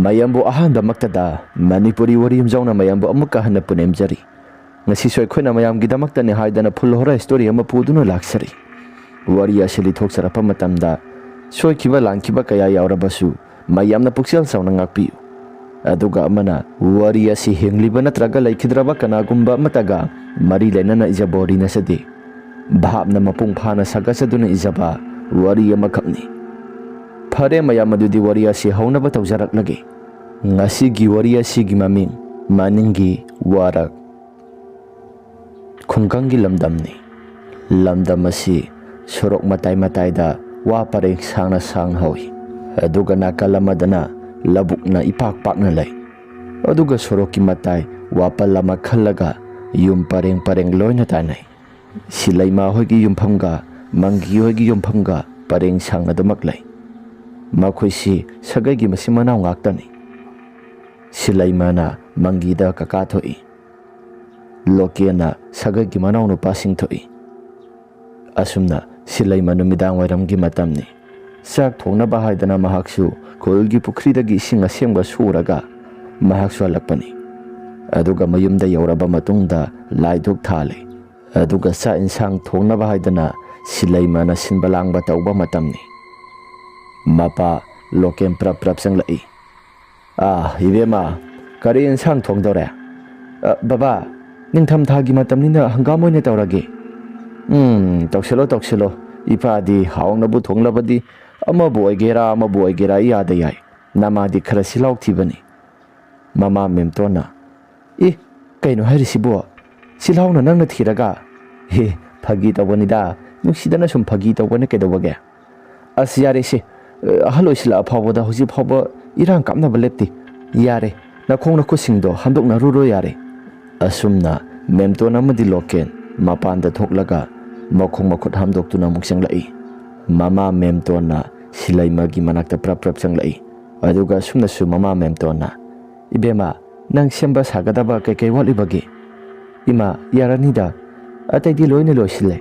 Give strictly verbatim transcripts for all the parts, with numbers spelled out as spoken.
ꯃꯌꯥꯝꯕꯨ ꯑꯍꯥꯟꯕꯃꯛꯇꯗ ꯃꯅꯤꯄꯨꯔꯤ ꯋꯥꯔꯤ ꯌꯨꯝꯖꯥꯎꯅ ꯃꯌꯥꯝꯕꯨ ꯑꯃꯨꯛꯀ ꯍꯟꯅ ꯄꯨꯅꯦꯝꯖꯔꯤ꯫ ꯉꯁꯤꯁꯨ ꯑꯩꯈꯣꯏꯅ ꯃꯌꯥꯝꯒꯤꯗꯃꯛꯇꯅꯤ ꯍꯥꯏꯗꯅ ꯐꯨꯜ ꯍꯣꯔꯥ ꯁ꯭ꯇꯣꯔꯤ ꯑꯃ ꯄꯨꯗꯨꯅ ꯂꯥꯛꯆꯔꯤ꯫ ꯋꯥꯔꯤ ꯑꯁꯤ ꯂꯤꯊꯣꯛꯆꯔꯛꯄ ꯃꯇꯝꯗ ꯁꯣꯏꯈꯤꯕ ꯂꯥꯟꯈꯤꯕ ꯀꯌꯥ ꯌꯥꯎꯔꯕꯁꯨ ꯃꯌꯥꯝꯅ ꯄꯨꯛꯆꯦꯜ ꯆꯥꯎꯅ ꯉꯥꯛꯄꯤꯌꯨ꯫ ꯑꯗꯨꯒ ꯑꯃꯅ, ꯋꯥꯔꯤ ꯑꯁꯤ ꯍꯤꯡꯂꯤꯕ ꯅꯠꯇ꯭ꯔꯒ ꯂꯩꯈꯤꯗ꯭ꯔꯕ ꯀꯅꯥꯒꯨꯝꯕ ꯑꯃꯠꯇꯒ ꯃꯔꯤ ꯂꯩꯅꯅ ꯏꯖꯕ ꯋꯥꯔꯤ ꯅꯠꯆꯗꯦ꯫ ꯚꯥꯞꯅ ꯃꯄꯨꯡ ꯐꯥꯅ ꯁꯥꯒꯠꯆꯗꯨꯅ ꯏꯖꯕ ꯋꯥꯔꯤ ꯑꯃꯈꯛꯅꯤ꯫ ꯐꯔꯦ ꯃꯌꯥꯝ, ꯑꯗꯨꯗꯤ ꯋꯥꯔꯤ ꯑꯁꯤ ꯍꯧꯅꯕ ꯇꯧꯖꯔꯛꯂꯒꯦ꯫ ꯉꯁꯤꯒꯤ ꯋꯥꯔꯤ ꯑꯁꯤꯒꯤ ꯃꯃꯤꯡ ꯃꯅꯤꯡꯒꯤ ꯋꯥꯔꯛ꯫ ꯈꯨꯡꯒꯪꯒꯤ ꯂꯝꯗꯝꯅꯤ꯫ ꯂꯝꯗꯝ ꯑꯁꯤ ꯁꯣꯔꯣꯛ ꯃꯇꯥꯏ ꯃꯇꯥꯏꯗ ꯋꯥ ꯄꯔꯦꯡ ꯁꯥꯡꯅ ꯁꯥꯡꯅ ꯍꯧꯏ꯫ ꯑꯗꯨꯒ ꯅꯥꯀꯜ ꯑꯃꯗꯅ ꯂꯧꯕꯨꯛꯅ ꯏꯄꯥꯛ ꯄꯥꯛꯅ ꯂꯩ꯫ ꯑꯗꯨꯒ ꯁꯣꯔꯣꯛꯀꯤ ꯃꯇꯥꯏ ꯋꯥꯄꯜ ꯑꯃ ꯈꯜꯂꯒ ꯌꯨꯝ ꯄꯔꯦꯡ ꯄꯔꯦꯡ ꯂꯣꯏꯅ ꯇꯥꯏꯅꯩ꯫ ꯁꯤꯂꯩꯃ ꯍꯣꯏꯒꯤ ꯌꯨꯝꯐꯝꯒ ꯃꯪꯒꯤ ꯍꯣꯏꯒꯤ ꯌꯨꯝꯐꯝꯒ ꯄꯔꯦꯡ ꯁꯥꯡꯅꯗꯨꯃꯛ ꯂꯩ꯫ ꯃꯈꯣꯏꯁꯤ ꯁꯥꯒꯩꯒꯤ ꯃꯆꯤꯟ ꯃꯅꯥꯎ ꯉꯥꯛꯇꯅꯤ꯫ ꯁꯤꯂꯩꯃꯅ ꯃꯪꯒꯤꯗ ꯀꯀꯥ ꯊꯣꯛꯏ꯫ ꯂꯣꯀꯦꯟꯅ ꯁꯥꯒꯩꯒꯤ ꯃꯅꯥꯎꯅꯨꯄꯥꯁꯤꯡ ꯊꯣꯛꯏ꯫ ꯑꯁꯨꯝꯅ ꯁꯤꯂꯩꯃ ꯅꯨꯃꯤꯗꯥꯡ ꯋꯥꯏꯔꯝꯒꯤ ꯃꯇꯝꯅꯤ꯫ ꯆꯥꯛ ꯊꯣꯡꯅꯕ ꯍꯥꯏꯗꯅ ꯃꯍꯥꯛꯁꯨ ꯈꯨꯜꯒꯤ ꯄꯨꯈ꯭ꯔꯤꯗꯒꯤ ꯏꯁꯤꯡ ꯑꯁꯦꯡꯕ ꯁꯣꯛꯎꯔꯒ ꯃꯍꯥꯛꯁꯨ ꯍꯜꯂꯛꯄꯅꯤ꯫ ꯑꯗꯨꯒ ꯃꯌꯨꯝꯗ ꯌꯧꯔꯕ ꯃꯇꯨꯡꯗ ꯂꯥꯏ ꯙꯨꯛ ꯊꯥꯜꯂꯤ꯫ ꯑꯗꯨꯒ ꯆꯥꯛ ꯏꯟꯁꯥꯡ ꯊꯣꯡꯅꯕ ꯍꯥꯏꯗꯅ ꯁꯤꯂꯩꯃꯅ ꯁꯤꯟꯕ ꯂꯥꯡꯕ ꯇꯧꯕ ꯃꯇꯝꯅꯤ꯫ ꯃꯄꯥ ꯂꯣꯀꯦꯟ ꯄ꯭ꯔꯞ ꯄ꯭ꯔꯞ ꯆꯪꯂꯛꯏ꯫ "ꯑꯥ, ꯏꯕꯦꯝꯃ, ꯀꯔꯤ ꯏꯟꯁꯥꯡ ꯊꯣꯡꯗꯧꯔꯦ?" "ꯑ, ꯕꯕꯥ, ꯅꯤꯡꯊꯝꯊꯥꯒꯤ ꯃꯇꯝꯅꯤꯅ ꯍꯪꯒꯥꯝ ꯑꯣꯏꯅ ꯇꯧꯔꯒꯦ꯫" "ꯎꯝ, ꯇꯧꯁꯤꯜꯂꯣ, ꯇꯧꯁꯤꯜꯂꯣ꯫ ꯏꯄꯥꯗꯤ ꯍꯥꯎꯅꯕꯨ ꯊꯣꯡꯂꯕꯗꯤ ꯑꯃꯕꯨ ꯑꯣꯏꯒꯦꯔꯥ ꯑꯃꯕꯨ ꯑꯣꯏꯒꯦꯔꯥ ꯏꯌꯥꯗ ꯌꯥꯏ꯫ ꯅꯃꯥꯗꯤ ꯈꯔ ꯆꯤꯜꯍꯥꯎ ꯊꯤꯕꯅꯤ꯫" ꯃꯃꯥ ꯃꯦꯝꯇꯣꯟꯅ, "ꯑꯦ, ꯀꯩꯅꯣ ꯍꯥꯏꯔꯤꯁꯤꯕꯣ? ꯆꯤꯜꯍꯥꯎꯅ ꯅꯪꯅ ꯊꯤꯔꯒ?" "ꯍꯦ, ꯐꯥꯒꯤ ꯇꯧꯕꯅꯤꯗ, ꯅꯨꯡꯁꯤꯗꯅ ꯁꯨꯝ ꯐꯥꯒꯤ ꯇꯧꯕꯅꯤ, ꯀꯩꯗꯧꯕꯒꯦ?" "ꯑꯁ, ꯌꯥꯔꯦꯁꯦ, ꯑꯍꯜ ꯑꯣꯏꯁꯤꯜꯂꯛꯑ ꯐꯥꯎꯕꯗ ꯍꯧꯖꯤꯛ ꯐꯥꯎꯕ ꯏꯔꯥꯡ ꯀꯥꯞꯅꯕ ꯂꯦꯞꯇꯦ꯫ ꯌꯥꯔꯦ, ꯅꯈꯣꯡ ꯅꯈꯨꯠꯁꯤꯡꯗꯣ ꯍꯥꯝꯗꯣꯛꯅꯔꯨꯔꯣ ꯌꯥꯔꯦ꯫" ꯑꯁꯨꯝꯅ ꯃꯦꯝꯇꯣꯟ ꯑꯃꯗꯤ ꯂꯣꯀꯦꯟ ꯃꯄꯥꯟꯗ ꯊꯣꯛꯂꯒ ꯃꯈꯣꯡ ꯃꯈꯨꯠ ꯍꯥꯝꯗꯣꯛꯇꯨꯅ ꯑꯃꯨꯛ ꯆꯪꯂꯛꯏ꯫ ꯃꯃꯥ ꯃꯦꯝꯇꯣꯟꯅ ꯁꯤꯂꯩꯃꯒꯤ ꯃꯅꯥꯛꯇ ꯄ꯭ꯔꯞ ꯄ꯭ꯔꯞ ꯆꯪꯂꯛꯏ꯫ ꯑꯗꯨꯒ ꯑꯁꯨꯝꯅꯁꯨ ꯃꯃꯥ ꯃꯦꯝꯇꯣꯟꯅ, "ꯏꯕꯦꯝꯃ, ꯅꯪ ꯁꯦꯝꯕ ꯁꯥꯒꯗꯕ ꯀꯩꯀꯩ ꯋꯥꯠꯂꯤꯕꯒꯦ?" "ꯏꯃꯥ, ꯌꯥꯔꯅꯤꯗ, ꯑꯇꯩꯗꯤ ꯂꯣꯏꯅ ꯂꯣꯏꯁꯤꯜꯂꯦ꯫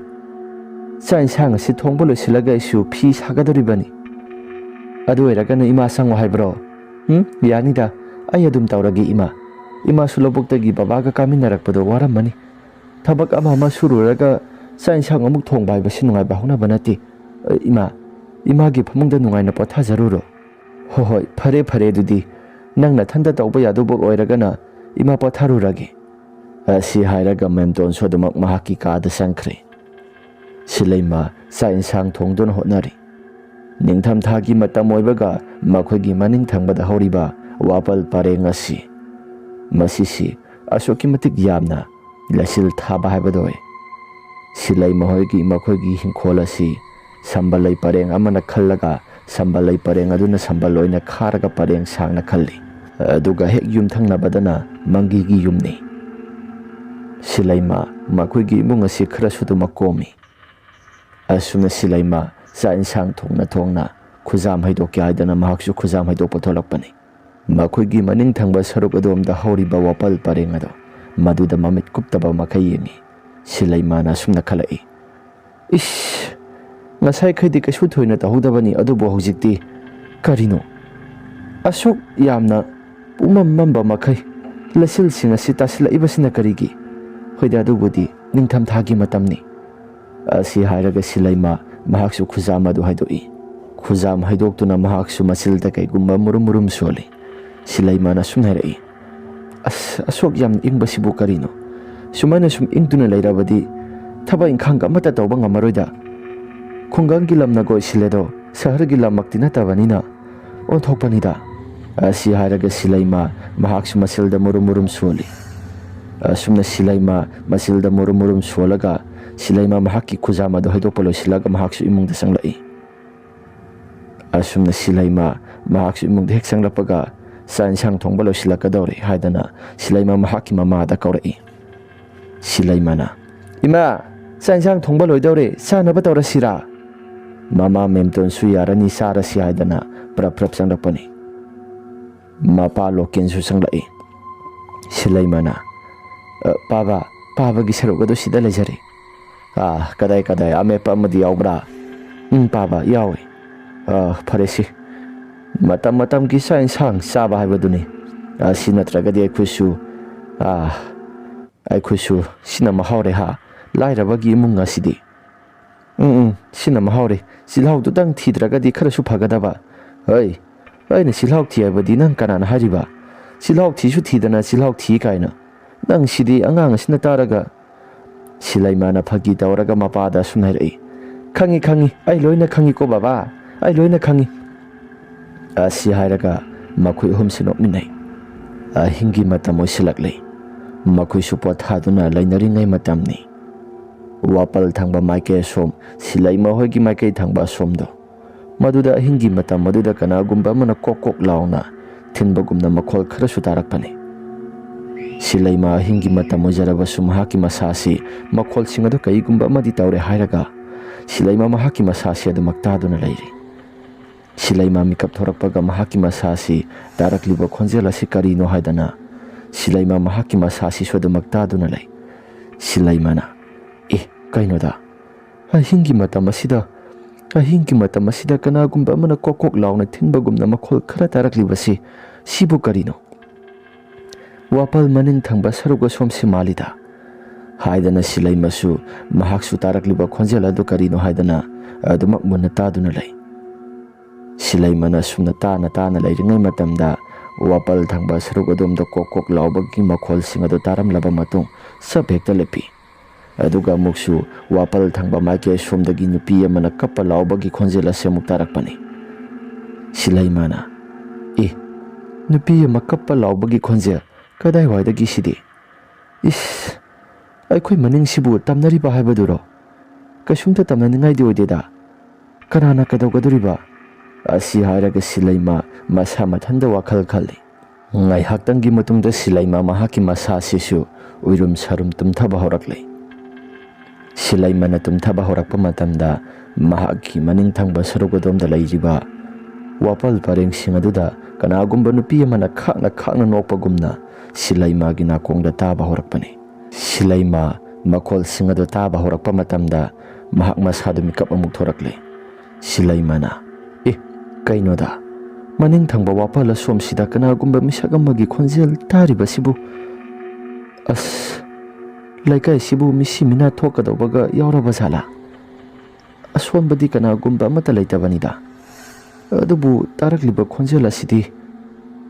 ꯆꯥꯛ ꯏꯟꯁꯥꯡ ꯑꯁꯤ ꯊꯣꯡꯕ ꯂꯣꯏꯁꯤꯜꯂꯒ ꯑꯩꯁꯨ ꯐꯤ ꯁꯥꯒꯗꯧꯔꯤꯕꯅꯤ꯫ ꯑꯗꯨ ꯑꯣꯏꯔꯒꯅ ꯏꯃꯥ ꯆꯪꯉꯣ ꯍꯥꯏꯕ꯭ꯔꯣ? "ꯎꯝ, ꯌꯥꯅꯤꯗ, ꯑꯩ ꯑꯗꯨꯝ ꯇꯧꯔꯒꯦ, ꯏꯃꯥ꯫ ꯏꯃꯥꯁꯨ ꯂꯧꯕꯨꯛꯇꯒꯤ ꯕꯕꯥꯒ ꯀꯥꯃꯤꯟꯅꯔꯛꯄꯗꯣ ꯋꯥꯔꯝꯃꯅꯤ꯫ ꯊꯕꯛ ꯑꯃ ꯑꯃ ꯁꯨꯔꯨꯔꯒ ꯆꯥꯛ ꯏꯟꯁꯥꯡ ꯑꯃꯨꯛ ꯊꯣꯡꯕ ꯍꯥꯏꯕꯁꯤ ꯅꯨꯡꯉꯥꯏꯕ ꯍꯧꯅꯕ ꯅꯠꯇꯦ꯫ ꯑ, ꯏꯃꯥ, ꯏꯃꯥꯒꯤ ꯐꯃꯨꯡꯗ ꯅꯨꯡꯉꯥꯏꯅ ꯄꯣꯊꯥꯖꯔꯨꯔꯣ꯫" "ꯍꯣꯏ, ꯍꯣꯏ, ꯐꯔꯦ, ꯐꯔꯦ, ꯑꯗꯨꯗꯤ ꯅꯪ ꯅꯊꯟꯇ ꯇꯧꯕ ꯌꯥꯗꯧꯕ ꯑꯣꯏꯔꯒꯅ ꯏꯃꯥ ꯄꯣꯊꯥꯔꯨꯔꯒꯦ꯫" ꯑꯁꯤ ꯍꯥꯏꯔꯒ ꯃꯦꯝꯇꯣꯟꯁꯨ ꯑꯗꯨꯃꯛ ꯃꯍꯥꯛꯀꯤ ꯀꯥꯗ ꯆꯪꯈ꯭ꯔꯦ꯫ ꯁꯤꯂꯩꯃ ꯆꯥꯛ ꯏꯟꯁꯥꯡ ꯊꯣꯡꯗꯨꯅ ꯍꯣꯠꯅꯔꯤ꯫ ꯅꯤꯡꯊꯝꯊꯥꯒꯤ ꯃꯇꯝ ꯑꯣꯏꯕꯒ ꯃꯈꯣꯏꯒꯤ ꯃꯅꯤꯡ ꯊꯪꯕꯗ ꯍꯧꯔꯤꯕ ꯋꯥꯄꯜ ꯄꯔꯦꯡ ꯑꯁꯤ, ꯃꯁꯤꯁꯤ ꯑꯁꯨꯛꯀꯤ ꯃꯇꯤꯛ ꯌꯥꯝꯅ ꯂꯩꯆꯤꯜ ꯊꯥꯕ ꯍꯥꯏꯕꯗꯨ ꯑꯣꯏ꯫ ꯁꯤꯂꯩꯃ ꯍꯣꯏꯒꯤ ꯃꯈꯣꯏꯒꯤ ꯍꯤꯡꯈꯣꯜ ꯑꯁꯤ ꯁꯝꯕꯜ ꯂꯩ ꯄꯔꯦꯡ ꯑꯃꯅ ꯈꯜꯂꯒ, ꯁꯝꯕꯜ ꯂꯩ ꯄꯔꯦꯡ ꯑꯗꯨꯅ ꯁꯝꯕꯜ ꯑꯣꯏꯅ ꯈꯥꯔꯒ ꯄꯔꯦꯡ ꯁꯥꯡꯅ ꯈꯜꯂꯤ꯫ ꯑꯗꯨꯒ ꯍꯦꯛ ꯌꯨꯝꯊꯪꯅꯕꯗꯅ ꯃꯪꯒꯤꯒꯤ ꯌꯨꯝꯅꯤ꯫ ꯁꯤꯂꯩꯃ ꯃꯈꯣꯏꯒꯤ ꯏꯃꯨꯡ ꯑꯁꯤ ꯈꯔꯁꯨ ꯑꯗꯨꯃꯛ ꯀꯣꯝꯃꯤ꯫ ꯑꯁꯨꯝꯅ ꯁꯤꯂꯩꯃ ꯆꯥꯛ ꯏꯟꯁꯥꯡ ꯊꯣꯡꯅ ꯊꯣꯡꯅ ꯈꯨꯖꯥꯝ ꯍꯩꯗꯣꯛꯀꯦ ꯍꯥꯏꯗꯅ ꯃꯍꯥꯛꯁꯨ ꯈꯨꯖꯥꯝ ꯍꯩꯗꯣꯛꯄ ꯊꯣꯛꯂꯛꯄꯅꯤ꯫ ꯃꯈꯣꯏꯒꯤ ꯃꯅꯤꯡ ꯊꯪꯕ ꯁꯔꯨꯛ ꯑꯗꯣꯝꯗ ꯍꯧꯔꯤꯕ ꯋꯥꯄꯜ ꯄꯔꯦꯡ ꯑꯗꯣ, ꯃꯗꯨꯗ ꯃꯃꯤꯠ ꯀꯨꯞꯇꯕ ꯃꯈꯩ ꯌꯦꯡꯉꯤ꯫ ꯁꯤꯂꯩꯃꯅ ꯑꯁꯨꯝꯅ ꯈꯜꯂꯛꯏ, "ꯏꯁ, ꯉꯁꯥꯏꯈꯩꯗꯤ ꯀꯩꯁꯨ ꯊꯣꯏꯅ ꯇꯧꯍꯧꯗꯕꯅꯤ, ꯑꯗꯨꯕꯨ ꯍꯧꯖꯤꯛꯇꯤ ꯀꯔꯤꯅꯣ? ꯑꯁꯨꯛ ꯌꯥꯝꯅ ꯄꯨꯝꯃꯝ ꯃꯝꯕ ꯃꯈꯩ ꯂꯩꯆꯤꯜꯁꯤꯡ ꯑꯁꯤ ꯇꯥꯁꯤꯜꯂꯛꯏꯕꯁꯤꯅ ꯀꯔꯤꯒꯤ? ꯍꯣꯏꯗ, ꯑꯗꯨꯕꯨꯗꯤ ꯅꯤꯡꯊꯝꯊꯥꯒꯤ ꯃꯇꯝꯅꯤ꯫" ꯑꯁꯤ ꯍꯥꯏꯔꯒ ꯁꯤꯂꯩꯃ ꯃꯍꯥꯛꯁꯨ ꯈꯨꯖꯥꯝ ꯑꯗꯨ ꯍꯥꯏꯗꯣꯛꯏ꯫ ꯈꯨꯖꯥꯝ ꯍꯥꯏꯗꯣꯛꯇꯨꯅ ꯃꯍꯥꯛꯁꯨ ꯃꯆꯤꯜꯗ ꯀꯩꯒꯨꯝꯕ ꯃꯨꯔꯨꯝ ꯃꯨꯔꯨꯝ ꯁꯣꯜꯂꯤ꯫ ꯁꯤꯂꯩꯃꯅ ꯁꯨꯝ ꯍꯥꯏꯔꯛꯏ, "ꯑꯁ, ꯑꯁꯨꯛ ꯌꯥꯝ ꯏꯪꯕꯁꯤꯕꯨ ꯀꯔꯤꯅꯣ? ꯁꯨꯃꯥꯏꯅ ꯁꯨꯝ ꯏꯪꯗꯨꯅ ꯂꯩꯔꯕꯗꯤ ꯊꯕꯛ ꯏꯪꯈꯥꯡꯒ ꯑꯃꯠꯇ ꯇꯧꯕ ꯉꯝꯃꯔꯣꯏꯗ꯫ ꯈꯨꯡꯒꯪꯒꯤ ꯂꯝꯅ ꯀꯣꯏꯁꯤꯜꯂꯦꯗꯣ, ꯁꯍꯔꯒꯤ ꯂꯝꯃꯛꯇꯤ ꯅꯠꯇꯕꯅꯤꯅ ꯑꯣꯟꯊꯣꯛꯄꯅꯤꯗ꯫" ꯑꯁꯤ ꯍꯥꯏꯔꯒ ꯁꯤꯂꯩꯃ ꯃꯍꯥꯛꯁꯨ ꯃꯆꯤꯜꯗ ꯃꯨꯔꯨꯝ ꯃꯨꯔꯨꯝ ꯁꯣꯜꯂꯤ꯫ ꯑꯁꯨꯝꯅ ꯁꯤꯂꯩꯃ ꯃꯆꯤꯜꯗ ꯃꯨꯔꯨꯝ ꯃꯨꯔꯨꯝ ꯁꯣꯜꯂꯒ ꯁꯤꯂꯩꯃ ꯃꯍꯥꯛꯀꯤ ꯈꯨꯖꯥꯝ ꯑꯗꯨ ꯍꯩꯗꯣꯛꯄ ꯂꯣꯏꯁꯤꯜꯂꯒ ꯃꯍꯥꯛꯁꯨ ꯏꯃꯨꯡꯗ ꯆꯪꯂꯛꯏ꯫ ꯑꯁꯨꯝꯅ ꯁꯤꯂꯩꯃ ꯃꯍꯥꯛꯁꯨ ꯏꯃꯨꯡꯗ ꯍꯦꯛ ꯆꯪꯂꯛꯄꯒ ꯆꯥꯛ ꯏꯟꯁꯥꯡ ꯊꯣꯡꯕ ꯂꯣꯏꯁꯤꯜꯂꯛꯀꯗꯧꯔꯦ ꯍꯥꯏꯗꯅ ꯁꯤꯂꯩꯃ ꯃꯍꯥꯛꯀꯤ ꯃꯃꯥꯗ ꯀꯧꯔꯛꯏ꯫ ꯁꯤꯂꯩꯃꯅ, "ꯏꯃꯥ, ꯆꯥꯛ ꯏꯟꯁꯥꯡ ꯊꯣꯡꯕ ꯂꯣꯏꯗꯧꯔꯦ, ꯆꯥꯅꯕ ꯇꯧꯔꯁꯤꯔꯥ?" ꯃꯃꯥ ꯃꯦꯝꯇꯣꯟꯁꯨ ꯌꯥꯔꯅꯤ, ꯆꯥꯔꯁꯤ ꯍꯥꯏꯗꯅ ꯄ꯭ꯔꯞ ꯄ꯭ꯔꯞ ꯆꯪꯂꯛꯄꯅꯤ꯫ ꯃꯄꯥ ꯂꯣꯀꯦꯟꯁꯨ ꯆꯪꯂꯛꯏ꯫ ꯁꯤꯂꯩꯃꯅ, "ꯑ, ꯄꯥꯕ, ꯄꯥꯕꯒꯤ ꯁꯔꯨꯛ ꯑꯗꯨ ꯁꯤꯗ ꯂꯩꯖꯔꯦ꯫" "ꯑꯥ, ꯀꯗꯥꯏ, ꯀꯗꯥꯏ? ꯑꯃꯦꯠꯄ ꯑꯃꯗꯤ ꯌꯥꯎꯕ꯭ꯔꯥ?" "ꯎꯝ, ꯄꯥꯕ, ꯌꯥꯎꯏ꯫" "ꯑ, ꯐꯔꯦꯁꯤ, ꯃꯇꯝ ꯃꯇꯝꯒꯤ ꯆꯥꯛ ꯏꯟꯁꯥꯡ ꯆꯥꯕ ꯍꯥꯏꯕꯗꯨꯅꯤ꯫ ꯑꯁꯤ ꯅꯠꯇ꯭ꯔꯒꯗꯤ ꯑꯩꯈꯣꯏꯁꯨ, ꯑꯥ, ꯑꯩꯈꯣꯏꯁꯨ ꯁꯤꯅ ꯃꯍꯥꯎꯔꯦ ꯍꯥ, ꯂꯥꯏꯔꯕꯒꯤ ꯏꯃꯨꯡ ꯑꯁꯤꯗꯤ꯫ ꯎꯝ, ꯎꯝ, ꯁꯤꯅ ꯃꯍꯥꯎꯔꯦ꯫ ꯆꯤꯜꯍꯥꯎꯗꯨꯇꯪ ꯊꯤꯗ꯭ꯔꯒꯗꯤ ꯈꯔꯁꯨ ꯐꯒꯗꯕ꯫ ꯍꯩ, ꯑꯩꯅ ꯆꯤꯜꯍꯥꯎ ꯊꯤ ꯍꯥꯏꯕꯗꯤ ꯅꯪ ꯀꯅꯥꯅ ꯍꯥꯏꯔꯤꯕ? ꯆꯤꯜꯍꯥꯎ ꯊꯤꯁꯨ ꯊꯤꯗꯅ ꯆꯤꯜꯍꯥꯎ ꯊꯤ ꯀꯥꯏꯅ꯫ ꯅꯪ ꯁꯤꯗꯤ ꯑꯉꯥꯡ ꯑꯁꯤꯅ ꯇꯥꯔꯒ꯫ ꯁꯤꯂꯩꯃꯥꯅ ꯐꯥꯒꯤ ꯇꯧꯔꯒ ꯃꯄꯥꯗ ꯑꯁꯨꯝ ꯍꯥꯏꯔꯛꯏ, "ꯈꯪꯉꯤ, ꯈꯪꯉꯤ, ꯑꯩ ꯂꯣꯏꯅ ꯈꯪꯉꯤꯀꯣ ꯕꯕꯥ, ꯑꯩ ꯂꯣꯏꯅ ꯈꯪꯉꯤ"꯫ ꯑꯁꯤ ꯍꯥꯏꯔꯒ ꯃꯈꯣꯏ ꯑꯍꯨꯝꯁꯤ ꯅꯣꯛꯃꯤꯟꯅꯩ꯫ ꯑꯍꯤꯡꯒꯤ ꯃꯇꯝ ꯑꯣꯏꯁꯤꯜꯂꯛꯂꯤ꯫ ꯃꯈꯣꯏꯁꯨ ꯄꯣꯊꯥꯗꯨꯅ ꯂꯩꯅꯔꯤꯉꯩ ꯃꯇꯝꯅꯤ꯫ ꯋꯥꯄꯜ ꯊꯪꯕ ꯃꯥꯏꯀꯩ ꯑꯁꯣꯝ, ꯁꯤꯂꯩꯃ ꯍꯣꯏꯒꯤ ꯃꯥꯏꯀꯩ ꯊꯪꯕ ꯑꯁꯣꯝꯗꯣ, ꯃꯗꯨꯗ ꯑꯍꯤꯡꯒꯤ ꯃꯇꯝ ꯑꯗꯨꯗ ꯀꯅꯥꯒꯨꯝꯕ ꯑꯃꯅ ꯀꯣꯛ ꯀꯣꯛ ꯂꯥꯎꯅ ꯊꯤꯟꯕꯒꯨꯝꯅ ꯃꯈꯣꯜ ꯈꯔꯁꯨ ꯇꯥꯔꯛꯄꯅꯤ꯫ ꯁꯤꯂꯩꯃ ꯑꯍꯤꯡꯒꯤ ꯃꯇꯝ ꯑꯣꯏꯖꯔꯕꯁꯨ ꯃꯍꯥꯛꯀꯤ ꯃꯁꯥꯁꯤ ꯃꯈꯣꯜꯁꯤꯡ ꯑꯗꯨ ꯀꯩꯒꯨꯝꯕ ꯑꯃꯗꯤ ꯇꯧꯔꯦ ꯍꯥꯏꯔꯒ ꯁꯤꯂꯩꯃ ꯃꯍꯥꯛꯀꯤ ꯃꯁꯥꯁꯤ ꯑꯗꯨꯃꯛ ꯇꯥꯗꯨꯅ ꯂꯩꯔꯤ꯫ ꯁꯤꯂꯩꯃ ꯃꯤꯀꯞ ꯊꯣꯔꯛꯄꯒ ꯃꯍꯥꯛꯀꯤ ꯃꯁꯥꯁꯤ ꯇꯥꯔꯛꯂꯤꯕ ꯈꯣꯟꯖꯦꯜ ꯑꯁꯤ ꯀꯔꯤꯅꯣ ꯍꯥꯏꯗꯅ ꯁꯤꯂꯩꯃ ꯃꯍꯥꯛꯀꯤ ꯃꯁꯥꯁꯤꯁꯨ ꯑꯗꯨꯃꯛ ꯇꯥꯗꯨꯅ ꯂꯩ꯫ ꯁꯤꯂꯩꯃꯅ, "ꯑꯦ, ꯀꯩꯅꯣꯗ? ꯑꯍꯤꯡꯒꯤ ꯃꯇꯝ ꯑꯁꯤꯗ, ꯑꯍꯤꯡꯒꯤ ꯃꯇꯝ ꯑꯁꯤꯗ ꯀꯅꯥꯒꯨꯝꯕ ꯑꯃꯅ ꯀꯣꯛ ꯀꯣꯛ ꯂꯥꯎꯅ ꯊꯤꯟꯕꯒꯨꯝꯅ ꯃꯈꯣꯜ ꯈꯔ ꯇꯥꯔꯛꯂꯤꯕꯁꯤ ꯁꯤꯕꯨ ꯀꯔꯤꯅꯣ?" ꯋꯥꯄꯜ ꯃꯅꯤꯡ ꯊꯪꯕ ꯁꯔꯨꯛ ꯑꯁꯣꯝꯁꯤ ꯃꯥꯜꯂꯤꯗ ꯍꯥꯏꯗꯅ ꯁꯤꯂꯩꯃꯁꯨ ꯃꯍꯥꯛꯁꯨ ꯇꯥꯔꯛꯂꯤꯕ ꯈꯣꯟꯖꯦꯜ ꯑꯗꯨ ꯀꯔꯤꯅꯣ ꯍꯥꯏꯗꯅ ꯑꯗꯨꯃꯛ ꯃꯨꯟꯅ ꯇꯥꯗꯨꯅ ꯂꯩ꯫ ꯁꯤꯂꯩꯃꯅ ꯑꯁꯨꯝꯅ ꯇꯥꯅ ꯇꯥꯅ ꯂꯩꯔꯤꯉꯩ ꯃꯇꯝꯗ ꯋꯥꯄꯜ ꯊꯪꯕ ꯁꯔꯨꯛ ꯑꯗꯣꯝꯗ ꯀꯣꯛ ꯀꯣꯛ ꯂꯥꯎꯕꯒꯤ ꯃꯈꯣꯜꯁꯤꯡ ꯑꯗꯨ ꯇꯥꯔꯝꯂꯕ ꯃꯇꯨꯡ ꯆꯞ ꯍꯦꯛꯇ ꯂꯦꯞꯄꯤ꯫ ꯑꯗꯨꯒ ꯑꯃꯨꯛꯁꯨ ꯋꯥꯄꯜ ꯊꯪꯕ ꯃꯥꯏꯀꯩ ꯑꯁꯣꯝꯗꯒꯤ ꯅꯨꯄꯤ ꯑꯃꯅ ꯀꯞꯄ ꯂꯥꯎꯕꯒꯤ ꯈꯣꯟꯖꯦꯜ ꯑꯁꯤ ꯑꯃꯨꯛ ꯇꯥꯔꯛꯄꯅꯤ꯫ ꯁꯤꯂꯩꯃꯅ, "ꯑꯦ, ꯅꯨꯄꯤ ꯑꯃ ꯀꯞꯄ ꯂꯥꯎꯕꯒꯤ ꯈꯣꯟꯖꯦꯜ ꯀꯗꯥꯏꯋꯥꯏꯗꯒꯤ ꯁꯤꯗꯤ? ꯏꯁ, ꯑꯩꯈꯣꯏ ꯃꯅꯤꯡꯁꯤꯕꯨ ꯇꯝꯅꯔꯤꯕ ꯍꯥꯏꯕꯗꯨꯔꯣ? ꯀꯩꯁꯨꯝꯇ ꯇꯝꯅꯅꯤꯡꯉꯥꯏꯗꯤ ꯑꯣꯏꯗꯦꯗ꯫ ꯀꯅꯥꯅ ꯀꯩꯗꯧꯒꯗꯣꯔꯤꯕ?" ꯑꯁꯤ ꯍꯥꯏꯔꯒ ꯁꯤꯂꯩꯃ ꯃꯁꯥ ꯃꯊꯟꯇ ꯋꯥꯈꯜ ꯈꯜꯂꯤ꯫ ꯉꯥꯏꯍꯥꯛꯇꯪꯒꯤ ꯃꯇꯨꯡꯗ ꯁꯤꯂꯩꯃ ꯃꯍꯥꯛꯀꯤ ꯃꯁꯥꯁꯤꯁꯨ ꯎꯏꯔꯨꯝ ꯁꯥꯔꯨꯝ ꯇꯨꯝꯊꯕ ꯍꯧꯔꯛꯂꯦ꯫ ꯁꯤꯂꯩꯃꯅ ꯇꯨꯝꯊꯕ ꯍꯧꯔꯛꯄ ꯃꯇꯝꯗ ꯃꯍꯥꯛꯀꯤ ꯃꯅꯤꯡ ꯊꯪꯕ ꯁꯔꯨꯛ ꯑꯗꯣꯝꯗ ꯂꯩꯔꯤꯕ ꯋꯥꯄꯜ ꯄꯔꯦꯡꯁꯤꯡ ꯑꯗꯨꯗ ꯀꯅꯥꯒꯨꯝꯕ ꯅꯨꯄꯤ ꯑꯃꯅ ꯈꯥꯛꯅ ꯈꯥꯛꯅ ꯅꯣꯛꯄꯒꯨꯝꯅ ꯁꯤꯂꯩꯃꯥꯒꯤ ꯅꯥꯀꯣꯡꯗ ꯇꯥꯕ ꯍꯧꯔꯛꯄꯅꯤ꯫ ꯁꯤꯂꯩꯃꯥ ꯃꯈꯣꯜꯁꯤꯡ ꯑꯗꯨ ꯇꯥꯕ ꯍꯧꯔꯛꯄ ꯃꯇꯝꯗ ꯃꯍꯥꯛ ꯃꯁꯥꯗꯨ ꯃꯤꯀꯞ ꯑꯃꯨꯛ ꯊꯣꯔꯛꯂꯦ꯫ ꯁꯤꯂꯩꯃꯥꯅ, "ꯑꯦ, ꯀꯩꯅꯣꯗ? ꯃꯅꯤꯡ ꯊꯪꯕ ꯋꯥꯄꯜ ꯑꯁꯣꯝꯁꯤꯗ ꯀꯅꯥꯒꯨꯝꯕ ꯃꯤꯁꯛ ꯑꯃꯒꯤ ꯈꯣꯟꯖꯦꯜ ꯇꯥꯔꯤꯕꯁꯤꯕꯨ? ꯑꯁ, ꯂꯩꯀꯥꯏꯁꯤꯕꯨ ꯃꯤꯁꯤ ꯃꯤꯅꯥ ꯊꯣꯛꯀꯗꯧꯕꯒ ꯌꯥꯎꯔꯕ ꯖꯥꯠꯂꯥ? ꯑꯁꯣꯟꯕꯗꯤ ꯀꯅꯥꯒꯨꯝꯕ ꯑꯃꯠꯇ ꯂꯩꯇꯕꯅꯤꯗ꯫ ꯑꯗꯨꯕꯨ ꯇꯥꯔꯛꯂꯤꯕ ꯈꯣꯟꯖꯦꯜ ꯑꯁꯤꯗꯤ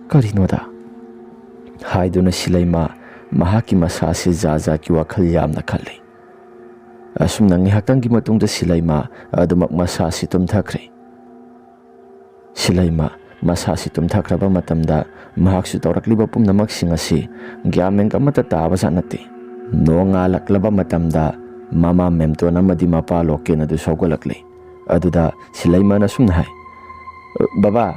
ꯀꯔꯤꯅꯣꯗ?" ꯍꯥꯏꯗꯨꯅ ꯁꯤꯂꯩꯃ ꯃꯍꯥꯛꯀꯤ ꯃꯁꯥꯁꯤ ꯖꯥꯠ ꯖꯥꯠꯀꯤ ꯋꯥꯈꯜ ꯌꯥꯝꯅ ꯈꯜꯂꯤ꯫ ꯑꯁꯨꯝꯅ ꯉꯥꯏꯍꯥꯛꯇꯪꯒꯤ ꯃꯇꯨꯡꯗ ꯁꯤꯂꯩꯃ ꯑꯗꯨꯃꯛ ꯃꯁꯥꯁꯤ ꯇꯨꯝꯊꯈ꯭ꯔꯦ꯫ ꯁꯤꯂꯩꯃ ꯃꯁꯥꯁꯤ ꯇꯨꯝꯊꯈ꯭ꯔꯕ ꯃꯇꯝꯗ ꯃꯍꯥꯛꯁꯨ ꯇꯧꯔꯛꯂꯤꯕ ꯄꯨꯝꯅꯃꯛꯁꯤꯡ ꯑꯁꯤ ꯒ꯭ꯌꯥꯟ ꯃꯦꯟ ꯑꯃꯠꯇ ꯇꯥꯕ ꯖꯥꯠ ꯅꯠꯇꯦ꯫ ꯅꯣꯡꯉꯥꯜꯂꯛꯂꯕ ꯃꯇꯝꯗ ꯃꯃꯥ ꯃꯦꯝꯇꯣꯟ ꯑꯃꯗꯤ ꯃꯄꯥ ꯂꯣꯀꯦꯟ ꯑꯗꯨꯁꯨ ꯍꯧꯒꯠꯂꯛꯂꯦ꯫ ꯑꯗꯨꯗ ꯁꯤꯂꯩꯃꯅ ꯑꯁꯨꯝꯅ ꯍꯥꯏ, "ꯕꯕꯥ,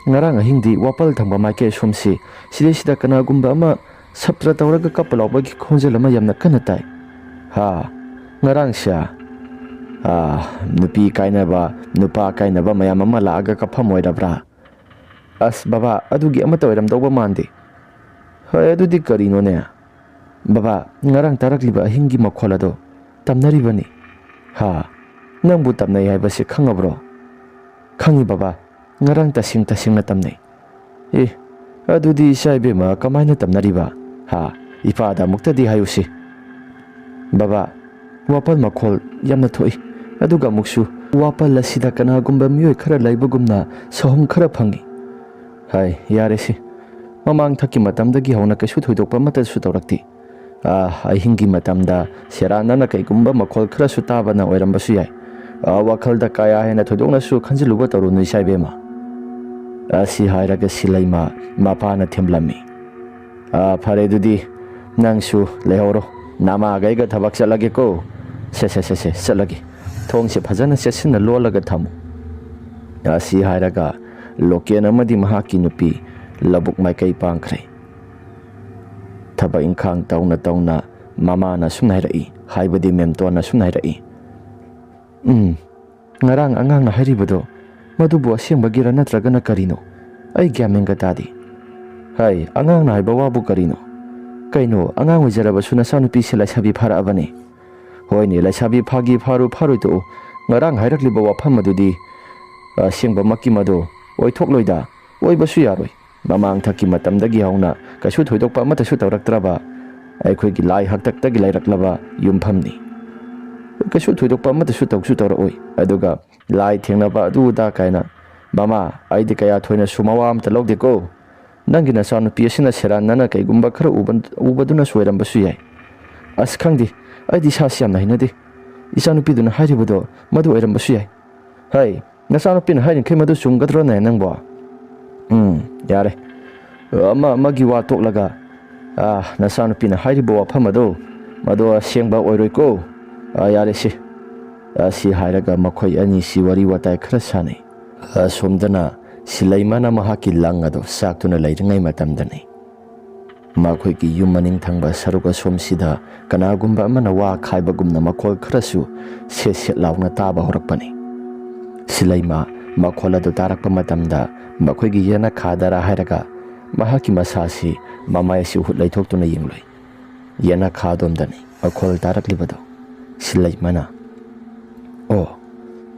ꯉꯔꯥꯡ ꯑꯍꯤꯡꯗꯤ ꯋꯥꯄꯜ ꯊꯪꯕ ꯃꯥꯏꯀꯩ ꯑꯁꯣꯝꯁꯤ ꯁꯤꯗꯩꯁꯤꯗ ꯀꯅꯥꯒꯨꯝꯕ ꯑꯃ ꯁꯞꯇ꯭ꯔ ꯇꯧꯔꯒ ꯀꯞꯄ ꯂꯥꯎꯕꯒꯤ ꯈꯣꯟꯖꯦꯜ ꯑꯃ ꯌꯥꯝꯅ ꯀꯟꯅ ꯇꯥꯏ꯫ ꯍꯥ, ꯉꯔꯥꯡꯁꯦ, ꯑꯥ, ꯅꯨꯄꯤ ꯀꯥꯏꯅꯕ, ꯅꯨꯄꯥ ꯀꯥꯏꯅꯕ ꯃꯌꯥꯝ ꯑꯃ ꯂꯥꯛꯑꯒ ꯀꯞꯐꯝ ꯑꯣꯏꯔꯕ꯭ꯔꯥ? ꯑꯁ ꯕꯕꯥ, ꯑꯗꯨꯒꯤ ꯑꯃꯠꯇ ꯑꯣꯏꯔꯝꯗꯧꯕ ꯃꯥꯟꯗꯦ꯫ ꯍꯣꯏ, ꯑꯗꯨꯗꯤ ꯀꯔꯤꯅꯣꯅꯦ? ꯕꯕꯥ, ꯉꯔꯥꯡ ꯇꯥꯔꯛꯂꯤꯕ ꯑꯍꯤꯡꯒꯤ ꯃꯈꯣꯜ ꯑꯗꯣ ꯇꯝꯅꯔꯤꯕꯅꯤ꯫ ꯍꯥ, ꯅꯪꯕꯨ ꯇꯝꯅꯩ ꯍꯥꯏꯕꯁꯦ ꯈꯪꯉꯕ꯭ꯔꯣ?" "ꯈꯪꯉꯤ ꯕꯕꯥ, ꯉꯔꯥꯡ ꯇꯁꯦꯡ ꯇꯁꯦꯡꯅ ꯇꯝꯅꯩ꯫" "ꯑꯦ, ꯑꯗꯨꯗꯤ ꯏꯆꯥ ꯏꯕꯦꯝꯃ ꯀꯃꯥꯏꯅ ꯇꯝꯅꯔꯤꯕ? ꯍꯥ, ꯏꯄꯥꯗ ꯑꯃꯨꯛꯇꯗꯤ ꯍꯥꯏꯌꯨꯁꯤ꯫" "ꯕꯕꯥ, ꯋꯥꯄꯜ ꯃꯈꯣꯜ ꯌꯥꯝꯅ ꯊꯣꯛꯏ, ꯑꯗꯨꯒ ꯑꯃꯨꯛꯁꯨ ꯋꯥꯄꯜ ꯑꯁꯤꯗ ꯀꯅꯥꯒꯨꯝꯕ ꯃꯤꯑꯣꯏ ꯈꯔ ꯂꯩꯕꯒꯨꯝꯅ ꯁꯍꯨꯝ ꯈꯔ ꯐꯪꯏ꯫" "ꯍꯥꯏ, ꯌꯥꯔꯦꯁꯤ, ꯃꯃꯥꯡ ꯊꯛꯀꯤ ꯃꯇꯝꯗꯒꯤ ꯍꯧꯅ ꯀꯩꯁꯨ ꯊꯣꯏꯗꯣꯛꯄ ꯑꯃꯠꯇꯁꯨ ꯇꯧꯔꯛꯇꯦ꯫ ꯑꯥ, ꯑꯍꯤꯡꯒꯤ ꯃꯇꯝꯗ ꯁꯦꯔꯥꯟꯅꯅ ꯀꯩꯒꯨꯝꯕ ꯃꯈꯣꯜ ꯈꯔꯁꯨ ꯇꯥꯕꯅ ꯑꯣꯏꯔꯝꯕꯁꯨ ꯌꯥꯏ꯫ ꯑꯥ, ꯋꯥꯈꯜꯗ ꯀꯌꯥ ꯍꯦꯟꯅ ꯊꯣꯏꯗꯣꯛꯅꯁꯨ ꯈꯟꯖꯤꯜꯂꯨꯕ ꯇꯧꯔꯨꯅꯨ, ꯏꯆꯥ ꯏꯕꯦꯝꯃ꯫" ꯑꯁꯤ ꯍꯥꯏꯔꯒ ꯁꯤꯂꯩꯃ ꯃꯄꯥꯅ ꯊꯦꯝꯂꯝꯃꯤ꯫ "ꯑꯥ, ꯐꯔꯦ ꯑꯗꯨꯗꯤ, ꯅꯪꯁꯨ ꯂꯩꯍꯧꯔꯣ, ꯅꯃꯥꯒꯩꯒ ꯊꯕꯛ ꯆꯠꯂꯒꯦꯀꯣ꯫" "ꯁꯦ, ꯁꯦ, ꯁꯦ, ꯁꯦ, ꯆꯠꯂꯒꯦ꯫ ꯊꯣꯡꯁꯦ ꯐꯖꯅ ꯆꯦꯠꯁꯤꯟꯅ ꯂꯣꯜꯂꯒ ꯊꯝꯃꯨ꯫" ꯑꯁꯤ ꯍꯥꯏꯔꯒ ꯂꯣꯀꯦꯟ ꯑꯃꯗꯤ ꯃꯍꯥꯛꯀꯤ ꯅꯨꯄꯤ ꯂꯧꯕꯨꯛ ꯃꯥꯏꯀꯩ ꯄꯥꯡꯈ꯭ꯔꯦ꯫ ꯊꯕꯛ ꯏꯪꯈꯥꯡ ꯇꯧꯅ ꯇꯧꯅ ꯃꯃꯥꯅ ꯑꯁꯨꯝꯅ ꯍꯥꯏꯔꯛꯏ, ꯍꯥꯏꯕꯗꯤ ꯃꯦꯝꯇꯣꯟꯅ ꯑꯁꯨꯝꯅ ꯍꯥꯏꯔꯛꯏ, "ꯎꯝ, ꯉꯔꯥꯡ ꯑꯉꯥꯡꯅ ꯍꯥꯏꯔꯤꯕꯗꯣ, ꯃꯗꯨꯕꯨ ꯑꯁꯦꯡꯕꯒꯤꯔ ꯅꯠꯇ꯭ꯔꯒꯅ ꯀꯔꯤꯅꯣ? ꯑꯩ ꯒ꯭ꯌꯥꯟ ꯃꯦꯟꯒ ꯇꯥꯗꯦ꯫" "ꯍꯥꯏ, ꯑꯉꯥꯡꯅ ꯍꯥꯏꯕ ꯋꯥꯕꯨ ꯀꯔꯤꯅꯣ? ꯀꯩꯅꯣ, ꯑꯉꯥꯡ ꯑꯣꯏꯖꯔꯕꯁꯨ ꯅꯆꯥꯅꯨꯄꯤꯁꯦ ꯂꯩꯁꯥꯕꯤ ꯐꯥꯔꯛꯑꯕꯅꯦ꯫" "ꯍꯣꯏꯅꯦ, ꯂꯩꯁꯥꯕꯤ ꯐꯥꯒꯤ ꯐꯥꯔꯨ ꯐꯥꯔꯣꯏ ꯇꯣꯛꯎ, ꯉꯔꯥꯡ ꯍꯥꯏꯔꯛꯂꯤꯕ ꯋꯥꯐꯝ ꯑꯗꯨꯗꯤ ꯑꯁꯦꯡꯕꯃꯛꯀꯤ ꯃꯗꯨ ꯑꯣꯏꯊꯣꯛꯂꯣꯏꯗ꯫ ꯑꯣꯏꯕꯁꯨ ꯌꯥꯔꯣꯏ꯫ ꯃꯃꯥꯡꯊꯛꯀꯤ ꯃꯇꯝꯗꯒꯤ ꯍꯧꯅ ꯀꯩꯁꯨ ꯊꯣꯏꯗꯣꯛꯄ ꯑꯃꯠꯇꯁꯨ ꯇꯧꯔꯛꯇ꯭ꯔꯕ ꯑꯩꯈꯣꯏꯒꯤ ꯂꯥꯏ ꯍꯥꯛꯇꯛꯇꯒꯤ ꯂꯩꯔꯛꯂꯕ ꯌꯨꯝꯐꯝꯅꯤ꯫ ꯀꯩꯁꯨ ꯊꯣꯏꯗꯣꯛꯄ ꯑꯃꯠꯇꯁꯨ ꯇꯧꯁꯨ ꯇꯧꯔꯛꯑꯣꯏ꯫ ꯑꯗꯨꯒ ꯂꯥꯏ ꯊꯦꯡꯅꯕ ꯑꯗꯨ ꯑꯗꯥ ꯀꯥꯏꯅ, ꯃꯃꯥ, ꯑꯩꯗꯤ ꯀꯌꯥ ꯊꯣꯏꯅꯁꯨ ꯃꯋꯥ ꯑꯃꯠꯇ ꯂꯧꯗꯦꯀꯣ꯫ ꯅꯪꯒꯤ ꯅꯆꯥꯅꯨꯄꯤ ꯑꯁꯤꯅ ꯁꯦꯔꯥꯟꯅꯅ ꯀꯩꯒꯨꯝꯕ ꯈꯔ ꯎꯕ-, ꯎꯕꯗꯨꯅꯁꯨ ꯑꯣꯏꯔꯝꯕꯁꯨ ꯌꯥꯏ꯫ ꯑꯁ, ꯈꯪꯗꯦ, ꯑꯩꯗꯤ ꯏꯁꯥꯁꯤ ꯌꯥꯝꯅ ꯍꯩꯅꯗꯦ꯫ ꯏꯆꯥꯅꯨꯄꯤꯗꯨꯅ ꯍꯥꯏꯔꯤꯕꯗꯣ ꯃꯗꯨ ꯑꯣꯏꯔꯝꯕꯁꯨ ꯌꯥꯏ꯫ ꯍꯩ, ꯅꯆꯥꯅꯨꯄꯤꯅ ꯍꯥꯏꯔꯤꯈꯩ ꯃꯗꯨ ꯆꯨꯝꯒꯗ꯭ꯔꯣꯅꯦ ꯅꯪꯕꯣ? ꯎꯝ, ꯌꯥꯔꯦ꯫ ꯑꯃ ꯑꯃꯒꯤ ꯋꯥ ꯇꯣꯛꯂꯒ, ꯑꯥ, ꯅꯆꯥꯅꯨꯄꯤꯅ ꯍꯥꯏꯔꯤꯕ ꯋꯥꯐꯝ ꯑꯗꯣ, ꯃꯗꯣ ꯑꯁꯦꯡꯕ ꯑꯣꯏꯔꯣꯏꯀꯣ꯫ ꯑꯥ, ꯌꯥꯔꯦꯁꯦ꯫ ꯑꯥ, ꯁꯤ ꯍꯥꯏꯔꯒ ꯃꯈꯣꯏ ꯑꯅꯤꯁꯤ ꯋꯥꯔꯤ ꯋꯥꯇꯥꯏ ꯈꯔ ꯁꯥꯟꯅꯩ꯫ ꯑꯁꯣꯝꯗꯅ ꯁꯤꯂꯩꯃꯅ ꯃꯍꯥꯛꯀꯤ ꯂꯪ ꯑꯗꯨ ꯆꯥꯛꯇꯨꯅ ꯂꯩꯔꯤꯉꯩ ꯃꯇꯝꯗꯅꯤ꯫ ꯃꯈꯣꯏꯒꯤ ꯌꯨꯝ ꯃꯅꯤꯡ ꯊꯪꯕ ꯁꯔꯨꯛ ꯑꯁꯣꯝꯁꯤꯗ ꯀꯅꯥꯒꯨꯝꯕ ꯑꯃꯅ ꯋꯥ ꯈꯥꯏꯕꯒꯨꯝꯅ ꯃꯈꯣꯜ ꯈꯔꯁꯨ ꯁꯦꯠ ꯁꯦꯠ ꯂꯥꯎꯅ ꯇꯥꯕ ꯍꯧꯔꯛꯄꯅꯤ꯫ ꯁꯤꯂꯩꯃ ꯃꯈꯣꯜ ꯑꯗꯨ ꯇꯥꯔꯛꯄ ꯃꯇꯝꯗ ꯃꯈꯣꯏꯒꯤ ꯌꯦꯅꯈꯥꯗꯔ ꯍꯥꯏꯔꯒ ꯃꯍꯥꯛꯀꯤ ꯃꯁꯥꯁꯤ ꯃꯃꯥꯏ ꯑꯁꯤ ꯍꯨꯠ ꯂꯩꯊꯣꯛꯇꯨꯅ ꯌꯦꯡꯂꯨꯏ꯫ ꯌꯦꯅꯈꯥ ꯑꯗꯣꯝꯗꯅꯤ ꯃꯈꯣꯜ ꯇꯥꯔꯛꯂꯤꯕꯗꯨ꯫ ꯁꯤꯂꯩꯃꯅ, "ꯑꯣ,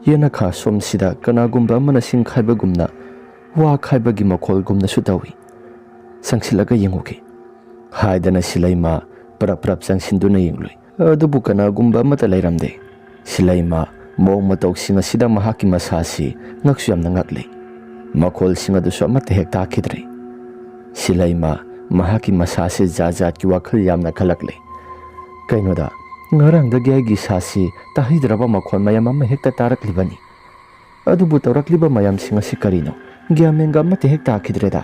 ꯌꯦꯅꯈꯥ ꯁꯣꯝꯁꯤꯗ ꯀꯅꯥꯒꯨꯝꯕ ꯑꯃꯅ ꯁꯤꯡ ꯈꯥꯏꯕꯒꯨꯝꯅ ꯋꯥ ꯈꯥꯏꯕꯒꯤ ꯃꯈꯣꯜꯒꯨꯝꯅꯁꯨ ꯇꯧꯏ꯫ ꯆꯪꯁꯤꯜꯂꯒ ꯌꯦꯡꯉꯨꯒꯦ" ꯍꯥꯏꯗꯅ ꯁꯤꯂꯩꯃ ꯄꯔꯞ ꯄꯔꯞ ꯆꯪꯁꯤꯟꯗꯨꯅ ꯌꯦꯡꯂꯨꯏ꯫ ꯑꯗꯨꯕꯨ ꯀꯅꯥꯒꯨꯝꯕ ꯑꯃꯠꯇ ꯂꯩꯔꯝꯗꯦ꯫ ꯁꯤꯂꯩꯃ ꯃꯑꯣꯡ ꯃꯇꯧꯁꯤꯡ ꯑꯁꯤꯗ ꯃꯍꯥꯛꯀꯤ ꯃꯁꯥꯁꯤ ꯉꯛꯁꯨ ꯌꯥꯝꯅ ꯉꯛꯂꯤ꯫ ꯃꯈꯣꯜꯁꯤꯡ ꯑꯗꯨꯁꯨ ꯑꯃꯠꯇ ꯍꯦꯛ ꯇꯥꯈꯤꯗ꯭ꯔꯦ꯫ ꯁꯤꯂꯩꯃ ꯃꯍꯥꯛꯀꯤ ꯃꯁꯥꯁꯤ ꯖꯥꯠ ꯖꯥꯠꯀꯤ ꯋꯥꯈꯜ ꯌꯥꯝꯅ ꯈꯜꯂꯛꯂꯦ꯫ ꯀꯩꯅꯣꯗ, ꯉꯔꯥꯡꯗꯒꯤ ꯑꯩꯒꯤ ꯏꯁꯥꯁꯤ ꯇꯥꯍꯩꯗ꯭ꯔꯕ ꯃꯈꯣꯜ ꯃꯌꯥꯝ ꯑꯃ ꯍꯦꯛꯇ ꯇꯥꯔꯛꯂꯤꯕꯅꯤ꯫ ꯑꯗꯨꯕꯨ ꯇꯧꯔꯛꯂꯤꯕ ꯃꯌꯥꯝꯁꯤꯡ ꯑꯁꯤ ꯀꯔꯤꯅꯣ? ꯒ꯭ꯌꯥꯟ ꯃꯦꯟꯒ ꯑꯃꯠꯇ ꯍꯦꯛ ꯇꯥꯈꯤꯗ꯭ꯔꯦꯗ꯫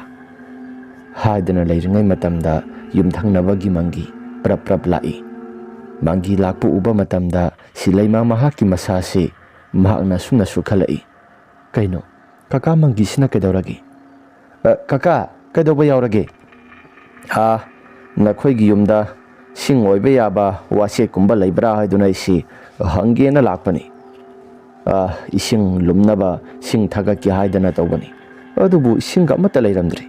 ꯍꯥꯏꯗꯅ ꯂꯩꯔꯤꯉꯩ ꯃꯇꯝꯗ ꯌꯨꯝꯊꯪꯅꯕꯒꯤ ꯃꯪꯒꯤ ꯄ꯭ꯔꯞ ꯄ꯭ꯔꯞ ꯂꯥꯛꯏ꯫ ꯃꯪꯒꯤ ꯂꯥꯛꯄ ꯎꯕ ꯃꯇꯝꯗ ꯁꯤꯂꯩꯃ ꯃꯍꯥꯛꯀꯤ ꯃꯁꯥꯁꯤ ꯃꯍꯥꯛꯅ ꯑꯁꯨꯝꯅꯁꯨ ꯈꯜꯂꯛꯏ, "ꯀꯩꯅꯣ, ꯀꯀꯥ ꯃꯪꯒꯤꯁꯤꯅ ꯀꯩꯗꯧꯔꯒꯦ? ꯑ, ꯀꯀꯥ, ꯀꯩꯗꯧꯕ ꯌꯥꯎꯔꯒꯦ?" "ꯑꯥ, ꯅꯈꯣꯏꯒꯤ ꯌꯨꯝꯗ ꯁꯤꯡ ꯑꯣꯏꯕ ꯌꯥꯕ ꯋꯥꯆꯦꯠꯀꯨꯝꯕ ꯂꯩꯕ꯭ꯔꯥ ꯍꯥꯏꯗꯨꯅ ꯑꯩꯁꯤ ꯍꯪꯒꯦꯅ ꯂꯥꯛꯄꯅꯤ꯫ ꯑ, ꯏꯁꯤꯡ ꯂꯨꯝꯅꯕ ꯁꯤꯡ ꯊꯥꯒꯠꯀꯦ ꯍꯥꯏꯗꯅ ꯇꯧꯕꯅꯤ꯫ ꯑꯗꯨꯕꯨ ꯏꯁꯤꯡꯒ ꯑꯃꯠꯇ ꯂꯩꯔꯝꯗ꯭ꯔꯦ꯫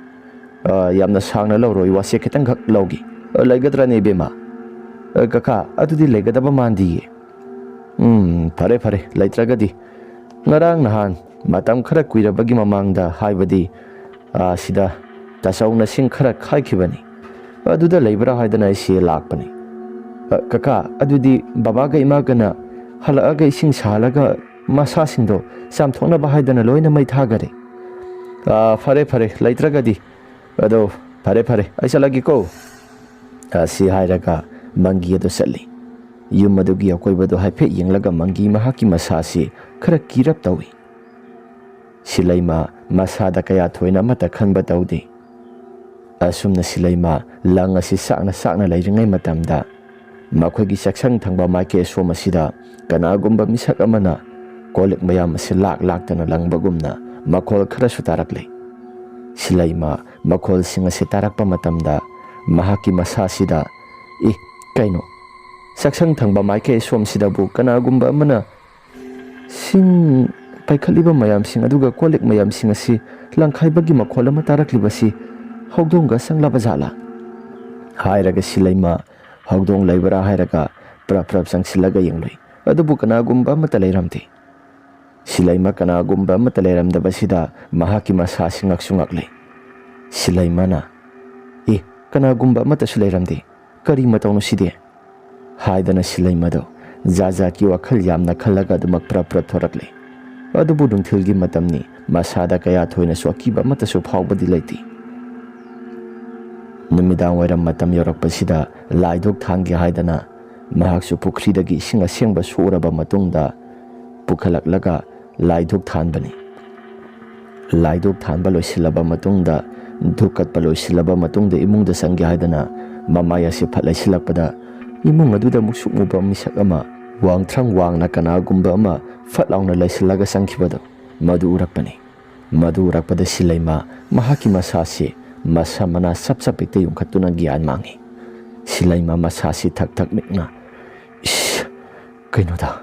ꯑ, ꯌꯥꯝꯅ ꯁꯥꯡꯅ ꯂꯧꯔꯣꯏ, ꯋꯥꯆꯦꯠ ꯈꯤꯇꯪꯈꯛ ꯂꯧꯒꯦ꯫ ꯑ, ꯂꯩꯒꯗ꯭ꯔꯅꯦ, ꯏꯕꯦꯝꯃ?" "ꯑ, ꯀꯀꯥ, ꯑꯗꯨꯗꯤ ꯂꯩꯒꯗꯕ ꯃꯥꯟꯗꯤꯌꯦ꯫" "ꯎꯝ, ꯐꯔꯦ, ꯐꯔꯦ, ꯂꯩꯇ꯭ꯔꯒꯗꯤ꯫ ꯉꯔꯥꯡ ꯅꯍꯥꯟ ꯃꯇꯝ ꯈꯔ ꯀꯨꯏꯔꯕꯒꯤ ꯃꯃꯥꯡꯗ, ꯍꯥꯏꯕꯗꯤ ꯑꯥ, ꯁꯤꯗ ꯇꯥꯆꯧꯅ ꯁꯤꯡ ꯈꯔ ꯈꯥꯏꯈꯤꯕꯅꯤ꯫ ꯑꯗꯨꯗ ꯂꯩꯕ꯭ꯔꯥ ꯍꯥꯏꯗꯅ ꯑꯩꯁꯤ ꯂꯥꯛꯄꯅꯤ꯫ "ꯑ, ꯀꯀꯥ, ꯑꯗꯨꯗꯤ ꯕꯕꯥꯒ ꯏꯃꯥꯒꯅ ꯍꯜꯂꯛꯑꯒ ꯏꯁꯤꯡ ꯁꯥꯍꯜꯂꯒ ꯃꯁꯥꯁꯤꯡꯗꯣ ꯆꯥꯝꯊꯣꯛꯅꯕ ꯍꯥꯏꯗꯅ ꯂꯣꯏꯅ ꯃꯩ ꯊꯥꯈꯔꯦ꯫" "ꯑꯥ, ꯐꯔꯦ, ꯐꯔꯦ, ꯂꯩꯇ꯭ꯔꯒꯗꯤ꯫ ꯑꯗꯣ ꯐꯔꯦ, ꯐꯔꯦ, ꯑꯩ ꯆꯠꯂꯒꯦꯀꯣ꯫" ꯑꯁꯤ ꯍꯥꯏꯔꯒ ꯃꯪꯒꯤ ꯑꯗꯨ ꯆꯠꯂꯤ꯫ ꯌꯨꯝ ꯑꯗꯨꯒꯤ ꯑꯀꯣꯏꯕꯗꯨ ꯍꯥꯏꯐꯦꯠ ꯌꯦꯡꯂꯒ ꯃꯪꯒꯤ ꯃꯍꯥꯛꯀꯤ ꯃꯁꯥꯁꯤ ꯈꯔ ꯀꯤꯔꯞ ꯇꯧꯏ꯫ ꯁꯤꯂꯩꯃ ꯃꯁꯥꯗ ꯀꯌꯥ ꯊꯣꯏꯅ ꯑꯃꯠꯇ ꯈꯟꯕ ꯇꯧꯗꯦ꯫ ꯑꯁꯨꯝꯅ ꯁꯤꯂꯩꯃ ꯂꯪ ꯑꯁꯤ ꯁꯥꯛꯅ ꯁꯥꯛꯅ ꯂꯩꯔꯤꯉꯩ ꯃꯇꯝꯗ, ꯃꯈꯣꯏꯒꯤ ꯆꯥꯛꯁꯪ ꯊꯪꯕ ꯃꯥꯏꯀꯩ ꯑꯁꯣꯝ ꯑꯁꯤꯗ ꯀꯅꯥꯒꯨꯝꯕ ꯃꯤꯁꯛ ꯑꯃꯅ ꯀꯣꯜ ꯂꯤꯛ ꯃꯌꯥꯝ ꯑꯁꯤ ꯂꯥꯛ ꯂꯥꯛꯇꯅ ꯂꯪꯕꯒꯨꯝꯅ ꯃꯈꯣꯜ ꯈꯔꯁꯨ ꯇꯥꯔꯛꯂꯦ꯫ ꯁꯤꯂꯩꯃ ꯃꯈꯣꯜꯁꯤꯡ ꯑꯁꯤ ꯇꯥꯔꯛꯄ ꯃꯇꯝꯗ ꯃꯍꯥꯛꯀꯤ ꯃꯁꯥꯁꯤꯗ, "ꯏ, ꯀꯩꯅꯣ? ꯆꯥꯛꯁꯪ ꯊꯪꯕ ꯃꯥꯏꯀꯩ ꯑꯁꯣꯝꯁꯤꯗꯕꯨ ꯀꯅꯥꯒꯨꯝꯕ ꯑꯃꯅ ꯁꯤꯡ ꯄꯥꯏꯈꯠꯂꯤꯕ ꯃꯌꯥꯝꯁꯤꯡ ꯑꯗꯨꯒ ꯀꯣꯜ ꯂꯤꯛ ꯃꯌꯥꯝꯁꯤꯡ ꯑꯁꯤ ꯂꯪꯈꯥꯏꯕꯒꯤ ꯃꯈꯣꯜ ꯑꯃ ꯇꯥꯔꯛꯂꯤꯕꯁꯤ ꯍꯧꯗꯣꯡꯒ ꯆꯪꯂꯕ ꯖꯥꯠꯂꯥ?" ꯍꯥꯏꯔꯒ ꯁꯤꯂꯩꯃ ꯍꯧꯗꯣꯡ ꯂꯩꯕ꯭ꯔꯥ ꯍꯥꯏꯔꯒ ꯄ꯭ꯔꯞ ꯄ꯭ꯔꯞ ꯆꯪꯁꯤꯜꯂꯒ ꯌꯦꯡꯂꯨꯏ꯫ ꯑꯗꯨꯕꯨ ꯀꯅꯥꯒꯨꯝꯕ ꯑꯃꯠꯇ ꯂꯩꯔꯝꯗꯦ꯫ ꯁꯤꯂꯩꯃ ꯀꯅꯥꯒꯨꯝꯕ ꯑꯃꯠꯇ ꯂꯩꯔꯝꯗꯕꯁꯤꯗ ꯃꯍꯥꯛꯀꯤ ꯃꯁꯥꯁꯤ ꯉꯛꯁꯨ ꯉꯛꯂꯦ꯫ ꯁꯤꯂꯩꯃꯅ, "ꯑꯦ, ꯀꯅꯥꯒꯨꯝꯕ ꯑꯃꯠꯇꯁꯨ ꯂꯩꯔꯝꯗꯦ꯫ ꯀꯔꯤ ꯃꯇꯧꯅꯣ ꯁꯤꯗꯤ?" ꯍꯥꯏꯗꯅ ꯁꯤꯂꯩꯃꯗꯣ ꯖꯥꯠ ꯖꯥꯠꯀꯤ ꯋꯥꯈꯜ ꯌꯥꯝꯅ ꯈꯜꯂꯒ ꯑꯗꯨꯃꯛ ꯄ꯭ꯔꯞ ꯄ꯭ꯔꯞ ꯊꯣꯔꯛꯂꯦ꯫ ꯑꯗꯨꯕꯨ ꯅꯨꯡꯊꯤꯜꯒꯤ ꯃꯇꯝꯅꯤ, ꯃꯁꯥꯗ ꯀꯌꯥ ꯊꯣꯏꯅꯁꯨ ꯑꯀꯤꯕ ꯑꯃꯠꯇꯁꯨ ꯐꯥꯎꯕꯗꯤ ꯂꯩꯇꯦ꯫ ꯅꯨꯃꯤꯗꯥꯡ ꯋꯥꯏꯔꯝ ꯃꯇꯝ ꯌꯧꯔꯛꯄꯁꯤꯗ ꯂꯥꯏꯗꯨꯛ ꯊꯥꯟꯒꯦ ꯍꯥꯏꯗꯅ ꯃꯍꯥꯛꯁꯨ ꯄꯨꯈ꯭ꯔꯤꯗꯒꯤ ꯏꯁꯤꯡ ꯑꯁꯦꯡꯕ ꯁꯣꯛꯎꯔꯕ ꯃꯇꯨꯡꯗ ꯄꯨꯈꯠꯂꯛꯂꯒ ꯂꯥꯏꯗꯨꯛ ꯊꯥꯟꯕꯅꯤ꯫ ꯂꯥꯏꯗꯨꯛ ꯊꯥꯟꯕ ꯂꯣꯏꯁꯤꯜꯂꯕ ꯃꯇꯨꯡꯗ, ꯙꯨꯛ ꯀꯠꯄ ꯂꯣꯏꯁꯤꯜꯂꯕ ꯃꯇꯨꯡꯗ ꯏꯃꯨꯡꯗ ꯆꯪꯒꯦ ꯍꯥꯏꯗꯅ ꯃꯃꯥꯏ ꯑꯁꯤ ꯐꯠ ꯂꯩꯁꯤꯜꯂꯛꯄꯗ, ꯏꯃꯨꯡ ꯑꯗꯨꯗ ꯃꯨꯁꯨꯛ ꯃꯨꯕ ꯃꯤꯁꯛ ꯑꯃ ꯋꯥꯡꯊ꯭ꯔꯪ ꯋꯥꯡꯅ ꯀꯅꯥꯒꯨꯝꯕ ꯑꯃ ꯐꯠ ꯂꯥꯎꯅ ꯂꯩꯁꯤꯜꯂꯒ ꯆꯪꯈꯤꯕꯗꯣ ꯃꯗꯨ ꯎꯔꯛꯄꯅꯤ꯫ ꯃꯗꯨ ꯎꯔꯛꯄꯗ ꯁꯤꯂꯩꯃ ꯃꯍꯥꯛꯀꯤ ꯃꯁꯥꯁꯤ ꯃꯁꯝ ꯃꯅꯥ ꯆꯞ ꯆꯞ ꯍꯦꯛꯇ ꯌꯨꯡꯈꯠꯇꯨꯅ ꯒ꯭ꯌꯥꯟ ꯃꯥꯡꯉꯤ꯫ ꯁꯤꯂꯩꯃ ꯃꯁꯥꯁꯤ ꯊꯛ ꯊꯛ ꯅꯤꯛꯅ, "ꯏꯁ, ꯀꯩꯅꯣꯗ,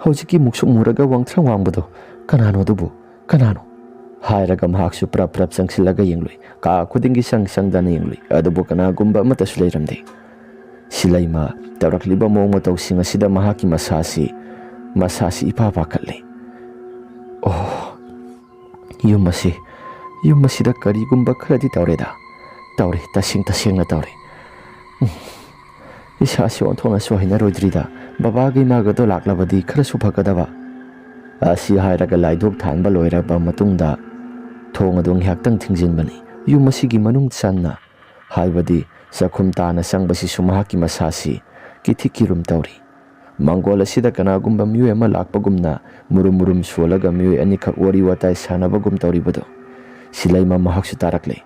ꯍꯧꯖꯤꯛꯀꯤ ꯃꯨꯛꯁꯨꯛ ꯃꯨꯔꯒ ꯋꯥꯡꯊ꯭ꯔꯪ ꯋꯥꯡꯕꯗꯣ ꯀꯅꯥꯅꯣ ꯑꯗꯨꯕꯨ? ꯀꯅꯥꯅꯣ?" ꯍꯥꯏꯔꯒ ꯃꯍꯥꯛꯁꯨ ꯄ꯭ꯔꯞ ꯄ꯭ꯔꯞ ꯆꯪꯁꯤꯜꯂꯒ ꯌꯦꯡꯂꯨꯏ꯫ ꯀꯥ ꯈꯨꯗꯤꯡꯒꯤ ꯆꯪ ꯆꯪꯗꯅ ꯌꯦꯡꯂꯨꯏ, ꯑꯗꯨꯕꯨ ꯀꯅꯥꯒꯨꯝꯕ ꯑꯃꯠꯇꯁꯨ ꯂꯩꯔꯝꯗꯦ꯫ ꯁꯤꯂꯩꯃ ꯇꯧꯔꯛꯂꯤꯕ ꯃꯑꯣꯡ ꯃꯇꯧꯁꯤꯡ ꯑꯁꯤꯗ ꯃꯍꯥꯛꯀꯤ ꯃꯁꯥꯁꯤ, ꯃꯁꯥꯁꯤ ꯏꯄꯥ ꯄꯥꯈꯠꯂꯦ꯫ "ꯑꯣ, ꯌꯨꯝ ꯑꯁꯤ ꯌꯨꯝ ꯑꯁꯤꯗ ꯀꯔꯤꯒꯨꯝꯕ ꯈꯔꯗꯤ ꯇꯧꯔꯦꯗ꯫ ꯇꯧꯔꯦ, ꯇꯁꯦꯡ ꯇꯁꯦꯡꯅ ꯇꯧꯔꯦ꯫ ꯎꯝ, ꯏꯁꯥꯁꯤ ꯑꯣꯟꯊꯣꯛꯅꯁꯨ ꯍꯩꯅꯔꯣꯏꯗ꯭ꯔꯤꯗ꯫ ꯕꯕꯥꯒ ꯏꯃꯥꯒꯗꯣ ꯂꯥꯛꯂꯕꯗꯤ ꯈꯔꯁꯨ ꯐꯒꯗꯕ꯫ ꯑꯁꯤ ꯍꯥꯏꯔꯒ ꯂꯥꯏꯙꯨꯛ ꯊꯥꯟꯕ ꯂꯣꯏꯔꯕ ꯃꯇꯨꯡꯗ ꯊꯣꯡ ꯑꯗꯨ ꯉꯥꯏꯍꯥꯛꯇꯪ ꯊꯤꯡꯖꯤꯟꯕꯅꯤ꯫ ꯌꯨꯝ ꯑꯁꯤꯒꯤ ꯃꯅꯨꯡ ꯆꯟꯅ, ꯍꯥꯏꯕꯗꯤ ꯆꯥꯛꯈꯨꯝ ꯇꯥꯅ ꯆꯪꯕꯁꯤꯁꯨ ꯃꯍꯥꯛꯀꯤ ꯃꯁꯥꯁꯤ ꯀꯤꯊꯤ ꯀꯤꯔꯨꯝ ꯇꯧꯔꯤ꯫ ꯃꯪꯒꯣꯜ ꯑꯁꯤꯗ ꯀꯅꯥꯒꯨꯝꯕ ꯃꯤꯑꯣꯏ ꯑꯃ ꯂꯥꯛꯄꯒꯨꯝꯅ ꯃꯨꯔꯨꯝ ꯃꯨꯔꯨꯝ ꯁꯣꯜꯂꯒ ꯃꯤꯑꯣꯏ ꯑꯅꯤꯈꯛ ꯋꯥꯔꯤ ꯋꯥꯇꯥꯏ ꯁꯥꯟꯅꯕꯒꯨꯝ ꯇꯧꯔꯤꯕꯗꯨ ꯁꯤꯂꯩꯃ ꯃꯍꯥꯛꯁꯨ ꯇꯥꯔꯛꯂꯦ꯫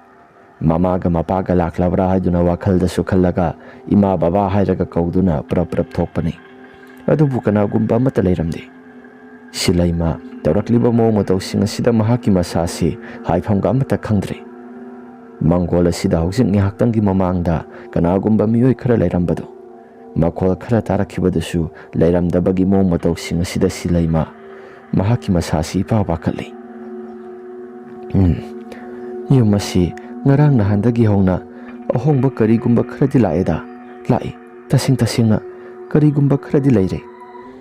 ꯃꯃꯥꯒ ꯃꯄꯥꯒ ꯂꯥꯛꯂꯕ꯭ꯔꯥ ꯍꯥꯏꯗꯨꯅ ꯋꯥꯈꯜꯗꯁꯨ ꯈꯜꯂꯒ ꯏꯃꯥ ꯕꯕꯥ ꯍꯥꯏꯔꯒ ꯀꯧꯗꯨꯅ ꯄ꯭ꯔꯞ ꯄ꯭ꯔꯞ ꯊꯣꯛꯄꯅꯤ꯫ ꯑꯗꯨꯕꯨ ꯀꯅꯥꯒꯨꯝꯕ ꯑꯃꯠꯇ ꯂꯩꯔꯝꯗꯦ꯫ ꯁꯤꯂꯩꯃ ꯇꯧꯔꯛꯂꯤꯕ ꯃꯑꯣꯡ ꯃꯇꯧꯁꯤꯡ ꯑꯁꯤꯗ ꯃꯍꯥꯛꯀꯤ ꯃꯁꯥꯁꯤ ꯍꯥꯏꯐꯝꯒ ꯑꯃꯠꯇ ꯈꯪꯗ꯭ꯔꯦ꯫ ꯃꯪꯒꯣꯜ ꯑꯁꯤꯗ ꯍꯧꯖꯤꯛ ꯉꯥꯏꯍꯥꯛꯇꯪꯒꯤ ꯃꯃꯥꯡꯗ ꯀꯅꯥꯒꯨꯝꯕ ꯃꯤꯑꯣꯏ ꯈꯔ ꯂꯩꯔꯝꯕꯗꯨ, ꯃꯈꯣꯜ ꯈꯔ ꯇꯥꯔꯛꯈꯤꯕꯗꯨꯁꯨ ꯂꯩꯔꯝꯗꯕꯒꯤ ꯃꯑꯣꯡ ꯃꯇꯧꯁꯤꯡ ꯑꯁꯤꯗ ꯁꯤꯂꯩꯃ ꯃꯍꯥꯛꯀꯤ ꯃꯁꯥꯁꯤ ꯏꯄꯥ ꯄꯥꯈꯠꯂꯤ꯫ ꯎꯝ, ꯌꯨꯝ ꯑꯁꯤ ꯉꯔꯥꯡ ꯅꯍꯥꯟꯗꯒꯤ ꯍꯧꯅ ꯑꯍꯣꯡꯕ ꯀꯔꯤꯒꯨꯝꯕ ꯈꯔꯗꯤ ꯂꯥꯛꯑꯦꯗ꯫ ꯂꯥꯛꯏ, ꯇꯁꯦꯡ ꯇꯁꯦꯡꯅ ꯀꯔꯤꯒꯨꯝꯕ ꯈꯔꯗꯤ ꯂꯩꯔꯦ꯫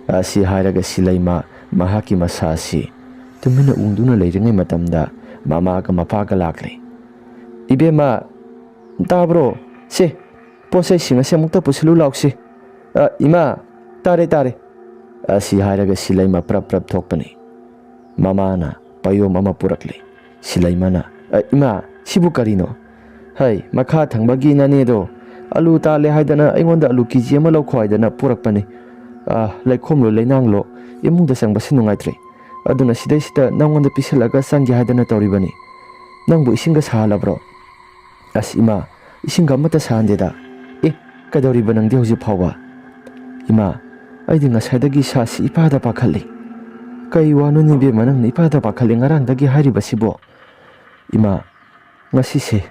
ꯑꯁꯤ ꯍꯥꯏꯔꯒ ꯁꯤꯂꯩꯃ ꯃꯍꯥꯛꯀꯤ ꯃꯁꯥ ꯑꯁꯤ ꯇꯨꯃꯤꯟꯅ ꯎꯪꯗꯨꯅ ꯂꯩꯔꯤꯉꯩ ꯃꯇꯝꯗ ꯃꯃꯥꯒ ꯃꯄꯥꯒ ꯂꯥꯛꯂꯦ꯫ "ꯏꯕꯦꯝꯃ, ꯇꯥꯕ꯭ꯔꯣ? ꯁꯦ, ꯄꯣꯠ ꯆꯩꯁꯤꯡ ꯑꯁꯦ ꯑꯃꯨꯛꯇ ꯄꯨꯁꯤꯜꯂꯨ ꯂꯥꯎꯁꯤ꯫ ꯑ, ꯏꯃꯥ, ꯇꯥꯔꯦ, ꯇꯥꯔꯦ꯫" ꯑꯁꯤ ꯍꯥꯏꯔꯒ ꯁꯤꯂꯩꯃ ꯄ꯭ꯔꯞ ꯄ꯭ꯔꯞ ꯊꯣꯛꯄꯅꯤ꯫ ꯃꯃꯥꯅ ꯄꯌꯣꯝ ꯑꯃ ꯄꯨꯔꯛꯂꯦ꯫ ꯁꯤꯂꯩꯃꯅ, "ꯑ, ꯏꯃꯥ, ꯁꯤꯕꯨ ꯀꯔꯤꯅꯣ?" "ꯍꯩ, ꯃꯈꯥ ꯊꯪꯕꯒꯤ ꯅꯅꯦꯗꯣ ꯑꯂꯨ ꯇꯥꯜꯂꯦ ꯍꯥꯏꯗꯅ ꯑꯩꯉꯣꯟꯗ ꯑꯂꯨ ꯀꯦ ꯖꯤ ꯑꯃ ꯂꯧꯈꯣ ꯍꯥꯏꯗꯅ ꯄꯨꯔꯛꯄꯅꯤ꯫ ꯑ, ꯂꯩꯈꯣꯝꯂꯣ ꯂꯩꯅꯥꯡꯂꯣ ꯏꯃꯨꯡꯗ ꯆꯪꯕꯁꯤ ꯅꯨꯡꯉꯥꯏꯇ꯭ꯔꯦ꯫ ꯑꯗꯨꯅ ꯁꯤꯗꯩꯁꯤꯗ ꯅꯪꯉꯣꯟꯗ ꯄꯤꯁꯜꯂꯒ ꯆꯪꯒꯦ ꯍꯥꯏꯗꯅ ꯇꯧꯔꯤꯕꯅꯤ꯫ ꯅꯪꯕꯨ ꯏꯁꯤꯡꯒ ꯁꯥꯍꯜꯂꯕ꯭ꯔꯣ?" "ꯑꯁ ꯏꯃꯥ, ꯏꯁꯤꯡꯒ ꯑꯃꯠꯇ ꯁꯥꯍꯟꯗꯦꯗ꯫" "ꯑꯦ, ꯀꯩꯗꯧꯔꯤꯕ ꯅꯪꯗꯤ ꯍꯧꯖꯤꯛ ꯐꯥꯎꯕ?" "ꯏꯃꯥ, ꯑꯩꯗꯤ ꯉꯁꯥꯏꯗꯒꯤ ꯏꯁꯥꯁꯤ ꯏꯄꯥꯗ ꯄꯥꯈꯠꯂꯤ꯫" "ꯀꯩ ꯋꯥꯅꯣꯅꯦ ꯏꯕꯦꯝꯃ, ꯅꯪꯅ ꯏꯄꯥꯗ ꯄꯥꯈꯠꯂꯤ ꯉꯔꯥꯡꯗꯒꯤ ꯍꯥꯏꯔꯤꯕꯁꯤꯕꯣ?" "ꯏꯃꯥ, ꯉꯁꯤꯁꯦ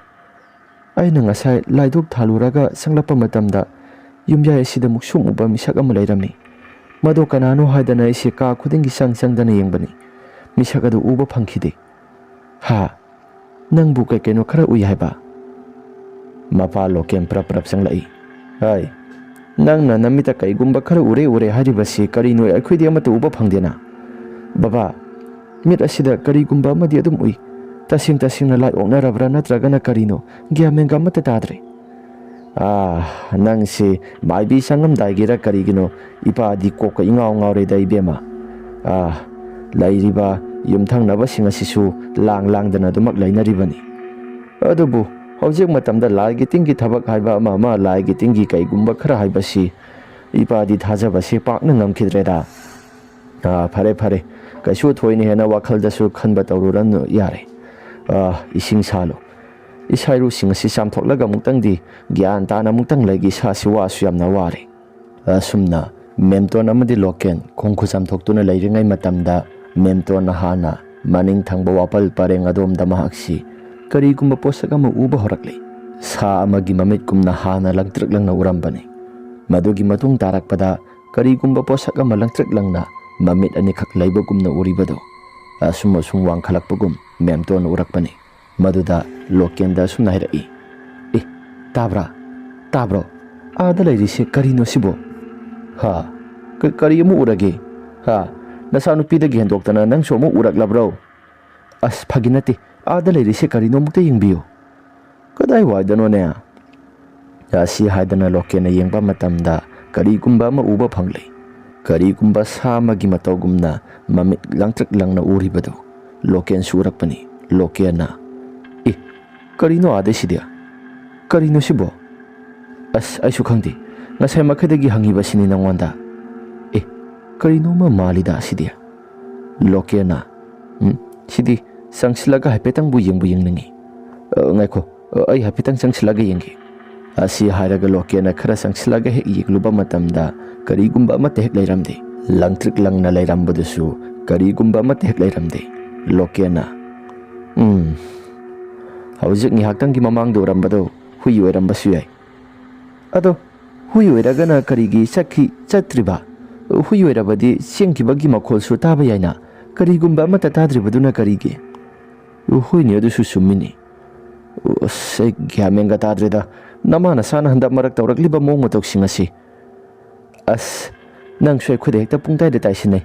ꯑꯩꯅ ꯉꯁꯥꯏ ꯂꯥꯏꯙꯨꯛ ꯊꯥꯜꯂꯨꯔꯒ ꯆꯪꯂꯛꯄ ꯃꯇꯝꯗ ꯌꯨꯝꯌꯥꯏ ꯑꯁꯤꯗ ꯃꯨꯛꯁꯨꯛ ꯃꯨꯕ ꯃꯤꯁꯛ ꯑꯃ ꯂꯩꯔꯝꯃꯤ꯫ ꯃꯗꯨ ꯀꯅꯥꯅꯣ ꯍꯥꯏꯗꯅ ꯑꯩꯁꯦ ꯀꯥ ꯈꯨꯗꯤꯡꯒꯤ ꯆꯪ ꯆꯪꯗꯅ ꯌꯦꯡꯕꯅꯤ꯫ ꯃꯤꯁꯛ ꯑꯗꯨ ꯎꯕ ꯐꯪꯈꯤꯗꯦ꯫" "ꯍꯥ? ꯅꯪꯕꯨ ꯀꯩ ꯀꯩꯅꯣ ꯈꯔ ꯎꯏ ꯍꯥꯏꯕ?" ꯃꯄꯥ ꯂꯣꯀꯦꯟ ꯄ꯭ꯔꯞ ꯄ꯭ꯔꯞ ꯆꯪꯂꯛꯏ꯫ "ꯍꯥꯏ, ꯅꯪꯅ ꯅꯃꯤꯠꯇ ꯀꯩꯒꯨꯝꯕ ꯈꯔ ꯎꯔꯦ ꯎꯔꯦ ꯍꯥꯏꯔꯤꯕꯁꯤ ꯀꯔꯤꯅꯣ? ꯑꯩꯈꯣꯏꯗꯤ ꯑꯃꯠꯇ ꯎꯕ ꯐꯪꯗꯦꯅ꯫" "ꯕꯕꯥ, ꯃꯤꯠ ꯑꯁꯤꯗ ꯀꯔꯤꯒꯨꯝꯕ ꯑꯃꯗꯤ ꯑꯗꯨꯝ ꯎꯏ꯫ ꯇꯁꯦꯡ ꯇꯁꯦꯡꯅ ꯂꯥꯏ ꯑꯣꯛꯅꯔꯕ꯭ꯔꯥ ꯅꯠꯇ꯭ꯔꯒꯅ ꯀꯔꯤꯅꯣ? ꯒ꯭ꯌꯥꯟ ꯃꯦꯟꯒ ꯑꯃꯠꯇ ꯇꯥꯗ꯭ꯔꯦ꯫ ꯑꯥ, ꯅꯪꯁꯦ ꯃꯥꯏꯕꯤ ꯆꯪꯉꯝꯗꯥꯏꯒꯤꯔ ꯀꯔꯤꯒꯤꯅꯣ? ꯏꯄꯥꯗꯤ ꯀꯣꯛꯀ ꯏꯉꯥꯎ ꯉꯥꯎꯔꯦꯗ, ꯏꯕꯦꯝꯃ꯫ ꯑꯥ, ꯂꯩꯔꯤꯕ ꯌꯨꯝꯊꯪꯅꯕꯁꯤꯡ ꯑꯁꯤꯁꯨ ꯂꯥꯡ ꯂꯥꯡꯗꯅ ꯑꯗꯨꯃꯛ ꯂꯩꯅꯔꯤꯕꯅꯤ꯫ ꯑꯗꯨꯕꯨ ꯍꯧꯖꯤꯛ ꯃꯇꯝꯗ ꯂꯥꯏꯒꯤ ꯇꯤꯟꯒꯤ ꯊꯕꯛ ꯍꯥꯏꯕ ꯑꯃ ꯑꯃ, ꯂꯥꯏꯒꯤ ꯇꯤꯟꯒꯤ ꯀꯩꯒꯨꯝꯕ ꯈꯔ ꯍꯥꯏꯕꯁꯤ ꯏꯄꯥꯗꯤ ꯊꯥꯖꯕꯁꯦ ꯄꯥꯛꯅ ꯉꯝꯈꯤꯗ꯭ꯔꯦꯗ꯫ ꯑꯥ, ꯐꯔꯦ, ꯐꯔꯦ꯫ ꯀꯩꯁꯨ ꯊꯣꯏꯅ ꯍꯦꯟꯅ ꯋꯥꯈꯜꯗꯁꯨ ꯈꯟꯕ ꯇꯧꯔꯨꯔꯅꯨ, ꯌꯥꯔꯦ꯫ ꯑꯥ, ꯏꯁꯤꯡ ꯁꯥꯍꯜꯂꯨ꯫ ꯏꯁꯥ ꯏꯔꯨꯁꯤꯡ ꯑꯁꯤ ꯆꯥꯝꯊꯣꯛꯂꯒ ꯑꯃꯨꯛꯇꯪꯗꯤ ꯒ꯭ꯌꯥꯟ ꯇꯥꯅ ꯑꯃꯨꯛꯇꯪ ꯂꯩꯒꯦ, ꯏꯁꯥꯁꯤ ꯋꯥꯁꯨ ꯌꯥꯝꯅ ꯋꯥꯔꯦ꯫ ꯑꯁꯨꯝꯅ ꯃꯦꯝꯇꯣꯟ ꯑꯃꯗꯤ ꯂꯣꯀꯦꯟ ꯈꯣꯡ ꯈꯨꯠ ꯆꯥꯝꯊꯣꯛꯇꯨꯅ ꯂꯩꯔꯤꯉꯩ ꯃꯇꯝꯗ, ꯃꯦꯝꯇꯣꯟꯅ ꯍꯥꯟꯅ ꯃꯅꯤꯡ ꯊꯪꯕ ꯋꯥꯄꯜ ꯄꯔꯦꯡ ꯑꯗꯣꯝꯗ ꯃꯍꯥꯛꯁꯤ ꯀꯔꯤꯒꯨꯝꯕ ꯄꯣꯠꯁꯛ ꯑꯃ ꯎꯕ ꯍꯧꯔꯛꯂꯦ꯫ ꯁꯥ ꯑꯃꯒꯤ ꯃꯃꯤꯠꯀꯨꯝꯅ ꯍꯥꯟꯅ ꯂꯪꯇ꯭ꯔꯤꯛ ꯂꯪꯅ ꯎꯔꯝꯕꯅꯤ꯫ ꯃꯗꯨꯒꯤ ꯃꯇꯨꯡ ꯇꯥꯔꯛꯄꯗ ꯀꯔꯤꯒꯨꯝꯕ ꯄꯣꯠꯁꯛ ꯑꯃ ꯂꯪꯇ꯭ꯔꯤꯛ ꯂꯪꯅ ꯃꯃꯤꯠ ꯑꯅꯤꯈꯛ ꯂꯩꯕꯒꯨꯝꯅ ꯎꯔꯤꯕꯗꯨ ꯑꯁꯨꯝ ꯑꯁꯨꯝ ꯋꯥꯡꯈꯠꯂꯛꯄꯒꯨꯝ ꯃꯦꯝꯇꯣꯟꯅ ꯎꯔꯛꯄꯅꯤ꯫ ꯃꯗꯨꯗ ꯂꯣꯀꯦꯟꯗ ꯑꯁꯨꯝꯅ ꯍꯥꯏꯔꯛꯏ, "ꯑꯦ, ꯇꯥꯕ꯭ꯔꯥ? ꯇꯥꯕ꯭ꯔꯣ? ꯑꯥꯗ ꯂꯩꯔꯤꯁꯦ ꯀꯔꯤꯅꯣ ꯁꯤꯕꯣ? ꯍꯥ? ꯀ-, ꯀꯔꯤ ꯑꯃ ꯎꯔꯒꯦ? ꯍꯥ? ꯅꯆꯥꯅꯨꯄꯤꯗꯒꯤ ꯍꯦꯟꯗꯣꯛꯇꯅ ꯅꯪꯁꯨ ꯑꯃꯨꯛ ꯎꯔꯛꯂꯕ꯭ꯔꯣ? ꯑꯁ, ꯐꯥꯒꯤ ꯅꯠꯇꯦ꯫ ꯑꯥꯗ ꯂꯩꯔꯤꯁꯦ ꯀꯔꯤꯅꯣ ꯑꯃꯨꯛꯇ ꯌꯦꯡꯕꯤꯌꯨ꯫ ꯀꯗꯥꯏꯋꯥꯏꯗꯅꯣꯅꯦ?" ꯑꯁꯤ ꯍꯥꯏꯗꯅ ꯂꯣꯀꯦꯟꯅ ꯌꯦꯡꯕ ꯃꯇꯝꯗ ꯀꯔꯤꯒꯨꯝꯕ ꯑꯃ ꯎꯕ ꯐꯪꯂꯦ꯫ ꯀꯔꯤꯒꯨꯝꯕ ꯁꯥ ꯑꯃꯒꯤ ꯃꯇꯧꯒꯨꯝꯅ ꯃꯃꯤꯠ ꯂꯪꯇ꯭ꯔꯤꯛ ꯂꯪꯅ ꯎꯔꯤꯕꯗꯨ ꯂꯣꯀꯦꯟꯁꯨ ꯎꯔꯛꯄꯅꯤ꯫ ꯂꯣꯀꯦꯟꯅ, "ꯑꯦ, ꯀꯔꯤꯅꯣ ꯑꯥꯗꯩꯁꯤꯗꯤ? ꯀꯔꯤꯅꯣ ꯁꯤꯕꯣ? ꯑꯁ, ꯑꯩꯁꯨ ꯈꯪꯗꯦ꯫ ꯉꯁꯥꯏ ꯃꯈꯩꯗꯒꯤ ꯍꯪꯉꯤꯕꯁꯤꯅꯤ ꯅꯉꯣꯟꯗ꯫ ꯑꯦ, ꯀꯔꯤꯅꯣꯃ ꯃꯥꯜꯂꯤꯗ ꯑꯁꯤꯗꯤ꯫" ꯂꯣꯀꯦꯟꯅ, "ꯎꯝ, ꯁꯤꯗꯤ ꯆꯪꯁꯤꯜꯂꯒ ꯍꯥꯏꯐꯦꯠꯇꯪꯕꯨ ꯌꯦꯡꯕꯨ ꯌꯦꯡꯅꯤꯡꯉꯤ꯫ ꯑ, ꯉꯥꯏꯈꯣ, ꯑ, ꯑꯩ ꯍꯥꯏꯐꯦꯠꯇꯪ ꯆꯪꯁꯤꯜꯂꯒ ꯌꯦꯡꯒꯦ꯫" ꯑꯁꯤ ꯍꯥꯏꯔꯒ ꯂꯣꯀꯦꯟꯅ ꯈꯔ ꯆꯪꯁꯤꯜꯂꯒ ꯍꯦꯛ ꯌꯦꯡꯂꯨꯕ ꯃꯇꯝꯗ ꯀꯔꯤꯒꯨꯝꯕ ꯑꯃꯠꯇ ꯍꯦꯛ ꯂꯩꯔꯝꯗꯦ꯫ ꯂꯪꯇ꯭ꯔꯤꯛ ꯂꯪꯅ ꯂꯩꯔꯝꯕꯗꯨꯁꯨ ꯀꯔꯤꯒꯨꯝꯕ ꯑꯃꯠꯇ ꯍꯦꯛ ꯂꯩꯔꯝꯗꯦ꯫ ꯂꯣꯀꯦꯟꯅ, "ꯎꯝ, ꯍꯧꯖꯤꯛ ꯉꯥꯏꯍꯥꯛꯇꯪꯒꯤ ꯃꯃꯥꯡꯗ ꯎꯔꯝꯕꯗꯣ ꯍꯨꯏ ꯑꯣꯏꯔꯝꯕꯁꯨ ꯌꯥꯏ꯫ ꯑꯗꯣ ꯍꯨꯏ ꯑꯣꯏꯔꯒꯅ ꯀꯔꯤꯒꯤ ꯆꯠꯈꯤ, ꯆꯠꯇ꯭ꯔꯤꯕ? ꯍꯨꯏ ꯑꯣꯏꯔꯕꯗꯤ ꯆꯦꯟꯈꯤꯕꯒꯤ ꯃꯈꯣꯜꯁꯨ ꯇꯥꯕ ꯌꯥꯏꯅ, ꯀꯔꯤꯒꯨꯝꯕ ꯑꯃꯠꯇ ꯇꯥꯗ꯭ꯔꯤꯕꯗꯨꯅ ꯀꯔꯤꯒꯤ?" "ꯍꯣꯏꯅꯦ, ꯑꯗꯨꯁꯨ ꯆꯨꯝꯃꯤꯅꯦ꯫ ꯑꯁ, ꯑꯩ ꯒ꯭ꯌꯥꯟ ꯃꯦꯟꯒ ꯇꯥꯗ꯭ꯔꯦꯗ꯫ ꯅꯃꯥ ꯅꯆꯥꯅ ꯍꯟꯗꯛ ꯃꯔꯛ ꯇꯧꯔꯛꯂꯤꯕ ꯃꯑꯣꯡ ꯃꯇꯧꯁꯤꯡ ꯑꯁꯤ꯫ ꯑꯁ, ꯅꯪꯁꯨ ꯑꯩꯈꯣꯏꯗ ꯍꯦꯛꯇ ꯄꯨꯡꯇꯥꯏꯗ ꯇꯥꯏꯁꯤꯟꯅꯩ꯫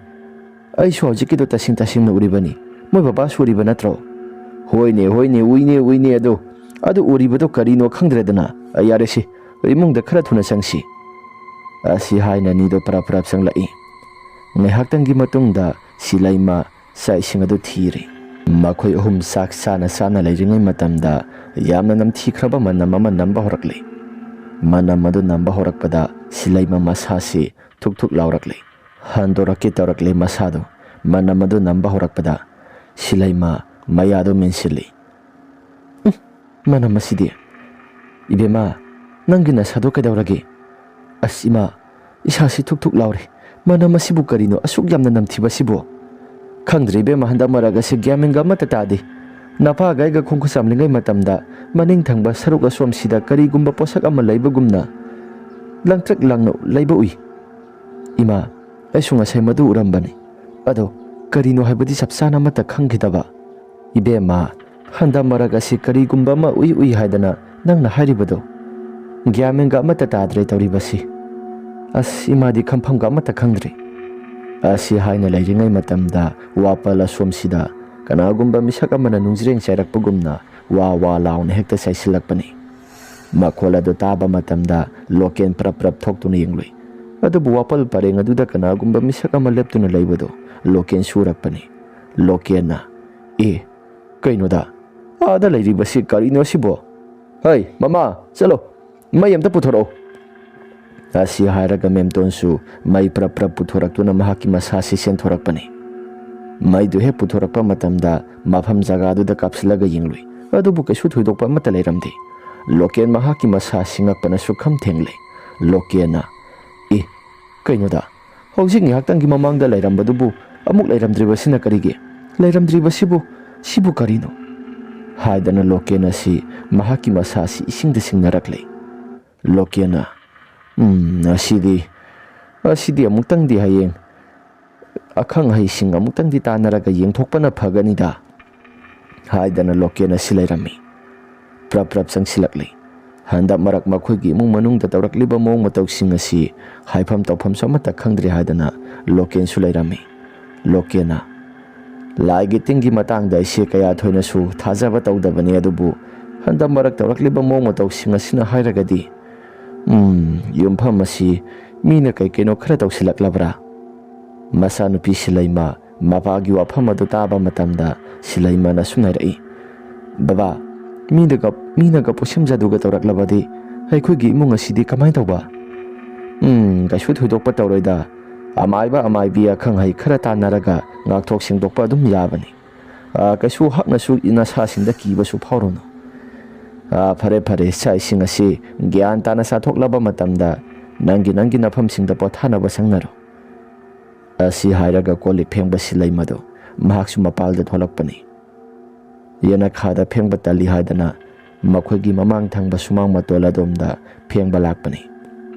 ꯑꯩꯁꯨ ꯍꯧꯖꯤꯛꯀꯤꯗꯣ ꯇꯁꯦꯡ ꯇꯁꯦꯡꯅ ꯎꯔꯤꯕꯅꯤ꯫ ꯃꯣꯏ ꯕꯕꯥꯁꯨ ꯎꯔꯤꯕ ꯅꯠꯇ꯭ꯔꯣ?" "ꯍꯣꯏꯅꯦ, ꯍꯣꯏꯅꯦ, ꯎꯏꯅꯦ, ꯎꯏꯅꯦ, ꯑꯗꯨ, ꯑꯗꯨ ꯎꯔꯤꯕꯗꯣ ꯀꯔꯤꯅꯣ ꯈꯪꯗ꯭ꯔꯦꯗꯅ꯫ ꯑ, ꯌꯥꯔꯦꯁꯤ, ꯏꯃꯨꯡꯗ ꯈꯔ ꯊꯨꯅ ꯆꯪꯁꯤ"꯫ ꯑꯁꯤ ꯍꯥꯏꯅ ꯑꯅꯤꯗꯣ ꯄꯔꯞ ꯄꯔꯞ ꯆꯪꯂꯛꯏ꯫ ꯉꯥꯏꯍꯥꯛꯇꯪꯒꯤ ꯃꯇꯨꯡꯗ ꯁꯤꯂꯩꯃ ꯆꯥꯛ ꯏꯁꯤꯡ ꯑꯗꯨ ꯊꯤꯔꯦ꯫ ꯃꯈꯣꯏ ꯑꯍꯨꯝ ꯆꯥꯛ ꯆꯥꯅ ꯆꯥꯅ ꯂꯩꯔꯤꯉꯩ ꯃꯇꯝꯗ ꯌꯥꯝꯅ ꯅꯝꯊꯤꯈ꯭ꯔꯕ ꯃꯅꯝ ꯑꯃ ꯅꯝꯕ ꯍꯧꯔꯛꯂꯦ꯫ ꯃꯅꯝ ꯑꯗꯨ ꯅꯝꯕ ꯍꯧꯔꯛꯄꯗ ꯁꯤꯂꯩꯃ ꯃꯁꯥꯁꯤ ꯊꯨꯛ ꯊꯨꯛ ꯂꯥꯎꯔꯛꯂꯦ꯫ ꯍꯟꯗꯣꯔꯛꯀꯦ ꯇꯧꯔꯛꯂꯦ ꯃꯁꯥꯗꯨ꯫ ꯃꯅꯝ ꯑꯗꯨ ꯅꯝꯕ ꯍꯧꯔꯛꯄꯗ ꯁꯤꯂꯩꯃ ꯃꯌꯥꯗꯨ ꯃꯦꯟꯁꯤꯜꯂꯤ꯫ "ꯎꯝ, ꯃꯅꯝ ꯑꯁꯤꯗꯤ꯫ ꯏꯕꯦꯝꯃ, ꯅꯪꯒꯤ ꯅꯁꯥꯗꯣ ꯀꯩꯗꯧꯔꯒꯦ?" "ꯑꯁ ꯏꯃꯥ, ꯏꯁꯥꯁꯤ ꯊꯨꯛ ꯊꯨꯛ ꯂꯥꯎꯔꯦ꯫ ꯃꯅꯝ ꯑꯁꯤꯕꯨ ꯀꯔꯤꯅꯣ ꯑꯁꯨꯛ ꯌꯥꯝꯅ ꯅꯝꯊꯤꯕꯁꯤꯕꯨ?" "ꯈꯪꯗ꯭ꯔꯦ ꯏꯕꯦꯝꯃ, ꯍꯟꯗꯛ ꯃꯔꯛ ꯑꯁꯤ ꯒ꯭ꯌꯥꯟ ꯃꯦꯟꯒ ꯑꯃꯠꯇ ꯇꯥꯗꯦ꯫ ꯅꯄꯥꯒ ꯑꯩꯒ ꯈꯣꯡꯈꯨꯠ ꯆꯥꯝꯂꯤꯉꯩ ꯃꯇꯝꯗ ꯃꯅꯤꯡ ꯊꯪꯕ ꯁꯔꯨꯛ ꯑꯁꯣꯝꯁꯤꯗ ꯀꯔꯤꯒꯨꯝꯕ ꯄꯣꯠꯁꯛ ꯑꯃ ꯂꯩꯕꯒꯨꯝꯅ ꯂꯪꯇ꯭ꯔꯤꯛ ꯂꯪꯅ ꯂꯩꯕ ꯎꯏ꯫ ꯏꯃꯥ, ꯑꯩꯁꯨ ꯉꯁꯥꯏ ꯃꯗꯨ ꯎꯔꯝꯕꯅꯤ꯫ ꯑꯗꯣ ꯀꯔꯤꯅꯣ ꯍꯥꯏꯕꯗꯤ ꯆꯞ ꯆꯥꯅ ꯑꯃꯠꯇ ꯈꯪꯈꯤꯗꯕ꯫ ꯏꯕꯦꯝꯃ, ꯍꯟꯗꯛ ꯃꯔꯛ ꯑꯁꯤ ꯀꯔꯤꯒꯨꯝꯕ ꯑꯃ ꯎꯏ ꯎꯏ ꯍꯥꯏꯗꯅ ꯅꯪꯅ ꯍꯥꯏꯔꯤꯕꯗꯣ꯫ ꯒ꯭ꯌꯥꯟ ꯃꯦꯟꯒ ꯑꯃꯠꯇ ꯇꯥꯗ꯭ꯔꯦ ꯇꯧꯔꯤꯕꯁꯤ꯫ ꯑꯁ, ꯏꯃꯥꯗꯤ ꯈꯟꯐꯝꯒ ꯑꯃꯠꯇ ꯈꯪꯗ꯭ꯔꯦ"꯫ ꯑꯁꯤ ꯍꯥꯏꯅ ꯂꯩꯔꯤꯉꯩ ꯃꯇꯝꯗ ꯋꯥꯄꯜ ꯑꯁꯣꯝꯁꯤꯗ ꯀꯅꯥꯒꯨꯝꯕ ꯃꯤꯁꯛ ꯑꯃꯅ ꯅꯨꯡꯖ꯭ꯔꯦꯡ ꯆꯥꯏꯔꯛꯄꯒꯨꯝꯅ ꯋꯥ ꯋꯥ ꯂꯥꯎꯅ ꯍꯦꯛꯇ ꯆꯥꯏꯁꯤꯜꯂꯛꯄꯅꯤ꯫ ꯃꯈꯣꯜ ꯑꯗꯨ ꯇꯥꯕ ꯃꯇꯝꯗ ꯂꯣꯀꯦꯟ ꯄ꯭ꯔꯞ ꯄ꯭ꯔꯞ ꯊꯣꯛꯇꯨꯅ ꯌꯦꯡꯂꯨꯏ꯫ ꯑꯗꯨꯕꯨ ꯋꯥꯄꯜ ꯄꯔꯦꯡ ꯑꯗꯨꯗ ꯀꯅꯥꯒꯨꯝꯕ ꯃꯤꯁꯛ ꯑꯃ ꯂꯦꯞꯇꯨꯅ ꯂꯩꯕꯗꯨ ꯂꯣꯀꯦꯟꯁꯨ ꯎꯔꯛꯄꯅꯤ꯫ ꯂꯣꯀꯦꯟꯅ, "ꯑꯦ, ꯀꯩꯅꯣꯗ, ꯑꯥꯗ ꯂꯩꯔꯤꯕꯁꯤ ꯀꯔꯤꯅꯣ ꯁꯤꯕꯣ? ꯍꯩ, ꯃꯃꯥ, ꯆꯠꯂꯣ, ꯃꯩ ꯑꯝꯇ ꯄꯨꯊꯣꯔꯛꯑꯣ"꯫ ꯑꯁꯤ ꯍꯥꯏꯔꯒ ꯃꯦꯝꯇꯣꯟꯁꯨ ꯃꯩ ꯄ꯭ꯔꯞ ꯄ꯭ꯔꯞ ꯄꯨꯊꯣꯔꯛꯇꯨꯅ ꯃꯍꯥꯛꯀꯤ ꯃꯁꯥꯁꯤ ꯆꯦꯟꯊꯣꯔꯛꯄꯅꯤ꯫ ꯃꯩꯗꯨ ꯍꯦꯛ ꯄꯨꯊꯣꯔꯛꯄ ꯃꯇꯝꯗ ꯃꯐꯝ ꯖꯒꯥꯗꯨꯗ ꯀꯥꯞꯁꯤꯜꯂꯒ ꯌꯦꯡꯂꯨꯏ, ꯑꯗꯨꯕꯨ ꯀꯩꯁꯨ ꯊꯣꯏꯗꯣꯛꯄ ꯑꯃꯠꯇ ꯂꯩꯔꯝꯗꯦ꯫ ꯂꯣꯀꯦꯟ ꯃꯍꯥꯛꯀꯤ ꯃꯁꯥꯁꯤ ꯉꯛꯄꯅ ꯁꯨꯛꯈꯝ ꯊꯦꯡꯂꯦ꯫ ꯂꯣꯀꯦꯟꯅ, "ꯑꯦ, ꯀꯩꯅꯣꯗ, ꯍꯧꯖꯤꯛ ꯉꯥꯏꯍꯥꯛꯇꯪꯒꯤ ꯃꯃꯥꯡꯗ ꯂꯩꯔꯝꯕꯗꯨꯕꯨ ꯑꯃꯨꯛ ꯂꯩꯔꯝꯗ꯭ꯔꯤꯕꯁꯤꯅ ꯀꯔꯤꯒꯤ? ꯂꯩꯔꯝꯗ꯭ꯔꯤꯕꯁꯤꯕꯨ, ꯁꯤꯕꯨ ꯀꯔꯤꯅꯣ?" ꯍꯥꯏꯗꯅ ꯂꯣꯀꯦꯟ ꯑꯁꯤ ꯃꯍꯥꯛꯀꯤ ꯃꯁꯥꯁꯤ ꯏꯁꯤꯡꯗ ꯁꯤꯡꯅꯔꯛꯂꯦ꯫ ꯂꯣꯀꯦꯟꯅ, "ꯎꯝ, ꯑꯁꯤꯗꯤ, ꯑꯁꯤꯗꯤ ꯑꯃꯨꯛꯇꯪꯗꯤ ꯍꯌꯦꯡ ꯑꯈꯪ ꯑꯍꯩꯁꯤꯡ ꯑꯃꯨꯛꯇꯪꯗꯤ ꯇꯥꯟꯅꯔꯒ ꯌꯦꯡꯊꯣꯛꯄꯅ ꯐꯒꯅꯤꯗ" ꯍꯥꯏꯗꯅ ꯂꯣꯀꯦꯟ ꯑꯁꯤ ꯂꯩꯔꯝꯃꯤ꯫ ꯄ꯭ꯔꯞ ꯄ꯭ꯔꯞ ꯆꯪꯁꯤꯜꯂꯛꯂꯤ꯫ ꯍꯟꯗꯛ ꯃꯔꯛ ꯃꯈꯣꯏꯒꯤ ꯏꯃꯨꯡ ꯃꯅꯨꯡꯗ ꯇꯧꯔꯛꯂꯤꯕ ꯃꯑꯣꯡ ꯃꯇꯧꯁꯤꯡ ꯑꯁꯤ ꯍꯥꯏꯐꯝ ꯇꯧꯐꯝꯁꯨ ꯑꯃꯠꯇ ꯈꯪꯗ꯭ꯔꯦ ꯍꯥꯏꯗꯅ ꯂꯣꯀꯦꯟꯁꯨ ꯂꯩꯔꯝꯃꯤ꯫ ꯂꯣꯀꯦꯟꯅ, ꯂꯥꯏꯒꯤ ꯇꯤꯟꯒꯤ ꯃꯇꯥꯡꯗ ꯑꯩꯁꯦ ꯀꯌꯥ ꯊꯣꯏꯅꯁꯨ ꯊꯥꯖꯕ ꯇꯧꯗꯕꯅꯤ, ꯑꯗꯨꯕꯨ ꯍꯟꯗꯛ ꯃꯔꯛ ꯇꯧꯔꯛꯂꯤꯕ ꯃꯑꯣꯡ ꯃꯇꯧꯁꯤꯡ ꯑꯁꯤꯅ ꯍꯥꯏꯔꯒꯗꯤ, ꯎꯝ, ꯌꯨꯝꯐꯝ ꯑꯁꯤ ꯃꯤꯅ ꯀꯩ ꯀꯩꯅꯣ ꯈꯔ ꯇꯧꯁꯤꯜꯂꯛꯂꯕ꯭ꯔꯥ? ꯃꯆꯥꯅꯨꯄꯤ ꯁꯤꯂꯩꯃ ꯃꯄꯥꯒꯤ ꯋꯥꯐꯝ ꯑꯗꯨ ꯇꯥꯕ ꯃꯇꯝꯗ ꯁꯤꯂꯩꯃꯅ ꯁꯨꯝ ꯍꯥꯏꯔꯛꯏ, "ꯕꯕꯥ, ꯃꯤꯅꯒ ꯃꯤꯅꯒ ꯄꯣꯠꯁꯤꯝ ꯖꯥꯗꯨꯒ ꯇꯧꯔꯛꯂꯕꯗꯤ ꯑꯩꯈꯣꯏꯒꯤ ꯏꯃꯨꯡ ꯑꯁꯤꯗꯤ ꯀꯃꯥꯏꯅ ꯇꯧꯕ?" "ꯎꯝ, ꯀꯩꯁꯨ ꯊꯣꯏꯗꯣꯛꯄ ꯇꯧꯔꯣꯏꯗ꯫ ꯑꯃꯥꯏꯕ ꯑꯃꯥꯏꯕꯤ ꯑꯈꯪ ꯑꯍꯩ ꯈꯔ ꯇꯥꯟꯅꯔꯒ ꯉꯥꯛꯊꯣꯛ ꯁꯦꯡꯗꯣꯛꯄ ꯑꯗꯨꯝ ꯌꯥꯕꯅꯤ꯫ ꯑ, ꯀꯩꯁꯨ ꯍꯛꯅꯁꯨ ꯅꯁꯥꯁꯤꯡꯗ ꯀꯤꯕꯁꯨ ꯐꯥꯎꯔꯨꯅꯨ꯫ ꯑ, ꯐꯔꯦ, ꯐꯔꯦ, ꯆꯥꯛ ꯏꯁꯤꯡ ꯑꯁꯤ ꯒ꯭ꯌꯥꯟ ꯇꯥꯅ ꯆꯥꯊꯣꯛꯂꯕ ꯃꯇꯝꯗ ꯅꯪꯒꯤ, ꯅꯪꯒꯤ ꯅꯐꯝꯁꯤꯡꯗ ꯄꯣꯊꯥꯅꯕ ꯆꯪꯅꯔꯣ꯫" ꯑꯁꯤ ꯍꯥꯏꯔꯒ ꯀꯣꯜ ꯂꯤꯛ ꯐꯦꯡꯕ ꯁꯤꯂꯩꯃꯗꯨ ꯃꯍꯥꯛꯁꯨ ꯃꯄꯥꯜꯗ ꯊꯣꯛꯂꯛꯄꯅꯤ꯫ ꯌꯦꯅꯈꯥꯗ ꯐꯦꯡꯕ ꯇꯜꯂꯤ ꯍꯥꯏꯗꯅ ꯃꯈꯣꯏꯒꯤ ꯃꯃꯥꯡ ꯊꯪꯕ ꯁꯨꯃꯥꯡ ꯃꯇꯣꯜ ꯑꯗꯣꯝꯗ ꯐꯦꯡꯕ ꯂꯥꯛꯄꯅꯤ꯫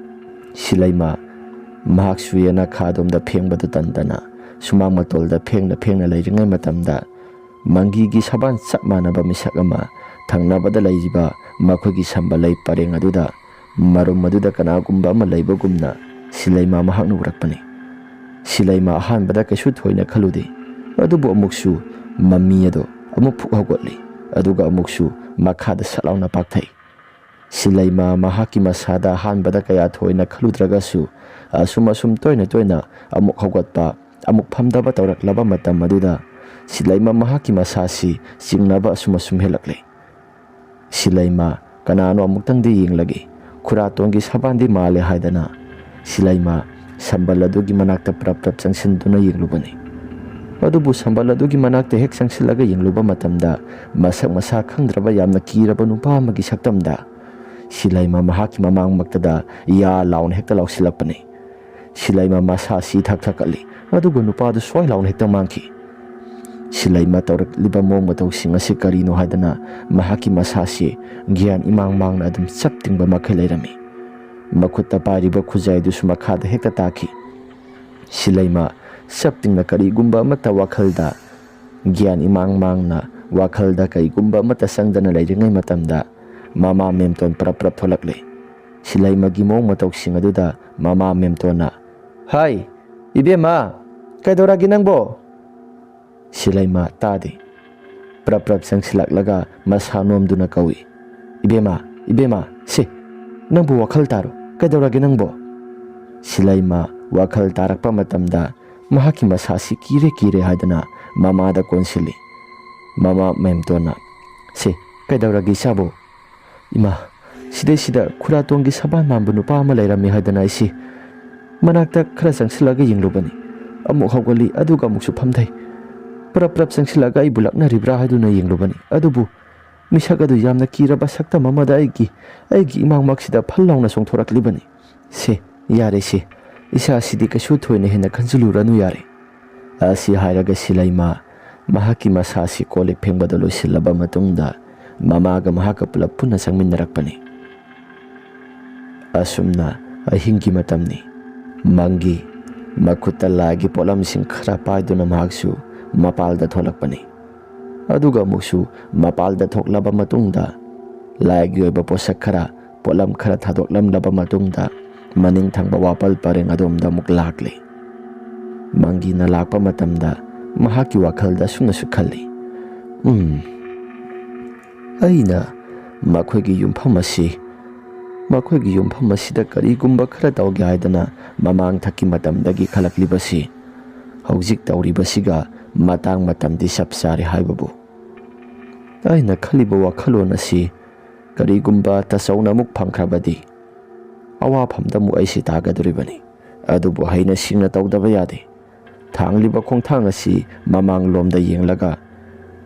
ꯁꯤꯂꯩꯃ ꯃꯍꯥꯛꯁꯨ ꯌꯦꯅꯈꯥ ꯑꯗꯣꯝꯗ ꯐꯦꯡꯕꯗꯨ ꯇꯟꯗꯅ ꯁꯨꯃꯥꯡ ꯃꯇꯣꯜꯗ ꯐꯦꯡꯅ ꯐꯦꯡꯅ ꯂꯩꯔꯤꯉꯩ ꯃꯇꯝꯗ ꯃꯪꯒꯤꯒꯤ ꯁꯕꯥꯟ ꯆꯞ ꯃꯥꯟꯅꯕ ꯃꯤꯁꯛ ꯑꯃ ꯊꯪꯅꯕꯗ ꯂꯩꯔꯤꯕ ꯃꯈꯣꯏꯒꯤ ꯁꯝꯕꯜ ꯂꯩ ꯄꯔꯦꯡ ꯑꯗꯨꯗ ꯃꯔꯨꯝ ꯑꯗꯨꯗ ꯀꯅꯥꯒꯨꯝꯕ ꯑꯃ ꯂꯩꯕꯒꯨꯝꯅ ꯁꯤꯂꯩꯃ ꯃꯍꯥꯛꯅ ꯎꯔꯛꯄꯅꯤ꯫ ꯁꯤꯂꯩꯃ ꯑꯍꯥꯟꯕꯗ ꯀꯩꯁꯨ ꯊꯣꯏꯅ ꯈꯜꯂꯨꯗꯦ, ꯑꯗꯨꯕꯨ ꯑꯃꯨꯛꯁꯨ ꯃꯃꯤ ꯑꯗꯨ ꯑꯃꯨꯛ ꯐꯨꯛ ꯍꯧꯒꯠꯂꯤ, ꯑꯗꯨꯒ ꯑꯃꯨꯛꯁꯨ ꯃꯈꯥꯗ ꯁꯠ ꯂꯥꯎꯅ ꯄꯥꯛꯊꯩ꯫ ꯁꯤꯂꯩꯃ ꯃꯍꯥꯛꯀꯤ ꯃꯁꯥꯗ ꯑꯍꯥꯟꯕꯗ ꯀꯌꯥ ꯊꯣꯏꯅ ꯈꯜꯂꯨꯗ꯭ꯔꯒꯁꯨ, ꯑꯁꯨꯝ ꯑꯁꯨꯝ ꯇꯣꯏꯅ ꯇꯣꯏꯅ ꯑꯃꯨꯛ ꯍꯧꯒꯠꯄ, ꯑꯃꯨꯛ ꯐꯝꯗꯕ ꯇꯧꯔꯛꯂꯕ ꯃꯇꯝ ꯑꯗꯨꯗ ꯁꯤꯂꯩꯃ ꯃꯍꯥꯛꯀꯤ ꯃꯁꯥꯁꯤ ꯆꯤꯡꯅꯕ ꯑꯁꯨꯝ ꯑꯁꯨꯝ ꯍꯦꯜꯂꯛꯂꯦ꯫ ꯁꯤꯂꯩꯃ ꯀꯅꯥꯅꯣ ꯑꯃꯨꯛꯇꯪꯗꯤ ꯌꯦꯡꯂꯒꯦ, ꯈꯨꯔꯥꯇꯣꯟꯒꯤ ꯁꯕꯥꯟꯗꯤ ꯃꯥꯜꯂꯦ ꯍꯥꯏꯗꯅ ꯁꯤꯂꯩꯃ ꯁꯝꯕꯜ ꯑꯗꯨꯒꯤ ꯃꯅꯥꯛꯇ ꯄ꯭ꯔꯞ ꯄ꯭ꯔꯞ ꯆꯪꯁꯤꯟꯗꯨꯅ ꯌꯦꯡꯂꯨꯕꯅꯤ꯫ ꯑꯗꯨꯕꯨ ꯁꯝꯕꯜ ꯑꯗꯨꯒꯤ ꯃꯅꯥꯛꯇ ꯍꯦꯛ ꯆꯪꯁꯤꯜꯂꯒ ꯌꯦꯡꯂꯨꯕ ꯃꯇꯝꯗ ꯃꯁꯛ ꯃꯁꯥ ꯈꯪꯗ꯭ꯔꯕ ꯌꯥꯝꯅ ꯀꯤꯔꯕ ꯅꯨꯄꯥ ꯑꯃꯒꯤ ꯁꯛꯇꯝꯗ ꯁꯤꯂꯩꯃ ꯃꯍꯥꯛꯀꯤ ꯃꯃꯥꯡꯃꯛꯇꯗ ꯌꯥ ꯂꯥꯎꯅ ꯍꯦꯛꯇ ꯂꯥꯎꯁꯤꯜꯂꯛꯄꯅꯤ꯫ ꯁꯤꯂꯩꯃ ꯃꯁꯥꯁꯤ ꯊꯛ ꯊꯛꯀꯠꯂꯤ, ꯑꯗꯨꯒ ꯅꯨꯄꯥꯗꯨ ꯁ꯭ꯋꯥꯏ ꯂꯥꯎꯅ ꯍꯦꯛꯇ ꯃꯥꯡꯈꯤ꯫ ꯁꯤꯂꯩꯃ ꯇꯧꯔꯛꯂꯤꯕ ꯃꯑꯣꯡ ꯃꯇꯧꯁꯤꯡ ꯑꯁꯤ ꯀꯔꯤꯅꯣ ꯍꯥꯏꯗꯅ ꯃꯍꯥꯛꯀꯤ ꯃꯁꯥꯁꯤ ꯒ꯭ꯌꯥꯟ ꯏꯃꯥꯡ ꯃꯥꯡꯅ ꯑꯗꯨꯝ ꯆꯞ ꯇꯤꯡꯕ ꯃꯈꯩ ꯂꯩꯔꯝꯃꯤ꯫ ꯃꯈꯨꯠꯇ ꯄꯥꯏꯔꯤꯕ ꯈꯨꯖꯥꯏꯗꯨꯁꯨ ꯃꯈꯥꯗ ꯍꯦꯛꯇ ꯇꯥꯈꯤ꯫ ꯁꯤꯂꯩꯃ ꯆꯞ ꯇꯤꯡꯅ ꯀꯔꯤꯒꯨꯝꯕ ꯑꯃꯠꯇ ꯋꯥꯈꯜꯗ, ꯒ꯭ꯌꯥꯟ ꯏꯃꯥꯡ ꯃꯥꯡꯅ ꯋꯥꯈꯜꯗ ꯀꯔꯤꯒꯨꯝꯕ ꯑꯃꯠꯇ ꯆꯪꯗꯅ ꯂꯩꯔꯤꯉꯩ ꯃꯇꯝꯗ ꯃꯃꯥ ꯃꯦꯝꯇꯣꯟ ꯄ꯭ꯔꯞ ꯄ꯭ꯔꯞ ꯊꯣꯛꯂꯛꯂꯦ꯫ ꯁꯤꯂꯩꯃꯒꯤ ꯃꯑꯣꯡ ꯃꯇꯧꯁꯤꯡ ꯑꯗꯨꯗ ꯃꯃꯥ ꯃꯦꯝꯇꯣꯟꯅ, "ꯍꯥꯏ, ꯏꯕꯦꯝꯃ, ꯀꯩꯗꯧꯔꯒꯦ ꯅꯪꯕꯣ?" ꯁꯤꯂꯩꯃ ꯇꯥꯗꯦ꯫ ꯄ꯭ꯔꯞ ꯄ꯭ꯔꯞ ꯆꯪꯁꯤꯜꯂꯛꯂꯒ ꯃꯁꯥ ꯅꯣꯝꯗꯨꯅ ꯀꯧꯏ, "ꯏꯕꯦꯝꯃ, ꯏꯕꯦꯝꯃ, ꯁꯦ, ꯅꯪꯕꯨ ꯋꯥꯈꯜ ꯇꯥꯔꯣ, ꯀꯩꯗꯧꯔꯒꯦ ꯅꯪꯕꯣ?" ꯁꯤꯂꯩꯃ ꯋꯥꯈꯜ ꯇꯥꯔꯛꯄ ꯃꯇꯝꯗ ꯃꯍꯥꯛꯀꯤ ꯃꯁꯥꯁꯤ ꯀꯤꯔꯦ ꯀꯤꯔꯦ ꯍꯥꯏꯗꯨꯅ ꯃꯃꯥꯗ ꯀꯣꯟꯁꯤꯜꯂꯤ꯫ ꯃꯃꯥ ꯃꯦꯝꯇꯣꯟꯅ, "ꯁꯦ, ꯀꯩꯗꯧꯔꯒꯦ ꯏꯆꯥꯕꯨ?" "ꯏꯃꯥ, ꯁꯤꯗꯩꯁꯤꯗ ꯈꯨꯔꯥꯇꯣꯡꯒꯤ ꯁꯕꯥꯟ ꯃꯥꯟꯕ ꯅꯨꯄꯥ ꯑꯃ ꯂꯩꯔꯝꯃꯤ ꯍꯥꯏꯗꯅ ꯑꯩꯁꯤ ꯃꯅꯥꯛꯇ ꯈꯔ ꯆꯪꯁꯤꯜꯂꯒ ꯌꯦꯡꯂꯨꯕꯅꯤ꯫ ꯑꯃꯨꯛ ꯍꯧꯒꯠꯂꯤ, ꯑꯗꯨꯒ ꯑꯃꯨꯛꯁꯨ ꯐꯝꯊꯩ꯫ ꯄ꯭ꯔꯞ ꯄ꯭ꯔꯞ ꯆꯪꯁꯤꯜꯂꯒ ꯑꯩꯕꯨ ꯂꯛꯅꯔꯤꯕ꯭ꯔꯥ ꯍꯥꯏꯗꯨꯅ ꯌꯦꯡꯂꯨꯕꯅꯤ꯫ ꯑꯗꯨꯕꯨ ꯃꯤꯁꯛ ꯑꯗꯨ ꯌꯥꯝꯅ ꯀꯤꯔꯕ ꯁꯛꯇꯝ ꯑꯃꯗ ꯑꯩꯒꯤ, ꯑꯩꯒꯤ ꯏꯃꯥꯡꯃꯛꯁꯤꯗ ꯐꯜ ꯂꯥꯎꯅ ꯆꯣꯡꯊꯣꯔꯛꯂꯤꯕꯅꯤ꯫ ꯁꯦ, ꯌꯥꯔꯦ ꯁꯦ, ꯏꯆꯥꯁꯤꯗꯤ ꯀꯩꯁꯨ ꯊꯣꯏꯅ ꯍꯦꯟꯅ ꯈꯟꯖꯤꯜꯂꯨꯔꯅꯨ ꯌꯥꯔꯦ꯫" ꯑꯁꯤ ꯍꯥꯏꯔꯒ ꯁꯤꯂꯩꯃ ꯃꯍꯥꯛꯀꯤ ꯃꯁꯥꯁꯤ ꯀꯣꯜ ꯂꯤꯛ ꯐꯦꯡꯕꯗ ꯂꯣꯏꯁꯤꯜꯂꯕ ꯃꯇꯨꯡꯗ ꯃꯃꯥꯒ ꯃꯍꯥꯛꯀ ꯄꯨꯂꯞ ꯄꯨꯟꯅ ꯆꯪꯃꯤꯟꯅꯔꯛꯄꯅꯤ꯫ ꯑꯁꯨꯝꯅ ꯑꯍꯤꯡꯒꯤ ꯃꯇꯝꯅꯤ꯫ ꯃꯪꯒꯤ ꯃꯈꯨꯠꯇ ꯂꯥꯏꯒꯤ ꯄꯣꯠꯂꯝꯁꯤꯡ ꯈꯔ ꯄꯥꯏꯗꯨꯅ ꯃꯍꯥꯛꯁꯨ ꯃꯄꯥꯜꯗ ꯊꯣꯛꯂꯛꯄꯅꯤ꯫ ꯑꯗꯨꯒ ꯑꯃꯨꯛꯁꯨ ꯃꯄꯥꯜꯗ ꯊꯣꯛꯂꯕ ꯃꯇꯨꯡꯗ ꯂꯥꯏꯒꯤ ꯑꯣꯏꯕ ꯄꯣꯠꯁꯛ ꯈꯔ, ꯄꯣꯠꯂꯝ ꯈꯔ ꯊꯥꯗꯣꯛꯂꯝꯂꯕ ꯃꯇꯨꯡꯗ ꯃꯅꯤꯡ ꯊꯪꯕ ꯋꯥꯄꯜ ꯄꯔꯦꯡ ꯑꯗꯣꯝꯗ ꯑꯃꯨꯛ ꯂꯥꯛꯂꯤ꯫ ꯃꯪꯒꯤꯅ ꯂꯥꯛꯄ ꯃꯇꯝꯗ ꯃꯍꯥꯛꯀꯤ ꯋꯥꯈꯜꯗ ꯑꯁꯨꯝꯅꯁꯨ ꯈꯜꯂꯤ, "ꯎꯝ, ꯑꯩꯅ ꯃꯈꯣꯏꯒꯤ ꯌꯨꯝꯐꯝ ꯑꯁꯤ, ꯃꯈꯣꯏꯒꯤ ꯌꯨꯝꯐꯝ ꯑꯁꯤꯗ ꯀꯔꯤꯒꯨꯝꯕ ꯈꯔ ꯇꯧꯒꯦ ꯍꯥꯏꯗꯅ ꯃꯃꯥꯡ ꯊꯛꯀꯤ ꯃꯇꯝꯗꯒꯤ ꯈꯜꯂꯛꯂꯤꯕꯁꯤ ꯍꯧꯖꯤꯛ ꯇꯧꯔꯤꯕꯁꯤꯒ ꯃꯇꯥꯡ ꯃꯇꯝꯗꯤ ꯆꯞ ꯆꯥꯔꯦ ꯍꯥꯏꯕꯕꯨ꯫ ꯑꯩꯅ ꯈꯜꯂꯤꯕ ꯋꯥꯈꯜꯂꯣꯟ ꯑꯁꯤ ꯀꯔꯤꯒꯨꯝꯕ ꯇꯆꯧꯅ ꯑꯃꯨꯛ ꯐꯪꯈ꯭ꯔꯕꯗꯤ ꯑꯋꯥꯐꯝꯗ ꯑꯃꯨꯛ ꯑꯩꯁꯤ ꯇꯥꯒꯗꯧꯔꯤꯕꯅꯤ꯫ ꯑꯗꯨꯕꯨ ꯍꯩꯅ ꯁꯤꯡꯅ ꯇꯧꯗꯕ ꯌꯥꯗꯦ꯫ ꯊꯥꯡꯂꯤꯕ ꯈꯣꯡꯊꯥꯡ ꯑꯁꯤ ꯃꯃꯥꯡꯂꯣꯝꯗ ꯌꯦꯡꯂꯒ,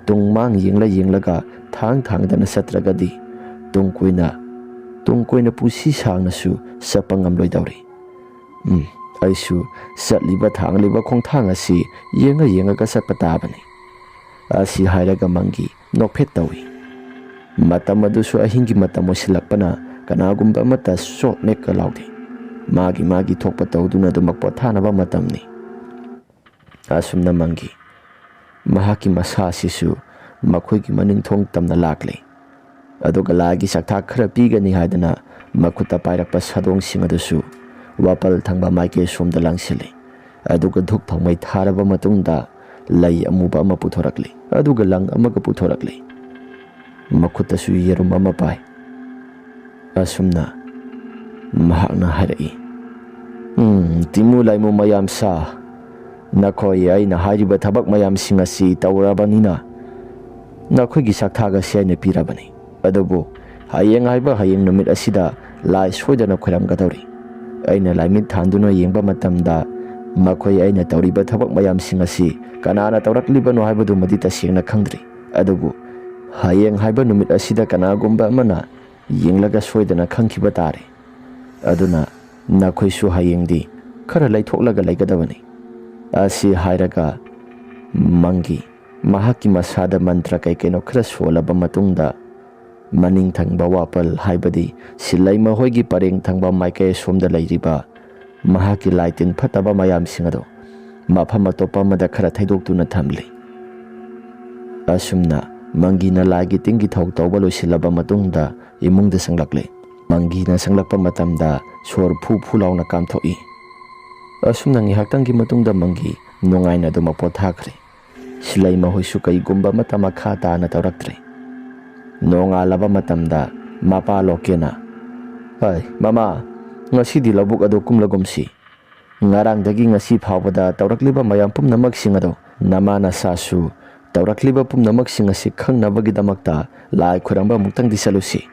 ꯇꯨꯡ ꯃꯥꯡ ꯌꯦꯡꯂ ꯌꯦꯡꯂꯒ ꯊꯥꯡ ꯊꯥꯡꯗꯅ ꯆꯠꯇ꯭ꯔꯒꯗꯤ ꯇꯨꯡ ꯀꯣꯏꯅ, ꯇꯨꯡ ꯀꯣꯏꯅ ꯄꯨꯟꯁꯤ ꯁꯥꯡꯅꯁꯨ ꯆꯠꯄ ꯉꯝꯂꯣꯏꯗꯧꯔꯤ꯫ ꯎꯝ, ꯑꯩꯁꯨ ꯆꯠꯂꯤꯕ ꯊꯥꯡꯂꯤꯕ ꯈꯣꯡꯊꯥꯡ ꯑꯁꯤ ꯌꯦꯡꯉ ꯌꯦꯡꯉꯒ ꯆꯠꯄ ꯇꯥꯕꯅꯤ꯫" ꯑꯁꯤ ꯍꯥꯏꯔꯒ ꯃꯪꯒꯤ ꯅꯣꯛꯐꯦꯠ ꯇꯧꯏ꯫ ꯃꯇꯝ ꯑꯗꯨꯁꯨ ꯑꯍꯤꯡꯒꯤ ꯃꯇꯝ ꯑꯣꯏꯁꯤꯜꯂꯛꯄꯅ ꯀꯅꯥꯒꯨꯝꯕ ꯑꯃꯠꯇ ꯆꯣꯞ ꯃꯦꯛꯀ ꯂꯥꯎꯗꯦ꯫ ꯃꯥꯒꯤ ꯃꯥꯒꯤ ꯊꯣꯛꯄ ꯇꯧꯗꯨꯅ ꯑꯗꯨꯃꯛ ꯄꯣꯊꯥꯅꯕ ꯃꯇꯝꯅꯤ꯫ ꯑꯁꯨꯝꯅ ꯃꯪꯒꯤ ꯃꯍꯥꯛꯀꯤ ꯃꯁꯥ ꯑꯁꯤꯁꯨ ꯃꯈꯣꯏꯒꯤ ꯃꯅꯤꯡ ꯊꯣꯡ ꯇꯝꯅ ꯂꯥꯛꯂꯦ꯫ ꯑꯗꯨꯒ ꯂꯥꯏꯒꯤ ꯆꯥꯛꯊꯥꯛ ꯈꯔ ꯄꯤꯒꯅꯤ ꯍꯥꯏꯗꯅ ꯃꯈꯨꯠꯇ ꯄꯥꯏꯔꯛꯄ ꯁꯥꯗꯣꯡꯁꯤꯡ ꯑꯗꯨꯁꯨ ꯋꯥꯄꯜ ꯊꯪꯕ ꯃꯥꯏꯀꯩ ꯁꯣꯝꯗ ꯂꯪꯁꯤꯜꯂꯤ꯫ ꯑꯗꯨꯒ ꯙꯨꯞ ꯊꯥꯎꯃꯩ ꯊꯥꯔꯕ ꯃꯇꯨꯡꯗ ꯂꯩ ꯑꯃꯨꯕ ꯑꯃ ꯄꯨꯊꯣꯔꯛꯂꯤ, ꯑꯗꯨꯒ ꯂꯪ ꯑꯃꯒ ꯄꯨꯊꯣꯔꯛꯂꯤ꯫ ꯃꯈꯨꯠꯇꯁꯨ ꯌꯦꯔꯨꯝ ꯑꯃ ꯄꯥꯏ꯫ ꯑꯁꯨꯝꯅ ꯃꯍꯥꯛꯅ ꯍꯥꯏꯔꯛꯏ, "ꯎꯝ, ꯇꯤꯃꯨ ꯂꯥꯏꯃꯨ ꯃꯌꯥꯝ ꯁꯥ, ꯅꯈꯣꯏ ꯑꯩꯅ ꯍꯥꯏꯔꯤꯕ ꯊꯕꯛ ꯃꯌꯥꯝꯁꯤꯡ ꯑꯁꯤ ꯇꯧꯔꯕꯅꯤꯅ ꯅꯈꯣꯏꯒꯤ ꯁꯛꯊꯥꯛ ꯑꯁꯤ ꯑꯩꯅ ꯄꯤꯔꯕꯅꯤ꯫ ꯑꯗꯨꯕꯨ ꯍꯌꯦꯡ ꯍꯥꯏꯕ ꯍꯌꯦꯡ ꯅꯨꯃꯤꯠ ꯑꯁꯤꯗ ꯂꯥꯏ ꯁꯣꯏꯗꯅ ꯈꯣꯏꯔꯝꯒꯗꯧꯔꯤ꯫ ꯑꯩꯅ ꯂꯥꯏꯃꯤꯠ ꯊꯥꯟꯗꯨꯅ ꯌꯦꯡꯕ ꯃꯇꯝꯗ ꯃꯈꯣꯏ ꯑꯩꯅ ꯇꯧꯔꯤꯕ ꯊꯕꯛ ꯃꯌꯥꯝꯁꯤꯡ ꯑꯁꯤ ꯀꯅꯥꯅ ꯇꯧꯔꯛꯂꯤꯕꯅꯣ ꯍꯥꯏꯕꯗꯨꯃꯗꯤ ꯇꯁꯦꯡꯅ ꯈꯪꯗ꯭ꯔꯤ꯫ ꯑꯗꯨꯕꯨ ꯍꯌꯦꯡ ꯍꯥꯏꯕ ꯅꯨꯃꯤꯠ ꯑꯁꯤꯗ ꯀꯅꯥꯒꯨꯝꯕ ꯑꯃꯅ ꯌꯦꯡꯂꯒ ꯁꯣꯏꯗꯅ ꯈꯪꯈꯤꯕ ꯇꯥꯔꯦ꯫ ꯑꯗꯨꯅ ꯅꯈꯣꯏꯁꯨ ꯍꯌꯦꯡꯗꯤ ꯈꯔ ꯂꯩꯊꯣꯛꯂꯒ ꯂꯩꯒꯗꯕꯅꯤ"꯫ ꯑꯁꯤ ꯍꯥꯏꯔꯒ ꯃꯪꯒꯤ ꯃꯍꯥꯛꯀꯤ ꯃꯁꯥꯗ ꯃꯟꯇ꯭ꯔ ꯀꯩ ꯀꯩꯅꯣ ꯈꯔ ꯁꯣꯜꯂꯕ ꯃꯇꯨꯡꯗ, ꯃꯅꯤꯡ ꯊꯪꯕ ꯋꯥꯄꯜ, ꯍꯥꯏꯕꯗꯤ ꯁꯤꯜꯂꯩ ꯃꯈꯣꯏꯒꯤ ꯄꯔꯦꯡ ꯊꯪꯕ ꯃꯥꯏꯀꯩ ꯑꯁꯣꯝꯗ ꯂꯩꯔꯤꯕ ꯃꯍꯥꯛꯀꯤ ꯂꯥꯏ ꯇꯤꯟ ꯐꯠꯇꯕ ꯃꯌꯥꯝꯁꯤꯡ ꯑꯗꯨ ꯃꯐꯝ ꯑꯇꯣꯞꯄ ꯑꯃꯗ ꯈꯔ ꯊꯩꯗꯣꯛꯇꯨꯅ ꯊꯝꯂꯤ꯫ ꯑꯁꯨꯝꯅ ꯃꯪꯒꯤꯅ ꯂꯥꯏꯒꯤ ꯇꯤꯟꯒꯤ ꯊꯧ ꯇꯧꯕ ꯂꯣꯏꯁꯤꯜꯂꯕ ꯃꯇꯨꯡꯗ ꯏꯃꯨꯡꯗ ꯆꯪꯂꯛꯂꯤ꯫ ꯃꯪꯒꯤꯅ ꯆꯪꯂꯛꯄ ꯃꯇꯝꯗ ꯁꯣꯔ ꯐꯨ ꯐꯨ ꯂꯥꯎꯅ ꯀꯥꯝꯊꯣꯛꯏ꯫ ꯑꯁꯨꯝꯅ ꯉꯥꯏꯍꯥꯛꯇꯪꯒꯤ ꯃꯇꯨꯡꯗ ꯃꯪꯒꯤ ꯅꯨꯡꯉꯥꯏꯅ ꯑꯗꯨꯃꯛ ꯄꯣꯊꯥꯈ꯭ꯔꯦ꯫ ꯁꯤꯂꯩ ꯃꯈꯣꯏꯁꯨ ꯀꯩꯒꯨꯝꯕ ꯑꯃꯠꯇ ꯃꯈꯥ ꯇꯥꯅ ꯇꯧꯔꯛꯇ꯭ꯔꯦ꯫ ꯅꯣꯡꯉꯥꯜꯂꯕ ꯃꯇꯝꯗ ꯃꯄꯥ ꯂꯣꯀꯦꯅ, "ꯍꯩ, ꯃꯃꯥ, ꯉꯁꯤꯗꯤ ꯂꯧꯕꯨꯛ ꯑꯗꯨ ꯀꯨꯝꯂꯒꯨꯝꯁꯤ꯫ ꯉꯔꯥꯡꯗꯒꯤ ꯉꯁꯤ ꯐꯥꯎꯕꯗ ꯇꯧꯔꯛꯂꯤꯕ ꯃꯌꯥꯝ ꯄꯨꯝꯅꯃꯛꯁꯤꯡ ꯑꯗꯨ ꯅꯃꯥ ꯅꯁꯥꯁꯨ ꯇꯧꯔꯛꯂꯤꯕ ꯄꯨꯝꯅꯃꯛꯁꯤꯡ ꯑꯁꯤ ꯈꯪꯅꯕꯒꯤꯗꯃꯛꯇ ꯂꯥꯏ ꯈꯨꯔꯝꯕ ꯑꯃꯨꯛꯇꯪꯗꯤ ꯆꯠꯂꯨꯁꯤ"꯫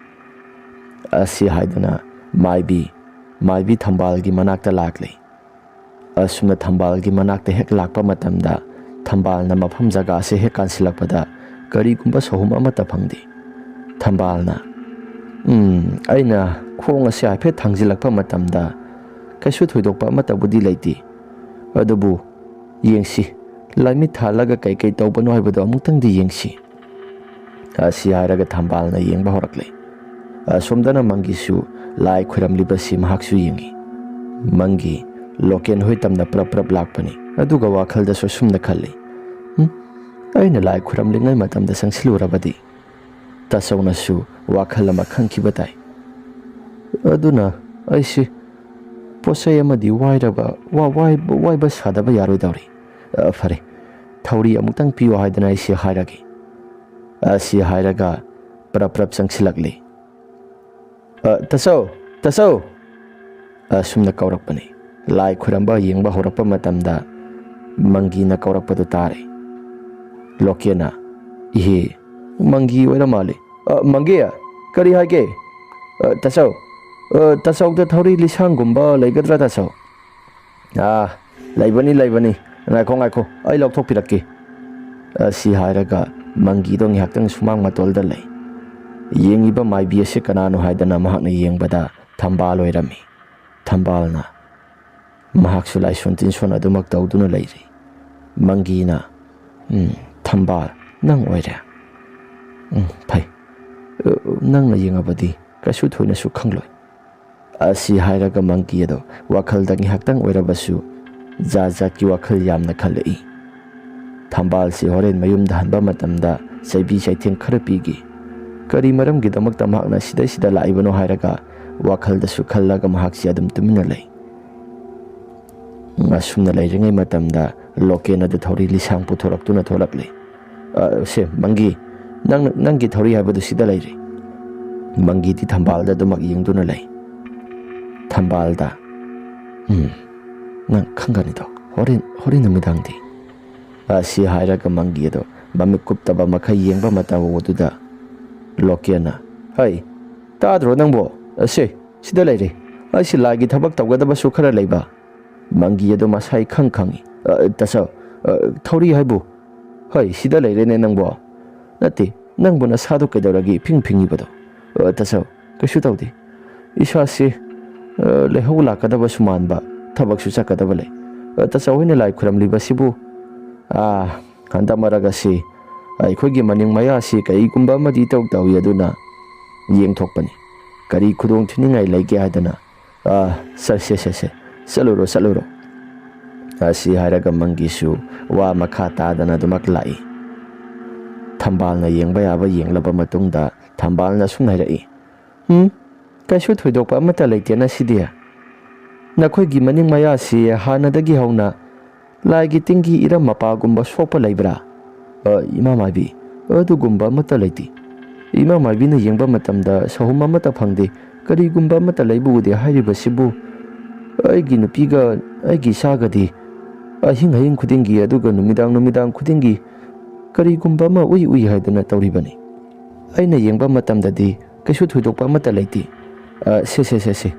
ꯑꯁꯤ ꯍꯥꯏꯗꯨꯅ ꯃꯥꯏꯕꯤ, ꯃꯥꯏꯕꯤ ꯊꯝꯕꯥꯜꯒꯤ ꯃꯅꯥꯛꯇ ꯂꯥꯛꯂꯤ꯫ ꯑꯁꯨꯝꯅ ꯊꯝꯕꯥꯜꯒꯤ ꯃꯅꯥꯛꯇ ꯍꯦꯛ ꯂꯥꯛꯄ ꯃꯇꯝꯗ ꯊꯝꯕꯥꯜꯅ ꯃꯐꯝ ꯖꯒꯥꯁꯦ ꯍꯦꯛ ꯀꯥꯟꯁꯤꯜꯂꯛꯄꯗ ꯀꯔꯤꯒꯨꯝꯕ ꯁꯣꯍꯨꯝ ꯑꯃꯠꯇ ꯐꯪꯗꯦ꯫ ꯊꯝꯕꯥꯜꯅ, "ꯎꯝ, ꯑꯩꯅ ꯈꯣꯡ ꯑꯁꯦ ꯍꯥꯏꯐꯦꯠ ꯊꯥꯡꯖꯤꯜꯂꯛꯄ ꯃꯇꯝꯗ ꯀꯩꯁꯨ ꯊꯣꯏꯗꯣꯛꯄ ꯑꯃꯠꯇꯕꯨꯗꯤ ꯂꯩꯇꯦ꯫ ꯑꯗꯨꯕꯨ ꯌꯦꯡꯁꯤ, ꯂꯥꯏꯃꯤꯠ ꯊꯥꯜꯂꯒ ꯀꯩ ꯀꯩ ꯇꯧꯕꯅꯣ ꯍꯥꯏꯕꯗꯣ ꯑꯃꯨꯛꯇꯪꯗꯤ ꯌꯦꯡꯁꯤ"꯫ ꯑꯁꯤ ꯍꯥꯏꯔꯒ ꯊꯝꯕꯥꯜꯅ ꯌꯦꯡꯕ ꯍꯧꯔꯛꯂꯦ꯫ ꯑꯁꯣꯝꯗꯅ ꯃꯪꯒꯤꯁꯨ ꯂꯥꯏ ꯈꯣꯏꯔꯝꯂꯤꯕꯁꯤ ꯃꯍꯥꯛꯁꯨ ꯌꯦꯡꯏ꯫ ꯃꯪꯒꯤ ꯂꯣꯀꯦꯟ ꯍꯣꯏ ꯇꯝꯅ ꯄ꯭ꯔꯞ ꯄ꯭ꯔꯞ ꯂꯥꯛꯄꯅꯤ꯫ ꯑꯗꯨꯒ ꯋꯥꯈꯜꯗꯁꯨ ꯑꯁꯨꯝꯅ ꯈꯜꯂꯤ, "ꯎꯝ, ꯑꯩꯅ ꯂꯥꯏ ꯈꯣꯏꯔꯝꯂꯤꯉꯩ ꯃꯇꯝꯗ ꯆꯪꯁꯤꯜꯂꯨꯔꯕꯗꯤ ꯇꯥꯆꯧꯅꯁꯨ ꯋꯥꯈꯜ ꯑꯃ ꯈꯟꯈꯤꯕ ꯇꯥꯏ꯫ ꯑꯗꯨꯅ ꯑꯩꯁꯤ ꯄꯣꯠ ꯆꯩ ꯑꯃꯗꯤ ꯋꯥꯏꯔꯕ, ꯋꯥ-, ꯋꯥꯏꯕ, ꯋꯥꯏꯕ ꯁꯥꯗꯕ ꯌꯥꯔꯣꯏꯗꯧꯔꯤ꯫ ꯑ, ꯐꯔꯦ, ꯊꯧꯔꯤ ꯑꯃꯨꯛꯇꯪ ꯄꯤꯌꯨ ꯍꯥꯏꯗꯅ ꯑꯩꯁꯤ ꯍꯥꯏꯔꯒꯦ꯫ ꯑꯁꯤ ꯍꯥꯏꯔꯒ ꯄ꯭ꯔꯞ ꯄ꯭ꯔꯞ ꯆꯪꯁꯤꯜꯂꯛꯂꯤ꯫ "ꯑ, ꯇꯥꯆꯧ, ꯇꯥꯆꯧ!" ꯑꯁꯨꯝꯅ ꯀꯧꯔꯛꯄꯅꯤ꯫ ꯂꯥꯏ ꯈꯨꯔꯝꯕ ꯌꯦꯡꯕ ꯍꯧꯔꯛꯄ ꯃꯇꯝꯗ ꯃꯪꯒꯤꯅ ꯀꯧꯔꯛꯄꯗꯨ ꯇꯥꯔꯦ꯫ ꯂꯣꯀꯦꯅ, "ꯏꯍꯦ, ꯃꯪꯒꯤ ꯑꯣꯏꯔ ꯃꯥꯜꯂꯦ꯫ ꯑ, ꯃꯪꯒꯤ, ꯀꯔꯤ ꯍꯥꯏꯒꯦ? ꯑ, ꯇꯥꯆꯧ, ꯑ, ꯇꯥꯆꯧꯗ ꯊꯧꯔꯤ ꯂꯤꯁꯥꯡꯒꯨꯝꯕ ꯂꯩꯒꯗ꯭ꯔꯥ, ꯇꯥꯆꯧ?" "ꯑꯥ, ꯂꯩꯕꯅꯤ, ꯂꯩꯕꯅꯤ꯫ ꯉꯥꯏꯈꯣ, ꯉꯥꯏꯈꯣ, ꯑꯩ ꯂꯧꯊꯣꯛꯄꯤꯔꯛꯀꯦ꯫" ꯑꯁꯤ ꯍꯥꯏꯔꯒ ꯃꯪꯒꯤꯗꯣ ꯉꯥꯏꯍꯥꯛꯇꯪ ꯁꯨꯃꯥꯡ ꯃꯇꯣꯜꯗ ꯂꯩ꯫ ꯌꯦꯡꯉꯤꯕ ꯃꯥꯏꯕꯤ ꯑꯁꯤ ꯀꯅꯥꯅꯣ ꯍꯥꯏꯗꯅ ꯃꯍꯥꯛꯅ ꯌꯦꯡꯕꯗ ꯊꯝꯕꯥꯜ ꯑꯣꯏꯔꯝꯃꯤ꯫ ꯊꯝꯕꯥꯜꯅ ꯃꯍꯥꯛꯁꯨ ꯂꯥꯏꯁꯣꯟ ꯇꯤꯟꯁꯣꯟ ꯑꯗꯨꯃꯛ ꯇꯧꯗꯨꯅ ꯂꯩꯔꯤ꯫ ꯃꯪꯒꯤꯅ, "ꯎꯝ, ꯊꯝꯕꯥꯜ, ꯅꯪ ꯑꯣꯏꯔꯦ꯫ ꯎꯝ, ꯐꯩ꯫ ꯑ, ꯅꯪꯅ ꯌꯦꯡꯉꯕꯗꯤ ꯀꯩꯁꯨ ꯊꯣꯏꯅꯁꯨ ꯈꯪꯂꯣꯏ꯫" ꯑꯁꯤ ꯍꯥꯏꯔꯒ ꯃꯪꯒꯤ ꯑꯗꯣ ꯋꯥꯈꯜꯗ ꯉꯥꯏꯍꯥꯛꯇꯪ ꯑꯣꯏꯔꯕꯁꯨ ꯖꯥꯠ ꯖꯥꯠꯀꯤ ꯋꯥꯈꯜ ꯌꯥꯝꯅ ꯈꯜꯂꯛꯏ꯫ ꯊꯝꯕꯥꯜꯁꯤ ꯍꯣꯔꯦꯟ ꯃꯌꯨꯝꯗ ꯍꯟꯕ ꯃꯇꯝꯗ ꯆꯩꯕꯤ ꯆꯩꯊꯦꯡ ꯈꯔ ꯄꯤꯒꯦ꯫ ꯀꯔꯤ ꯃꯔꯝꯒꯤꯗꯃꯛꯇ ꯃꯍꯥꯛꯅ ꯁꯤꯗꯩꯁꯤꯗ ꯂꯥꯛꯏꯕꯅꯣ ꯍꯥꯏꯔꯒ ꯋꯥꯈꯜꯗꯁꯨ ꯈꯜꯂꯒ ꯃꯍꯥꯛꯁꯤ ꯑꯗꯨꯝ ꯇꯨꯃꯤꯟꯅ ꯂꯩ꯫ ꯑꯁꯨꯝꯅ ꯂꯩꯔꯤꯉꯩ ꯃꯇꯝꯗ ꯂꯣꯀꯦꯟ ꯑꯗꯨ ꯊꯧꯔꯤ ꯂꯤꯁꯥꯡ ꯄꯨꯊꯣꯔꯛꯇꯨꯅ ꯊꯣꯛꯂꯛꯂꯦ꯫ "ꯑ, ꯁꯦ, ꯃꯪꯒꯤ, ꯅꯪ, ꯅꯪꯒꯤ ꯊꯧꯔꯤ ꯍꯥꯏꯕꯗꯨ ꯁꯤꯗ ꯂꯩꯔꯦ꯫" ꯃꯪꯒꯤꯗꯤ ꯊꯝꯕꯥꯜꯗ ꯑꯗꯨꯃꯛ ꯌꯦꯡꯗꯨꯅ ꯂꯩ꯫ ꯊꯝꯕꯥꯜꯗ, "ꯎꯝ, ꯅꯪ ꯈꯪꯒꯅꯤꯗꯣ, ꯍꯣꯔꯦꯟ, ꯍꯣꯔꯦꯟ ꯅꯨꯃꯤꯗꯥꯡꯗꯤ꯫" ꯑꯁꯤ ꯍꯥꯏꯔꯒ ꯃꯪꯒꯤ ꯑꯗꯣ ꯃꯃꯤꯠ ꯀꯨꯞꯇꯕ ꯃꯈꯩ ꯌꯦꯡꯕ ꯃꯇꯝ ꯑꯗꯨꯗ ꯂꯣꯀꯦꯟꯅ, "ꯍꯩ, ꯇꯥꯗ꯭ꯔꯣ ꯅꯪꯕꯣ? ꯑꯁꯦ, ꯁꯤꯗ ꯂꯩꯔꯦ꯫ ꯑꯩꯁꯤ ꯂꯥꯏꯒꯤ ꯊꯕꯛ ꯇꯧꯒꯗꯕꯁꯨ ꯈꯔ ꯂꯩꯕ꯫" ꯃꯪꯒꯤ ꯑꯗꯣ ꯃꯁꯥ ꯏꯈꯪ ꯈꯪꯉꯤ꯫ "ꯑ, ꯇꯥꯆꯧ, ꯑ, ꯊꯧꯔꯤ ꯍꯥꯏꯕꯨ?" "ꯍꯣꯏ, ꯁꯤꯗ ꯂꯩꯔꯦꯅꯦ ꯅꯪꯕꯣ꯫ ꯅꯠꯇꯦ, ꯅꯪꯕꯨ ꯅꯁꯥꯗꯣ ꯀꯩꯗꯧꯔꯒꯦ ꯏꯐꯤꯡ ꯐꯤꯡꯉꯤꯕꯗꯣ?" "ꯑ, ꯇꯥꯆꯧ, ꯀꯩꯁꯨ ꯇꯧꯗꯦ꯫ ꯏꯁꯥꯁꯤ, ꯑ, ꯂꯩꯍꯧ ꯂꯥꯛꯀꯗꯕꯁꯨ ꯃꯥꯟꯕ, ꯊꯕꯛꯁꯨ ꯆꯠꯀꯗꯕ ꯂꯩ꯫ ꯑ, ꯇꯥꯆꯧ ꯍꯣꯏꯅ ꯂꯥꯏ ꯈꯨꯔꯝꯂꯤꯕꯁꯤꯕꯨ, ꯑ, ꯍꯟꯗꯛ ꯃꯔꯛ ꯑꯁꯤ ꯑꯩꯈꯣꯏꯒꯤ ꯃꯅꯤꯡ ꯃꯌꯥꯁꯤ ꯀꯔꯤꯒꯨꯝꯕ ꯑꯃꯗꯤ ꯏꯇꯧ ꯇꯧꯏ, ꯑꯗꯨꯅ ꯌꯦꯡꯊꯣꯛꯄꯅꯤ꯫ ꯀꯔꯤ ꯈꯨꯗꯣꯡ ꯊꯤꯅꯤꯡꯉꯥꯏ ꯂꯩꯒꯦ ꯍꯥꯏꯗꯅ?" "ꯑ, ꯁꯦ, ꯁꯦ, ꯁꯦ, ꯁꯦ, ꯆꯠꯂꯨꯔꯣ, ꯆꯠꯂꯨꯔꯣ꯫" ꯑꯁꯤ ꯍꯥꯏꯔꯒ ꯃꯪꯒꯤꯁꯨ ꯋꯥ ꯃꯈꯥ ꯇꯥꯗꯅ ꯑꯗꯨꯃꯛ ꯂꯥꯛꯏ꯫ ꯊꯝꯕꯥꯜꯅ ꯌꯦꯡꯕ ꯌꯥꯕ ꯌꯦꯡꯂꯕ ꯃꯇꯨꯡꯗ ꯊꯝꯕꯥꯜꯅ ꯑꯁꯨꯝꯅ ꯍꯥꯏꯔꯛꯏ, "ꯎꯝ, ꯀꯩꯁꯨ ꯊꯣꯏꯗꯣꯛꯄ ꯑꯃꯠꯇ ꯂꯩꯇꯦꯅ ꯁꯤꯗꯤ꯫ ꯅꯈꯣꯏꯒꯤ ꯃꯅꯤꯡ ꯃꯌꯥꯁꯤ ꯍꯥꯟꯅꯗꯒꯤ ꯍꯧꯅ ꯂꯥꯏꯒꯤ ꯇꯤꯟꯒꯤ ꯏꯔꯝ ꯃꯄꯥꯒꯨꯝꯕ ꯁꯣꯛꯄ ꯂꯩꯕ꯭ꯔꯥ?" "ꯑ, ꯏꯃꯥ ꯃꯥꯏꯕꯤ, ꯑꯗꯨꯒꯨꯝꯕ ꯑꯃꯠꯇ ꯂꯩꯇꯦ꯫ ꯏꯃꯥ ꯃꯥꯏꯕꯤꯅ ꯌꯦꯡꯕ ꯃꯇꯝꯗ ꯁꯍꯨꯝ ꯑꯃꯠꯇ ꯐꯪꯗꯦ꯫ ꯀꯔꯤꯒꯨꯝꯕ ꯑꯃꯠꯇ ꯂꯩꯕ ꯎꯗꯦ ꯍꯥꯏꯔꯤꯕꯁꯤꯕꯨ ꯑꯩꯒꯤ ꯅꯨꯄꯤꯒ ꯑꯩꯒꯤ ꯏꯆꯥꯒꯗꯤ ꯑꯍꯤꯡ ꯑꯍꯤꯡ ꯈꯨꯗꯤꯡꯒꯤ, ꯑꯗꯨꯒ ꯅꯨꯃꯤꯗꯥꯡ ꯅꯨꯃꯤꯗꯥꯡ ꯈꯨꯗꯤꯡꯒꯤ ꯀꯔꯤꯒꯨꯝꯕ ꯑꯃ ꯎꯏ ꯎꯏ ꯍꯥꯏꯗꯨꯅ ꯇꯧꯔꯤꯕꯅꯤ꯫ ꯑꯩꯅ ꯌꯦꯡꯕ ꯃꯇꯝꯗꯗꯤ ꯀꯩꯁꯨ ꯊꯣꯏꯗꯣꯛꯄ ꯑꯃꯠꯇ ꯂꯩꯇꯦ꯫ ꯑ, ꯁꯦ, ꯁꯦ, ꯁꯦ, ꯁꯦ꯫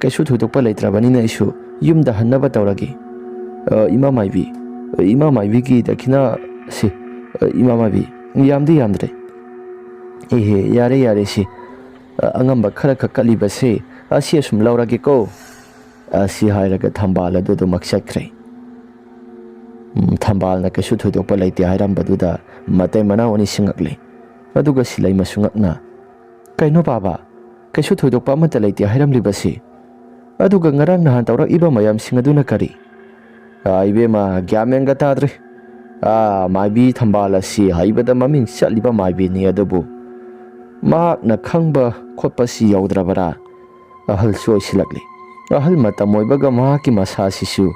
ꯀꯩꯁꯨ ꯊꯣꯏꯗꯣꯛꯄ ꯂꯩꯇ꯭ꯔꯕꯅꯤꯅ ꯑꯩꯁꯨ ꯌꯨꯝꯗ ꯍꯟꯅꯕ ꯇꯧꯔꯒꯦ꯫ ꯑ, ꯏꯃꯥ ꯃꯥꯏꯕꯤ, ꯏꯃꯥ ꯃꯥꯏꯕꯤꯒꯤ ꯗꯈꯤꯅꯥ ꯁꯤ, ꯑ, ꯏꯃꯥ ꯃꯥꯏꯕꯤ, ꯌꯥꯝꯗꯤ ꯌꯥꯝꯗ꯭ꯔꯦ꯫ ꯑꯦꯍꯦ, ꯌꯥꯔꯦ, ꯌꯥꯔꯦ ꯁꯤ꯫ ꯑ, ꯑꯉꯝꯕ ꯈꯔ ꯈꯛ ꯀꯠꯂꯤꯕꯁꯦ, ꯑꯁꯤ ꯑꯁꯨꯝ ꯂꯧꯔꯒꯦꯀꯣ꯫" ꯑꯁꯤ ꯍꯥꯏꯔꯒ ꯊꯝꯕꯥꯜ ꯑꯗꯨ ꯑꯗꯨꯃꯛ ꯆꯠꯈ꯭ꯔꯦ꯫ ꯎꯝ, ꯊꯝꯕꯥꯜꯅ ꯀꯩꯁꯨ ꯊꯣꯏꯗꯣꯛꯄ ꯂꯩꯇꯦ ꯍꯥꯏꯔꯝꯕꯗꯨꯗ ꯃꯇꯩ ꯃꯅꯥꯎ ꯑꯅꯤ ꯁꯤꯡꯉꯛꯂꯦ꯫ ꯑꯗꯨꯒ ꯁꯤꯂꯩꯃꯁꯨ ꯉꯛꯅ, "ꯀꯩꯅꯣ ꯄꯥꯕ, ꯀꯩꯁꯨ ꯊꯣꯏꯗꯣꯛꯄ ꯑꯃꯠꯇ ꯂꯩꯇꯦ ꯍꯥꯏꯔꯝꯂꯤꯕꯁꯤ? ꯑꯗꯨꯒ ꯉꯔꯥꯡ ꯅꯍꯥꯟ ꯇꯧꯔꯛꯏꯕ ꯃꯌꯥꯝꯁꯤꯡ ꯑꯗꯨꯅ ꯀꯔꯤ?" "ꯑꯥ, ꯏꯕꯦꯝꯃ, ꯒ꯭ꯌꯥꯟ ꯃꯦꯟꯒ ꯇꯥꯗ꯭ꯔꯦ꯫ ꯑꯥ, ꯃꯥꯏꯕꯤ ꯊꯝꯕꯥꯜ ꯑꯁꯤ ꯍꯩꯕꯗ ꯃꯃꯤꯡ ꯆꯠꯂꯤꯕ ꯃꯥꯏꯕꯤꯅꯤ, ꯑꯗꯨꯕꯨ ꯃꯍꯥꯛꯅ ꯈꯪꯕ ꯈꯣꯠꯄꯁꯤ ꯌꯧꯗ꯭ꯔꯕꯔꯥ?" ꯑꯍꯜꯁꯨ ꯑꯣꯏꯁꯤꯜꯂꯛꯂꯤ꯫ ꯑꯍꯜ ꯃꯇꯝ ꯑꯣꯏꯕꯒ ꯃꯍꯥꯛꯀꯤ ꯃꯁꯥꯁꯤꯁꯨ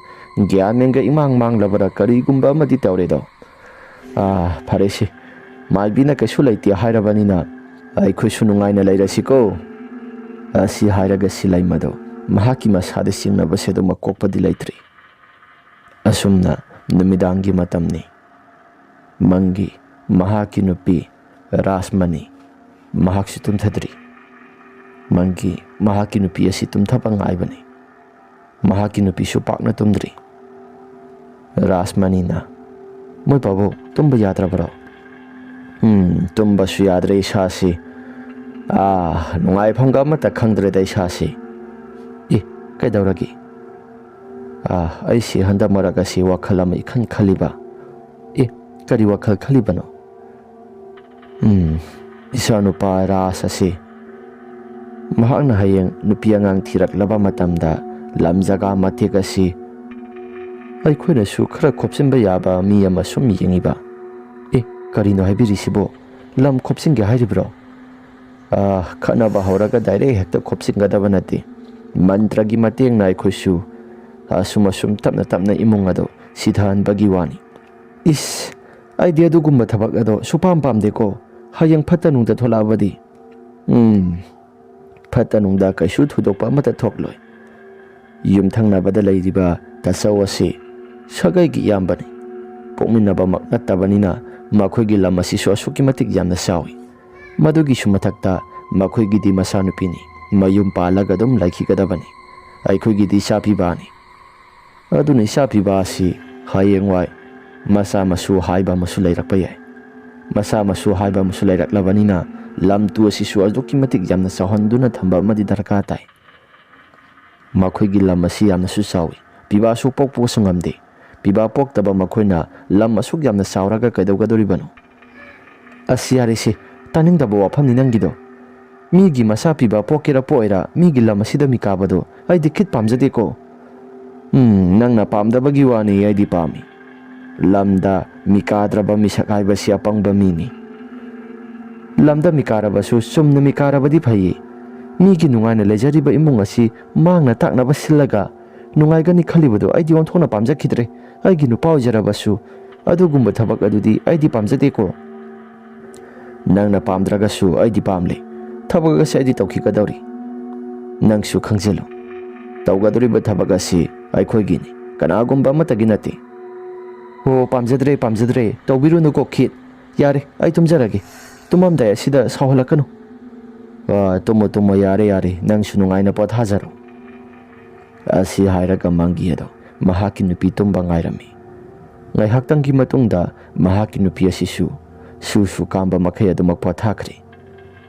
ꯒ꯭ꯌꯥꯟ ꯃꯦꯟꯒ ꯏꯃꯥꯡ ꯃꯥꯡꯂꯕꯔꯥ ꯀꯔꯤꯒꯨꯝꯕ ꯑꯃꯗꯤ ꯇꯧꯔꯦꯗꯣ꯫ ꯑꯥ, ꯐꯔꯦꯁꯦ, ꯃꯥꯏꯕꯤꯅ ꯀꯩꯁꯨ ꯂꯩꯇꯦ ꯍꯥꯏꯔꯕꯅꯤꯅ ꯑꯩꯈꯣꯏꯁꯨ ꯅꯨꯡꯉꯥꯏꯅ ꯂꯩꯔꯁꯤꯀꯣ꯫ ꯑꯁꯤ ꯍꯥꯏꯔꯒ ꯁꯤꯂꯩꯃꯗꯣ ꯃꯍꯥꯛꯀꯤ ꯃꯁꯥꯗ ꯆꯤꯡꯅꯕꯁꯦ ꯑꯗꯨꯃꯛ ꯀꯣꯛꯄꯗꯤ ꯂꯩꯇ꯭ꯔꯤ꯫ ꯑꯁꯨꯝꯅ ꯅꯨꯃꯤꯗꯥꯡꯒꯤ ꯃꯇꯝꯅꯤ꯫ ꯃꯪꯒꯤ ꯃꯍꯥꯛꯀꯤ ꯅꯨꯄꯤ ꯔꯥꯁꯃꯅꯤ ꯃꯍꯥꯛꯁꯨ ꯇꯨꯝꯊꯗ꯭ꯔꯤ꯫ ꯃꯪꯒꯤ ꯃꯍꯥꯛꯀꯤ ꯅꯨꯄꯤ ꯑꯁꯤ ꯇꯨꯝꯊꯕ ꯉꯥꯏꯕꯅꯤ꯫ ꯃꯍꯥꯛꯀꯤ ꯅꯨꯄꯤꯁꯨ ꯄꯥꯛꯅ ꯇꯨꯝꯗ꯭ꯔꯤ꯫ ꯔꯥꯁꯃꯅꯤꯅ, "ꯃꯣꯏ ꯄꯥꯕꯨ ꯇꯨꯝꯕ ꯌꯥꯗ꯭ꯔꯕꯔꯣ?" "ꯎꯝ, ꯇꯨꯝꯕꯁꯨ ꯌꯥꯗ꯭ꯔꯦ ꯏꯁꯥꯁꯤ꯫ ꯑꯥ, ꯅꯨꯡꯉꯥꯏꯐꯝꯒ ꯑꯃꯠꯇ ꯈꯪꯗ꯭ꯔꯦꯗ ꯏꯁꯥꯁꯤ꯫ ꯑꯦ, ꯀꯩꯗꯧꯔꯒꯦ?" "ꯑꯥ, ꯑꯩꯁꯤ ꯍꯟꯗꯛ ꯃꯔꯛ ꯑꯁꯤ ꯋꯥꯈꯜ ꯑꯃ ꯏꯈꯟ ꯈꯜꯂꯤꯕ꯫" "ꯑꯦ, ꯀꯔꯤ ꯋꯥꯈꯜ ꯈꯜꯂꯤꯕꯅꯣ?" "ꯎꯝ, ꯏꯆꯥꯅꯨꯄꯥ ꯔꯥꯖ ꯑꯁꯤ ꯃꯍꯥꯛꯅ ꯍꯌꯦꯡ ꯅꯨꯄꯤ ꯑꯉꯥꯡ ꯊꯤꯔꯛꯂꯕ ꯃꯇꯝꯗ ꯂꯝ ꯖꯒꯥ ꯃꯇꯦꯛ ꯑꯁꯤ ꯑꯩꯈꯣꯏꯅꯁꯨ ꯈꯔ ꯈꯣꯞꯆꯤꯟꯕ ꯌꯥꯕ ꯃꯤ ꯑꯃ ꯁꯨꯝ ꯌꯦꯡꯉꯤꯕ꯫" "ꯑꯦ, ꯀꯔꯤꯅꯣ ꯍꯥꯏꯕꯤꯔꯤꯁꯤꯕꯣ? ꯂꯝ ꯈꯣꯞꯆꯤꯟꯒꯦ ꯍꯥꯏꯔꯤꯕ꯭ꯔꯣ?" "ꯑꯥ, ꯈꯠꯅꯕ ꯍꯧꯔꯒ ꯗꯥꯏꯔꯦꯛ ꯍꯦꯛꯇ ꯈꯣꯞꯆꯤꯟꯒꯗꯕ ꯅꯠꯇꯦ꯫ ꯃꯟꯇ꯭ꯔꯒꯤ ꯃꯇꯦꯡꯅ ꯑꯩꯈꯣꯏꯁꯨ ꯑꯁꯨꯝ ꯑꯁꯨꯝ ꯇꯞꯅ ꯇꯞꯅ ꯏꯃꯨꯡ ꯑꯗꯨ ꯁꯤꯊꯍꯟꯕꯒꯤ ꯋꯥꯅꯤ꯫ ꯏꯁ, ꯑꯩꯗꯤ ꯑꯗꯨꯒꯨꯝꯕ ꯊꯕꯛ ꯑꯗꯣ ꯁꯨꯄꯥꯝ ꯄꯥꯝꯗꯦꯀꯣ꯫ ꯍꯌꯦꯡ ꯐꯠꯇ ꯅꯨꯡꯗ ꯊꯣꯛꯂꯛꯑꯕꯗꯤ? ꯎꯝ, ꯐꯠꯇ ꯅꯨꯡꯗ ꯀꯩꯁꯨ ꯊꯣꯏꯗꯣꯛꯄ ꯑꯃꯠꯇ ꯊꯣꯛꯂꯣꯏ꯫ ꯌꯨꯝꯊꯪꯅꯕꯗ ꯂꯩꯔꯤꯕ ꯇꯥꯆꯧ ꯑꯁꯤ ꯁꯥꯒꯩꯒꯤ ꯏꯌꯥꯝꯕꯅꯤ꯫ ꯄꯣꯛꯃꯤꯟꯅꯕꯃꯛ ꯅꯠꯇꯕꯅꯤꯅ ꯃꯈꯣꯏꯒꯤ ꯂꯝ ꯑꯁꯤꯁꯨ ꯑꯁꯨꯛꯀꯤ ꯃꯇꯤꯛ ꯌꯥꯝꯅ ꯆꯥꯎꯏ꯫ ꯃꯗꯨꯒꯤꯁꯨ ꯃꯊꯛꯇ ꯃꯈꯣꯏꯒꯤꯗꯤ ꯃꯆꯥꯅꯨꯄꯤꯅꯤ꯫ ꯃꯌꯨꯝ ꯄꯥꯜꯂꯒ ꯑꯗꯨꯝ ꯂꯩꯈꯤꯒꯗꯕꯅꯤ꯫ ꯑꯩꯈꯣꯏꯒꯤꯗꯤ ꯏꯆꯥ ꯄꯤꯕꯥꯅꯤ꯫ ꯑꯗꯨꯅ ꯏꯆꯥ ꯄꯤꯕꯥ ꯑꯁꯤ ꯍꯌꯦꯡꯋꯥꯏ ꯃꯆꯥ ꯃꯁꯨ ꯍꯥꯏꯕ ꯑꯃꯁꯨ ꯂꯩꯔꯛꯄ ꯌꯥꯏ꯫ ꯃꯆꯥ ꯃꯁꯨ ꯍꯥꯏꯕ ꯑꯃꯁꯨ ꯂꯩꯔꯛꯂꯕꯅꯤꯅ ꯂꯝ ꯇꯨ ꯑꯁꯤꯁꯨ ꯑꯗꯨꯛꯀꯤ ꯃꯇꯤꯛ ꯌꯥꯝꯅ ꯆꯥꯎꯍꯟꯗꯨꯅ ꯊꯝꯕ ꯑꯃꯗꯤ ꯗꯔꯀꯥꯔ ꯇꯥꯏ꯫ ꯃꯈꯣꯏꯒꯤ ꯂꯝ ꯑꯁꯤ ꯌꯥꯝꯅꯁꯨ ꯆꯥꯎꯏ꯫ ꯄꯤꯕꯥꯁꯨ ꯄꯣꯛꯄꯁꯨ ꯉꯝꯗꯦ꯫ ꯄꯤꯕꯥ ꯄꯣꯛꯇꯕ ꯃꯈꯣꯏꯅ ꯂꯝ ꯑꯁꯨꯛ ꯌꯥꯝꯅ ꯆꯥꯎꯔꯒ ꯀꯩꯗꯧꯒꯗꯧꯔꯤꯕꯅꯣ? ꯑꯁ, ꯌꯥꯔꯦꯁꯦ, ꯇꯥꯅꯤꯡꯗꯕ ꯋꯥꯐꯝꯅꯤ ꯅꯪꯒꯤꯗꯣ꯫ ꯃꯤꯒꯤ ꯃꯆꯥ ꯄꯤꯕ ꯄꯣꯛꯀꯦꯔꯥ ꯄꯣꯛꯑꯣꯏꯔꯥ, ꯃꯤꯒꯤ ꯂꯝ ꯑꯁꯤꯗ ꯃꯤꯀꯥꯕꯗꯣ ꯑꯩꯗꯤ ꯈꯤꯠ ꯄꯥꯝꯖꯗꯦꯀꯣ꯫ ꯎꯝ, ꯅꯪꯅ ꯄꯥꯝꯗꯕꯒꯤ ꯋꯥꯅꯤ, ꯑꯩꯗꯤ ꯄꯥꯝꯃꯤ꯫ ꯂꯝꯗ ꯃꯤꯀꯥꯗ꯭ꯔꯕ ꯃꯤꯁꯛ ꯍꯥꯏꯕꯁꯤ ꯑꯄꯪꯕ ꯃꯤꯅꯤ꯫ ꯂꯝꯗ ꯃꯤꯀꯥꯔꯕꯁꯨ ꯆꯨꯝꯅ ꯃꯤꯀꯥꯔꯕꯗꯤ ꯐꯩꯌꯦ꯫ ꯃꯤꯒꯤ ꯅꯨꯡꯉꯥꯏꯅ ꯂꯩꯖꯔꯤꯕ ꯏꯃꯨꯡ ꯑꯁꯤ ꯃꯥꯡꯅ ꯇꯥꯛꯅꯕ ꯁꯤꯜꯂꯒ ꯅꯨꯡꯉꯥꯏꯒꯅꯤ ꯈꯜꯂꯤꯕꯗꯣ ꯑꯩꯗꯤ ꯑꯣꯟꯊꯣꯛꯅ ꯄꯥꯝꯖꯈꯤꯗ꯭ꯔꯦ꯫ ꯑꯩꯒꯤ ꯅꯨꯄꯥ ꯑꯣꯏꯖꯔꯕꯁꯨ ꯑꯗꯨꯒꯨꯝꯕ ꯊꯕꯛ ꯑꯗꯨꯗꯤ ꯑꯩꯗꯤ ꯄꯥꯝꯖꯗꯦꯀꯣ꯫ ꯅꯪꯅ ꯄꯥꯝꯗ꯭ꯔꯒꯁꯨ ꯑꯩꯗꯤ ꯄꯥꯝꯂꯦ꯫ ꯊꯕꯛ ꯑꯁꯤ ꯑꯩꯗꯤ ꯇꯧꯈꯤꯒꯗꯧꯔꯤ꯫ ꯅꯪꯁꯨ ꯈꯪꯖꯤꯜꯂꯨ, ꯇꯧꯒꯗꯧꯔꯤꯕ ꯊꯕꯛ ꯑꯁꯤ ꯑꯩꯈꯣꯏꯒꯤꯅꯤ, ꯀꯅꯥꯒꯨꯝꯕ ꯑꯃꯠꯇꯒꯤ ꯅꯠꯇꯦ꯫ ꯍꯣ, ꯄꯥꯝꯖꯗ꯭ꯔꯦ, ꯄꯥꯝꯖꯗ꯭ꯔꯦ, ꯇꯧꯕꯤꯔꯨꯅꯨꯀꯣ ꯈꯤꯠ꯫ ꯌꯥꯔꯦ, ꯑꯩ ꯇꯨꯝꯖꯔꯒꯦ꯫ ꯇꯨꯝꯃꯝꯗꯥꯏ ꯑꯁꯤꯗ ꯁꯥꯎꯍꯜꯂꯛꯀꯅꯨ꯫ ꯑ, ꯇꯨꯝꯃꯣ, ꯇꯨꯝꯃꯣ, ꯌꯥꯔꯦ, ꯌꯥꯔꯦ, ꯅꯪꯁꯨ ꯅꯨꯡꯉꯥꯏꯅ ꯄꯣꯊꯥꯖꯔꯣ꯫ ꯑꯁꯤ ꯍꯥꯏꯔꯒ ꯃꯪꯒꯤ ꯑꯗꯣ ꯃꯍꯥꯛꯀꯤ ꯅꯨꯄꯤ ꯇꯨꯝꯕ ꯉꯥꯏꯔꯝꯃꯤ꯫ ꯉꯥꯏꯍꯥꯛꯇꯪꯒꯤ ꯃꯇꯨꯡꯗ ꯃꯍꯥꯛꯀꯤ ꯅꯨꯄꯤ ꯑꯁꯤꯁꯨ ꯁꯨ ꯁꯨ ꯀꯥꯝꯕ ꯃꯈꯩ ꯑꯗꯨꯃꯛ ꯄꯣꯊꯥꯈ꯭ꯔꯦ꯫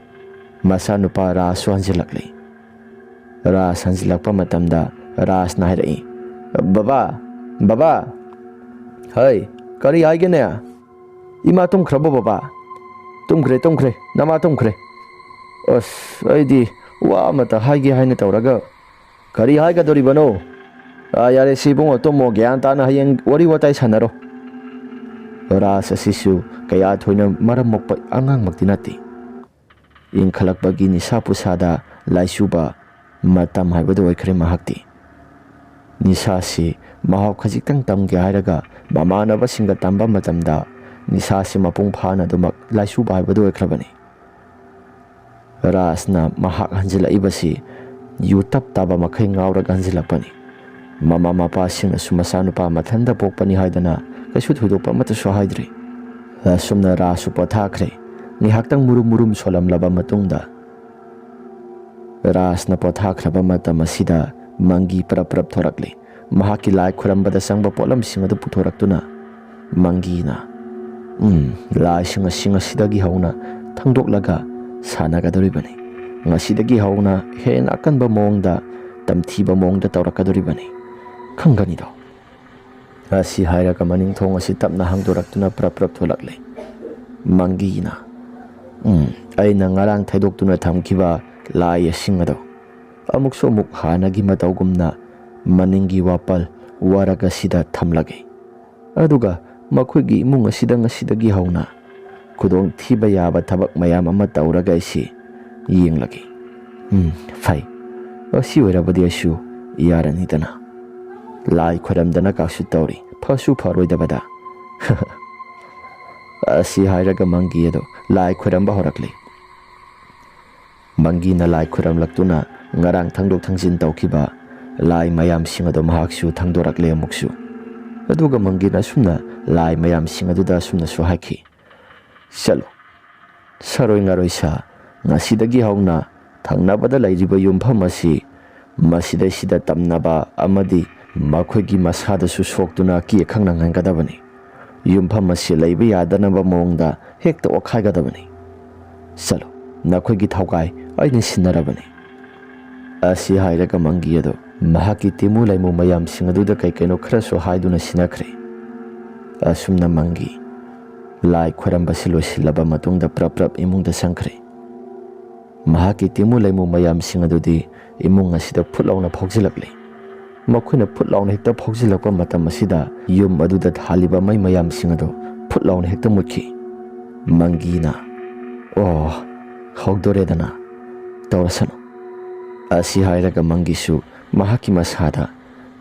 ꯃꯆꯥꯅꯨꯄꯥ ꯔꯥꯖꯁꯨ ꯍꯟꯖꯤꯜꯂꯛꯂꯦ꯫ ꯔꯥꯖ ꯍꯟꯖꯤꯜꯂꯛꯄ ꯃꯇꯝꯗ ꯔꯥꯖꯅ ꯍꯥꯏꯔꯛꯏ, "ꯕꯕꯥ, ꯕꯕꯥ!" "ꯍꯩ, ꯀꯔꯤ ꯍꯥꯏꯒꯦꯅꯦ?" "ꯏꯃꯥ ꯇꯨꯝꯈ꯭ꯔꯕꯣ ꯕꯕꯥ?" "ꯇꯨꯝꯈ꯭ꯔꯦ, ꯇꯨꯝꯈ꯭ꯔꯦ, ꯅꯃꯥ ꯇꯨꯝꯈ꯭ꯔꯦ꯫" "ꯑꯁ, ꯑꯩꯗꯤ ꯋꯥ ꯑꯃꯇ ꯍꯥꯏꯒꯦ ꯍꯥꯏꯅ ꯇꯧꯔꯒ ꯀꯔꯤ ꯍꯥꯏꯒꯗꯧꯔꯤꯕꯅꯣ?" "ꯑꯥ, ꯌꯥꯔꯦ ꯁꯤ ꯏꯕꯨꯡꯉꯣ, ꯇꯨꯝꯃꯣ, ꯒ꯭ꯌꯥꯟ ꯇꯥꯅ ꯍꯌꯦꯡ ꯋꯥꯔꯤ ꯋꯥꯇꯥꯏ ꯁꯥꯟꯅꯔꯣ꯫" ꯔꯥꯖ ꯑꯁꯤꯁꯨ ꯀꯌꯥ ꯊꯣꯏꯅ ꯃꯔꯝ ꯃꯣꯛꯄ ꯑꯉꯥꯡꯃꯛꯇꯤ ꯅꯠꯇꯦ꯫ ꯏꯟꯈꯠꯂꯛꯄꯒꯤ ꯅꯤꯁꯥ ꯄꯨꯁꯥꯗ ꯂꯥꯏꯆꯨꯕ ꯃꯇꯝ ꯍꯥꯏꯕꯗꯨ ꯑꯣꯏꯈ꯭ꯔꯦ ꯃꯍꯥꯛꯇꯤ꯫ ꯅꯤꯁꯥꯁꯤ ꯃꯍꯥꯛ ꯈꯖꯤꯛꯇꯪ ꯇꯝꯒꯦ ꯍꯥꯏꯔꯒ ꯃꯃꯥꯟꯅꯕꯁꯤꯡꯒ ꯇꯝꯕ ꯃꯇꯝꯗ ꯅꯤꯁꯥꯁꯤ ꯃꯄꯨꯡ ꯐꯥꯅ ꯑꯗꯨꯃꯛ ꯂꯥꯏꯁꯨ ꯄꯥꯏꯕꯗꯨ ꯑꯣꯏꯈ꯭ꯔꯕꯅꯤ꯫ ꯔꯥꯖꯅ ꯃꯍꯥꯛ ꯍꯟꯖꯤꯜꯂꯛꯏꯕꯁꯤ ꯌꯨ ꯇꯞ ꯇꯥꯕ ꯃꯈꯩ ꯉꯥꯎꯔꯒ ꯍꯟꯖꯤꯜꯂꯛꯄꯅꯤ꯫ ꯃꯃꯥ ꯃꯄꯥꯁꯤꯡꯅꯁꯨ ꯃꯆꯥꯅꯨꯄꯥ ꯃꯊꯟꯇ ꯄꯣꯛꯄꯅꯤ ꯍꯥꯏꯗꯅ ꯀꯩꯁꯨ ꯊꯣꯏꯗꯣꯛꯄ ꯑꯃꯠꯇꯁꯨ ꯍꯥꯏꯗ꯭ꯔꯤ꯫ ꯑꯁꯨꯝꯅ ꯔꯥꯖꯁꯨ ꯄꯣꯊꯥꯈ꯭ꯔꯦ꯫ ꯉꯥꯏꯍꯥꯛꯇꯪ ꯃꯨꯔꯨꯝ ꯃꯨꯔꯨꯝ ꯁꯣꯜꯂꯝꯂꯕ ꯃꯇꯨꯡꯗ ꯔꯥꯖꯅ ꯄꯣꯊꯥꯈ꯭ꯔꯕ ꯃꯇꯝ ꯑꯁꯤꯗ ꯃꯪꯒꯤ ꯄꯔꯞ ꯄꯔꯞ ꯊꯣꯔꯛꯂꯤ꯫ ꯃꯍꯥꯛꯀꯤ ꯂꯥꯏ ꯈꯨꯔꯝꯕꯗ ꯆꯪꯕ ꯄꯣꯠꯂꯝꯁꯤꯡ ꯑꯗꯨ ꯄꯨꯊꯣꯔꯛꯇꯨꯅ ꯃꯪꯒꯤꯅ, "ꯎꯝ, ꯂꯥꯏꯁꯤꯡ ꯑꯁꯤ ꯉꯁꯤꯗꯒꯤ ꯍꯧꯅ ꯊꯥꯡꯗꯣꯛꯂꯒ ꯁꯥꯟꯅꯒꯗꯧꯔꯤꯕꯅꯤ꯫ ꯉꯁꯤꯗꯒꯤ ꯍꯧꯅ ꯍꯦꯟꯅ ꯑꯀꯟꯕ ꯃꯑꯣꯡꯗ, ꯇꯝꯊꯤꯕ ꯃꯑꯣꯡꯗ ꯇꯧꯔꯛꯀꯗꯧꯔꯤꯕꯅꯤ꯫ ꯈꯪꯒꯅꯤꯗꯣ?" ꯑꯁꯤ ꯍꯥꯏꯔꯒ ꯃꯅꯤꯡ ꯊꯣꯡ ꯑꯁꯤ ꯇꯞꯅ ꯍꯥꯡꯗꯣꯔꯛꯇꯨꯅ ꯄ꯭ꯔꯞ ꯄ꯭ꯔꯞ ꯊꯣꯛꯂꯛꯂꯦ꯫ ꯃꯪꯒꯤꯅ, "ꯎꯝ, ꯑꯩꯅ ꯉꯔꯥꯡ ꯊꯩꯗꯣꯛꯇꯨꯅ ꯊꯝꯈꯤꯕ ꯂꯥꯏ ꯑꯁꯤꯡ ꯑꯗꯣ ꯑꯃꯨꯛꯁꯨ ꯑꯃꯨꯛ ꯍꯥꯟꯅꯒꯤ ꯃꯇꯧꯒꯨꯝꯅ ꯃꯅꯤꯡꯒꯤ ꯋꯥꯄꯜ ꯋꯥꯔꯛ ꯑꯁꯤꯗ ꯊꯝꯂꯒꯦ꯫ ꯑꯗꯨꯒ ꯃꯈꯣꯏꯒꯤ ꯏꯃꯨꯡ ꯑꯁꯤꯗ ꯉꯁꯤꯗꯒꯤ ꯍꯧꯅ ꯈꯨꯗꯣꯡꯊꯤꯕ ꯌꯥꯕ ꯊꯕꯛ ꯃꯌꯥꯝ ꯑꯃ ꯇꯧꯔꯒ ꯑꯩꯁꯤ ꯌꯦꯡꯂꯒꯦ꯫ ꯎꯝ, ꯐꯩ꯫ ꯑꯁꯤ ꯑꯣꯏꯔꯕꯗꯤ ꯑꯩꯁꯨ ꯌꯥꯔꯅꯤꯗꯅ꯫ ꯂꯥꯏ ꯈꯣꯏꯔꯝꯗꯅ ꯀꯥꯁꯨ ꯇꯧꯔꯤ, ꯐꯁꯨ ꯐꯔꯣꯏꯗꯕꯗ꯫" ꯑꯁꯤ ꯍꯥꯏꯔꯒ ꯃꯪꯒꯤ ꯑꯗꯨ ꯂꯥꯏ ꯈꯣꯏꯔꯝꯕ ꯍꯧꯔꯛꯂꯤ꯫ ꯃꯪꯒꯤꯅ ꯂꯥꯏ ꯈꯣꯏꯔꯝꯂꯛꯇꯨꯅ ꯉꯔꯥꯡ ꯊꯥꯡꯗꯣꯛ ꯊꯥꯡꯖꯤꯟ ꯇꯧꯈꯤꯕ ꯂꯥꯏ ꯃꯌꯥꯝꯁꯤꯡ ꯑꯗꯨ ꯃꯍꯥꯛꯁꯨ ꯊꯥꯡꯗꯣꯔꯛꯂꯦ ꯑꯃꯨꯛꯁꯨ꯫ ꯑꯗꯨꯒ ꯃꯪꯒꯤꯅ ꯑꯁꯨꯝꯅ ꯂꯥꯏ ꯃꯌꯥꯝꯁꯤꯡ ꯑꯗꯨꯗ ꯑꯁꯨꯝꯅꯁꯨ ꯍꯥꯏꯈꯤ, "ꯆꯠꯂꯣ, ꯁꯥꯔꯣꯏ ꯉꯥꯔꯣꯏ ꯁꯥ, ꯉꯁꯤꯗꯒꯤ ꯍꯧꯅ ꯊꯪꯅꯕꯗ ꯂꯩꯔꯤꯕ ꯌꯨꯝꯐꯝ ꯑꯁꯤ ꯃꯁꯤꯗꯩꯁꯤꯗ ꯇꯝꯅꯕ ꯑꯃꯗꯤ ꯃꯈꯣꯏꯒꯤ ꯃꯁꯥꯗꯁꯨ ꯁꯣꯛꯇꯨꯅ ꯑꯀꯤ ꯑꯈꯪ ꯅꯪꯍꯟꯒꯗꯕꯅꯤ꯫ ꯌꯨꯝꯐꯝ ꯑꯁꯤ ꯂꯩꯕ ꯌꯥꯗꯅꯕ ꯃꯑꯣꯡꯗ ꯍꯦꯛꯇ ꯑꯣꯠꯈꯥꯏꯒꯗꯕꯅꯤ꯫ ꯆꯠꯂꯣ, ꯅꯈꯣꯏꯒꯤ ꯊꯧꯒꯥꯏ ꯑꯩꯅ ꯁꯤꯟꯅꯔꯕꯅꯤ꯫" ꯑꯁꯤ ꯍꯥꯏꯔꯒ ꯃꯪꯒꯤ ꯑꯗꯨ ꯃꯍꯥꯛꯀꯤ ꯇꯤꯃꯨ ꯂꯩꯃꯨ ꯃꯌꯥꯝꯁꯤꯡ ꯑꯗꯨꯗ ꯀꯩ ꯀꯩꯅꯣ ꯈꯔꯁꯨ ꯍꯥꯏꯗꯨꯅ ꯁꯤꯟꯅꯈ꯭ꯔꯦ꯫ ꯑꯁꯨꯝꯅ ꯃꯪꯒꯤ ꯂꯥꯏ ꯈꯣꯏꯔꯝꯕꯁꯤ ꯂꯣꯏꯁꯤꯜꯂꯕ ꯃꯇꯨꯡꯗ ꯄ꯭ꯔꯞ ꯄ꯭ꯔꯞ ꯏꯃꯨꯡꯗ ꯆꯪꯈ꯭ꯔꯦ꯫ ꯃꯍꯥꯛꯀꯤ ꯇꯤꯃꯨ ꯂꯩꯃꯨ ꯃꯌꯥꯝꯁꯤꯡ ꯑꯗꯨꯗꯤ ꯏꯃꯨꯡ ꯑꯁꯤꯗ ꯐꯨꯠ ꯂꯥꯎꯅ ꯐꯥꯎꯖꯤꯜꯂꯛꯂꯤ꯫ ꯃꯈꯣꯏꯅ ꯐꯨꯠ ꯂꯥꯎꯅ ꯍꯦꯛꯇ ꯐꯥꯎꯖꯤꯜꯂꯛꯄ ꯃꯇꯝ ꯑꯁꯤꯗ ꯌꯨꯝ ꯑꯗꯨꯗ ꯊꯥꯜꯂꯤꯕ ꯃꯩ ꯃꯌꯥꯝꯁꯤꯡ ꯑꯗꯨ ꯐꯨꯠ ꯂꯥꯎꯅ ꯍꯦꯛꯇ ꯃꯨꯠꯈꯤ꯫ ꯃꯪꯒꯤꯅ, "ꯑꯣ, ꯍꯧꯗꯣꯔꯦꯗꯅ, ꯇꯧꯔꯁꯅꯨ꯫" ꯑꯁꯤ ꯍꯥꯏꯔꯒ ꯃꯪꯒꯤꯁꯨ ꯃꯍꯥꯛꯀꯤ ꯃꯁꯥꯗ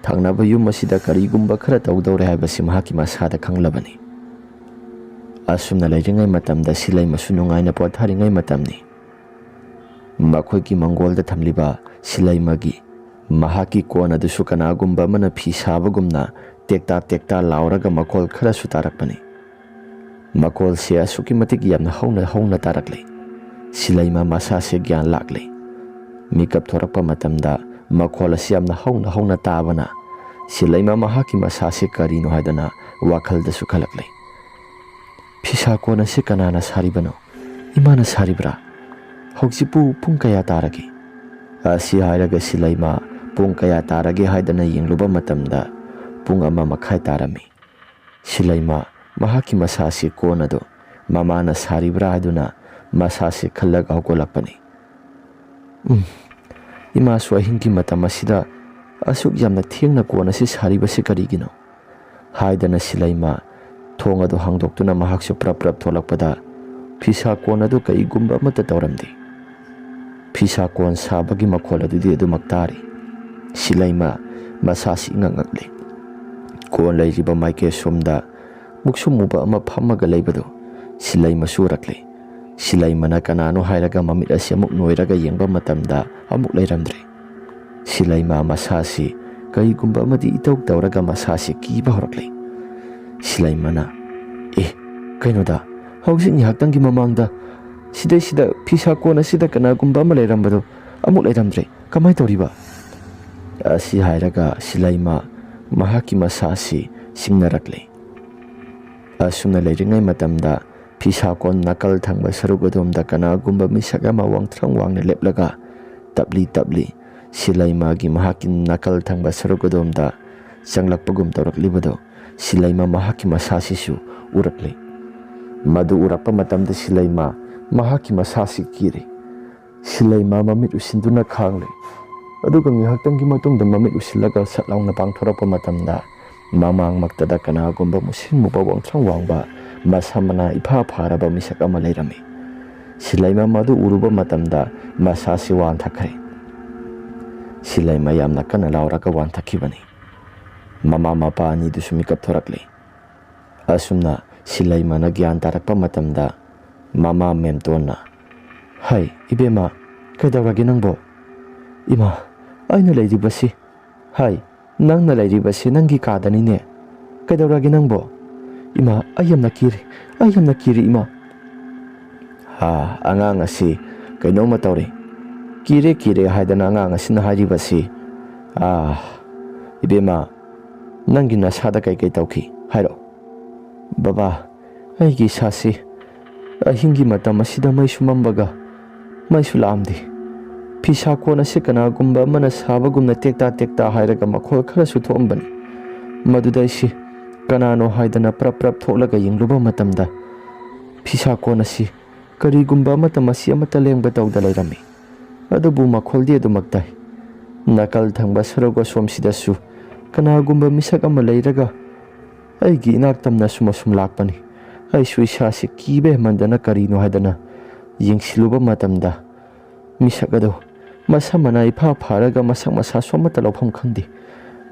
ꯊꯪꯅꯕ ꯌꯨꯝ ꯑꯁꯤꯗ ꯀꯔꯤꯒꯨꯝꯕ ꯈꯔ ꯇꯧꯗꯧꯔꯦ ꯍꯥꯏꯕꯁꯤ ꯃꯍꯥꯛꯀꯤ ꯃꯁꯥꯗ ꯈꯪꯂꯕꯅꯤ꯫ ꯑꯁꯨꯝꯅ ꯂꯩꯔꯤꯉꯩ ꯃꯇꯝꯗ ꯁꯤꯂꯩꯃꯁꯨ ꯅꯨꯡꯉꯥꯏꯅ ꯄꯣꯊꯥꯔꯤꯉꯩ ꯃꯇꯝꯅꯤ꯫ ꯃꯈꯣꯏꯒꯤ ꯃꯪꯒꯣꯜꯗ ꯊꯝꯂꯤꯕ ꯁꯤꯂꯩꯃꯒꯤ ꯃꯍꯥꯛꯀꯤ ꯀꯣꯟ ꯑꯗꯨꯁꯨ ꯀꯅꯥꯒꯨꯝꯕ ꯑꯃꯅ ꯐꯤ ꯁꯥꯕꯒꯨꯝꯅ ꯇꯦꯛꯇꯥ ꯇꯦꯛꯇꯥ ꯂꯥꯎꯔꯒ ꯃꯈꯣꯜ ꯈꯔꯁꯨ ꯇꯥꯔꯛꯄꯅꯤ꯫ ꯃꯈꯣꯜꯁꯦ ꯑꯁꯨꯛꯀꯤ ꯃꯇꯤꯛ ꯌꯥꯝꯅ ꯍꯧꯅ ꯍꯧꯅ ꯇꯥꯔꯛꯂꯦ꯫ ꯁꯤꯂꯩꯃ ꯃꯁꯥꯁꯦ ꯒ꯭ꯌꯥꯟ ꯂꯥꯛꯂꯦ꯫ ꯃꯤꯀꯞ ꯊꯣꯔꯛꯄ ꯃꯇꯝꯗ ꯃꯈꯣꯜ ꯑꯁꯤ ꯌꯥꯝꯅ ꯍꯧꯅ ꯍꯧꯅ ꯇꯥꯕꯅ ꯁꯤꯂꯩꯃ ꯃꯍꯥꯛꯀꯤ ꯃꯁꯥꯁꯦ ꯀꯔꯤꯅꯣ ꯍꯥꯏꯗꯅ ꯋꯥꯈꯜꯗꯁꯨ ꯈꯜꯂꯛꯂꯦ꯫ "ꯐꯤꯁꯥ ꯀꯣꯟ ꯑꯁꯤ ꯀꯅꯥꯅ ꯁꯥꯔꯤꯕꯅꯣ? ꯏꯃꯥꯅ ꯁꯥꯔꯤꯕ꯭ꯔꯥ? ꯍꯧꯖꯤꯛꯄꯨ ꯄꯨꯡ ꯀꯌꯥ ꯇꯥꯔꯒꯦ?" ꯑꯁꯤ ꯍꯥꯏꯔꯒ ꯁꯤꯂꯩꯃ ꯄꯨꯡ ꯀꯌꯥ ꯇꯥꯔꯒꯦ ꯍꯥꯏꯗꯅ ꯌꯦꯡꯂꯨꯕ ꯃꯇꯝꯗ ꯄꯨꯡ ꯑꯃ ꯃꯈꯥꯏ ꯇꯥꯔꯝꯃꯤ꯫ ꯁꯤꯂꯩꯃ ꯃꯍꯥꯛꯀꯤ ꯃꯁꯥꯁꯤ ꯀꯣꯟ ꯑꯗꯨ ꯃꯃꯥꯅ ꯁꯥꯔꯤꯕ꯭ꯔꯥ ꯍꯥꯏꯗꯨꯅ ꯃꯁꯥꯁꯤ ꯈꯜꯂꯒ ꯍꯧꯒꯠꯂꯛꯄꯅꯤ꯫ "ꯎꯝ, ꯏꯃꯥꯁꯨ ꯑꯍꯤꯡꯒꯤ ꯃꯇꯝ ꯑꯁꯤꯗ ꯑꯁꯨꯛ ꯌꯥꯝꯅ ꯊꯦꯡꯅ ꯀꯣꯟ ꯑꯁꯤ ꯁꯥꯔꯤꯕꯁꯤ ꯀꯔꯤꯒꯤꯅꯣ?" ꯍꯥꯏꯗꯅ ꯁꯤꯂꯩꯃ ꯊꯣꯡ ꯑꯗꯨ ꯍꯥꯡꯗꯣꯛꯇꯨꯅ ꯃꯍꯥꯛꯁꯨ ꯄ꯭ꯔꯞ ꯄ꯭ꯔꯞ ꯊꯣꯛꯂꯛꯄꯗ ꯐꯤꯁꯥ ꯀꯣꯟ ꯑꯗꯨ ꯀꯩꯒꯨꯝꯕ ꯑꯃꯠꯇ ꯇꯧꯔꯝꯗꯦ꯫ ꯐꯤꯁꯥ ꯀꯣꯟ ꯁꯥꯕꯒꯤ ꯃꯈꯣꯜ ꯑꯗꯨꯗꯤ ꯑꯗꯨꯃꯛ ꯇꯥꯔꯤ꯫ ꯁꯤꯂꯩꯃ ꯃꯁꯥꯁꯤ ꯏꯉꯛ ꯉꯛꯂꯤ꯫ ꯀꯣꯟ ꯂꯩꯔꯤꯕ ꯃꯥꯏꯀꯩ ꯑꯁꯣꯝꯗ ꯃꯨꯛꯁꯨꯝ ꯃꯨꯕ ꯑꯃ ꯐꯝꯃꯒ ꯂꯩꯕꯗꯨ ꯁꯤꯂꯩꯃꯁꯨ ꯎꯔꯛꯂꯦ꯫ ꯁꯤꯂꯩꯃꯅ ꯀꯅꯥꯅꯣ ꯍꯥꯏꯔꯒ ꯃꯃꯤꯠ ꯑꯁꯤ ꯑꯃꯨꯛ ꯅꯣꯏꯔꯒ ꯌꯦꯡꯕ ꯃꯇꯝꯗ ꯑꯃꯨꯛ ꯂꯩꯔꯝꯗ꯭ꯔꯦ꯫ ꯁꯤꯂꯩꯃ ꯃꯁꯥꯁꯤ ꯀꯔꯤꯒꯨꯝꯕ ꯑꯃꯗꯤ ꯏꯇꯧ ꯇꯧꯔꯒ ꯃꯁꯥꯁꯤ ꯀꯤꯕ ꯍꯧꯔꯛꯂꯦ꯫ ꯁꯤꯂꯩꯃꯅ, "ꯑꯦ, ꯀꯩꯅꯣꯗ, ꯍꯧꯖꯤꯛ ꯉꯥꯏꯍꯥꯛꯇꯪꯒꯤ ꯃꯃꯥꯡꯗ ꯁꯤꯗꯩꯁꯤꯗ ꯐꯤꯁꯥ ꯀꯣꯟ ꯑꯁꯤꯗ ꯀꯅꯥꯒꯨꯝꯕ ꯑꯃ ꯂꯩꯔꯝꯕꯗꯣ ꯑꯃꯨꯛ ꯂꯩꯔꯝꯗ꯭ꯔꯦ꯫ ꯀꯃꯥꯏꯅ ꯇꯧꯔꯤꯕ?" ꯑꯁꯤ ꯍꯥꯏꯔꯒ ꯁꯤꯂꯩꯃ ꯃꯍꯥꯛꯀꯤ ꯃꯁꯥꯁꯤ ꯁꯤꯡꯅꯔꯛꯂꯦ꯫ ꯑꯁꯨꯝꯅ ꯂꯩꯔꯤꯉꯩ ꯃꯇꯝꯗ ꯐꯤꯁꯥ ꯀꯣꯟ ꯅꯥꯀꯜ ꯊꯪꯕ ꯁꯔꯨꯛ ꯑꯗꯣꯝꯗ ꯀꯅꯥꯒꯨꯝꯕ ꯃꯤꯁꯛ ꯑꯃ ꯋꯥꯡꯊ꯭ꯔꯪ ꯋꯥꯡꯅ ꯂꯦꯞꯂꯒ ꯇꯞꯂꯤ ꯇꯞꯂꯤ ꯁꯤꯂꯩꯃꯒꯤ ꯃꯍꯥꯛꯀꯤ ꯅꯥꯀꯜ ꯊꯪꯕ ꯁꯔꯨꯛ ꯑꯗꯣꯝꯗ ꯆꯪꯂꯛꯄꯒꯨꯝ ꯇꯧꯔꯛꯂꯤꯕꯗꯨ ꯁꯤꯂꯩꯃ ꯃꯍꯥꯛꯀꯤ ꯃꯁꯥꯁꯤꯁꯨ ꯎꯔꯛꯂꯤ꯫ ꯃꯗꯨ ꯎꯔꯛꯄ ꯃꯇꯝꯗ ꯁꯤꯂꯩꯃ ꯃꯍꯥꯛꯀꯤ ꯃꯁꯥꯁꯤ ꯀꯤꯔꯤ꯫ ꯁꯤꯂꯩꯃ ꯃꯃꯤꯠ ꯎꯁꯤꯟꯗꯨꯅ ꯈꯥꯡꯂꯦ꯫ ꯑꯗꯨꯒ ꯉꯥꯏꯍꯥꯛꯇꯪꯒꯤ ꯃꯇꯨꯡꯗ ꯃꯃꯤꯠ ꯎꯁꯤꯜꯂꯒ ꯁꯠ ꯂꯥꯎꯅ ꯄꯥꯡꯊꯣꯔꯛꯄ ꯃꯇꯝꯗ ꯃꯃꯥꯡꯃꯛꯇꯗ ꯀꯅꯥꯒꯨꯝꯕ ꯃꯨꯁꯤꯟ ꯃꯨꯕ ꯋꯥꯡꯊ꯭ꯔꯪ ꯋꯥꯡꯕ ꯃꯁꯝ ꯃꯅꯥ ꯏꯐꯥ ꯐꯥꯔꯕ ꯃꯤꯁꯛ ꯑꯃ ꯂꯩꯔꯝꯃꯤ꯫ ꯁꯤꯂꯩꯃ ꯃꯗꯨ ꯎꯔꯨꯕ ꯃꯇꯝꯗ ꯃꯁꯥꯁꯤ ꯋꯥꯟꯊꯈ꯭ꯔꯦ꯫ ꯁꯤꯂꯩꯃ ꯌꯥꯝꯅ ꯀꯟꯅ ꯂꯥꯎꯔꯒ ꯋꯥꯟꯊꯈꯤꯕꯅꯤ꯫ ꯃꯃꯥ ꯃꯄꯥ ꯑꯅꯤꯗꯨꯁꯨ ꯃꯤꯀꯞ ꯊꯣꯔꯛꯂꯦ꯫ ꯑꯁꯨꯝꯅ ꯁꯤꯂꯩꯃꯅ ꯒ꯭ꯌꯥꯟ ꯇꯥꯔꯛꯄ ꯃꯇꯝꯗ ꯃꯃꯥ ꯃꯦꯝꯇꯣꯟꯅ, "ꯍꯩ, ꯏꯕꯦꯝꯃ, ꯀꯩꯗꯧꯔꯒꯦ ꯅꯪꯕꯣ?" "ꯏꯃꯥ, ꯑꯩꯅ ꯂꯩꯔꯤꯕꯁꯤ, ꯍꯩ, ꯅꯪꯅ ꯂꯩꯔꯤꯕꯁꯤ ꯅꯪꯒꯤ ꯀꯥꯗꯅꯤꯅꯦ꯫ ꯀꯩꯗꯧꯔꯒꯦ ꯅꯪꯕꯣ?" "ꯏꯃꯥ, ꯑꯩ ꯌꯥꯝꯅ ꯀꯤꯔꯦ, ꯑꯩ ꯌꯥꯝꯅ ꯀꯤꯔꯦ, ꯏꯃꯥ꯫" "ꯑꯥ, ꯑꯉꯥꯡ ꯑꯁꯤ ꯀꯩꯅꯣꯝꯃ ꯇꯧꯔꯦ꯫ ꯀꯤꯔꯦ, ꯀꯤꯔꯦ ꯍꯥꯏꯗꯅ ꯑꯉꯥꯡ ꯑꯁꯤꯅ ꯍꯥꯏꯔꯤꯕꯁꯤ꯫ ꯑꯥ, ꯏꯕꯦꯝꯃ, ꯅꯪꯒꯤ ꯅꯁꯥꯗ ꯀꯩꯀꯩ ꯇꯧꯈꯤ? ꯍꯥꯏꯔꯛꯑꯣ꯫" "ꯕꯕꯥ, ꯑꯩꯒꯤ ꯏꯁꯥꯁꯤ ꯑꯍꯤꯡꯒꯤ ꯃꯇꯝ ꯑꯁꯤꯗ ꯃꯩꯁꯨ ꯃꯝꯕꯒ ꯃꯩꯁꯨ ꯂꯥꯛꯑꯝꯗꯦ꯫ ꯐꯤꯁꯥ ꯀꯣꯟ ꯑꯁꯤ ꯀꯅꯥꯒꯨꯝꯕ ꯑꯃꯅ ꯁꯥꯕꯒꯨꯝꯅ ꯇꯦꯛꯇꯥ ꯇꯦꯛꯇꯥ ꯍꯥꯏꯔꯒ ꯃꯈꯣꯜ ꯈꯔꯁꯨ ꯊꯣꯛꯑꯝꯕꯅꯤ꯫ ꯃꯗꯨꯗ ꯑꯩꯁꯤ ꯀꯅꯥꯅꯣ ꯍꯥꯏꯗꯅ ꯄ꯭ꯔꯞ ꯄ꯭ꯔꯞ ꯊꯣꯛꯂꯒ ꯌꯦꯡꯂꯨꯕ ꯃꯇꯝꯗ ꯐꯤꯁꯥ ꯀꯣꯟ ꯑꯁꯤ ꯀꯔꯤꯒꯨꯝꯕ ꯑꯃꯠꯇ ꯃꯁꯤ ꯑꯃꯠꯇ ꯂꯦꯡꯕ ꯇꯧꯗ ꯂꯩꯔꯝꯃꯤ꯫ ꯑꯗꯨꯕꯨ ꯃꯈꯣꯜꯗꯤ ꯑꯗꯨꯃꯛ ꯇꯥꯏ꯫ ꯅꯥꯀꯜ ꯊꯪꯕ ꯁꯔꯨꯛ ꯑꯁꯣꯝꯁꯤꯗꯁꯨ ꯀꯅꯥꯒꯨꯝꯕ ꯃꯤꯁꯛ ꯑꯃ ꯂꯩꯔꯒ ꯑꯩꯒꯤ ꯏꯅꯥꯛ ꯇꯝꯅ ꯑꯁꯨꯝ ꯑꯁꯨꯝ ꯂꯥꯛꯄꯅꯤ꯫ ꯑꯩꯁꯨ ꯏꯁꯥꯁꯤ ꯀꯤꯕ ꯍꯦꯟꯃꯟꯗꯅ ꯀꯔꯤꯅꯣ ꯍꯥꯏꯗꯅ ꯌꯦꯡꯁꯤꯜꯂꯨꯕ ꯃꯇꯝꯗ ꯃꯤꯁꯛ ꯑꯗꯨ ꯃꯁꯝ ꯃꯅꯥ ꯏꯐꯥ ꯐꯥꯔꯒ ꯃꯁꯛ ꯃꯁꯥꯁꯨ ꯑꯃꯠꯇ ꯂꯧꯐꯝ ꯈꯪꯗꯦ꯫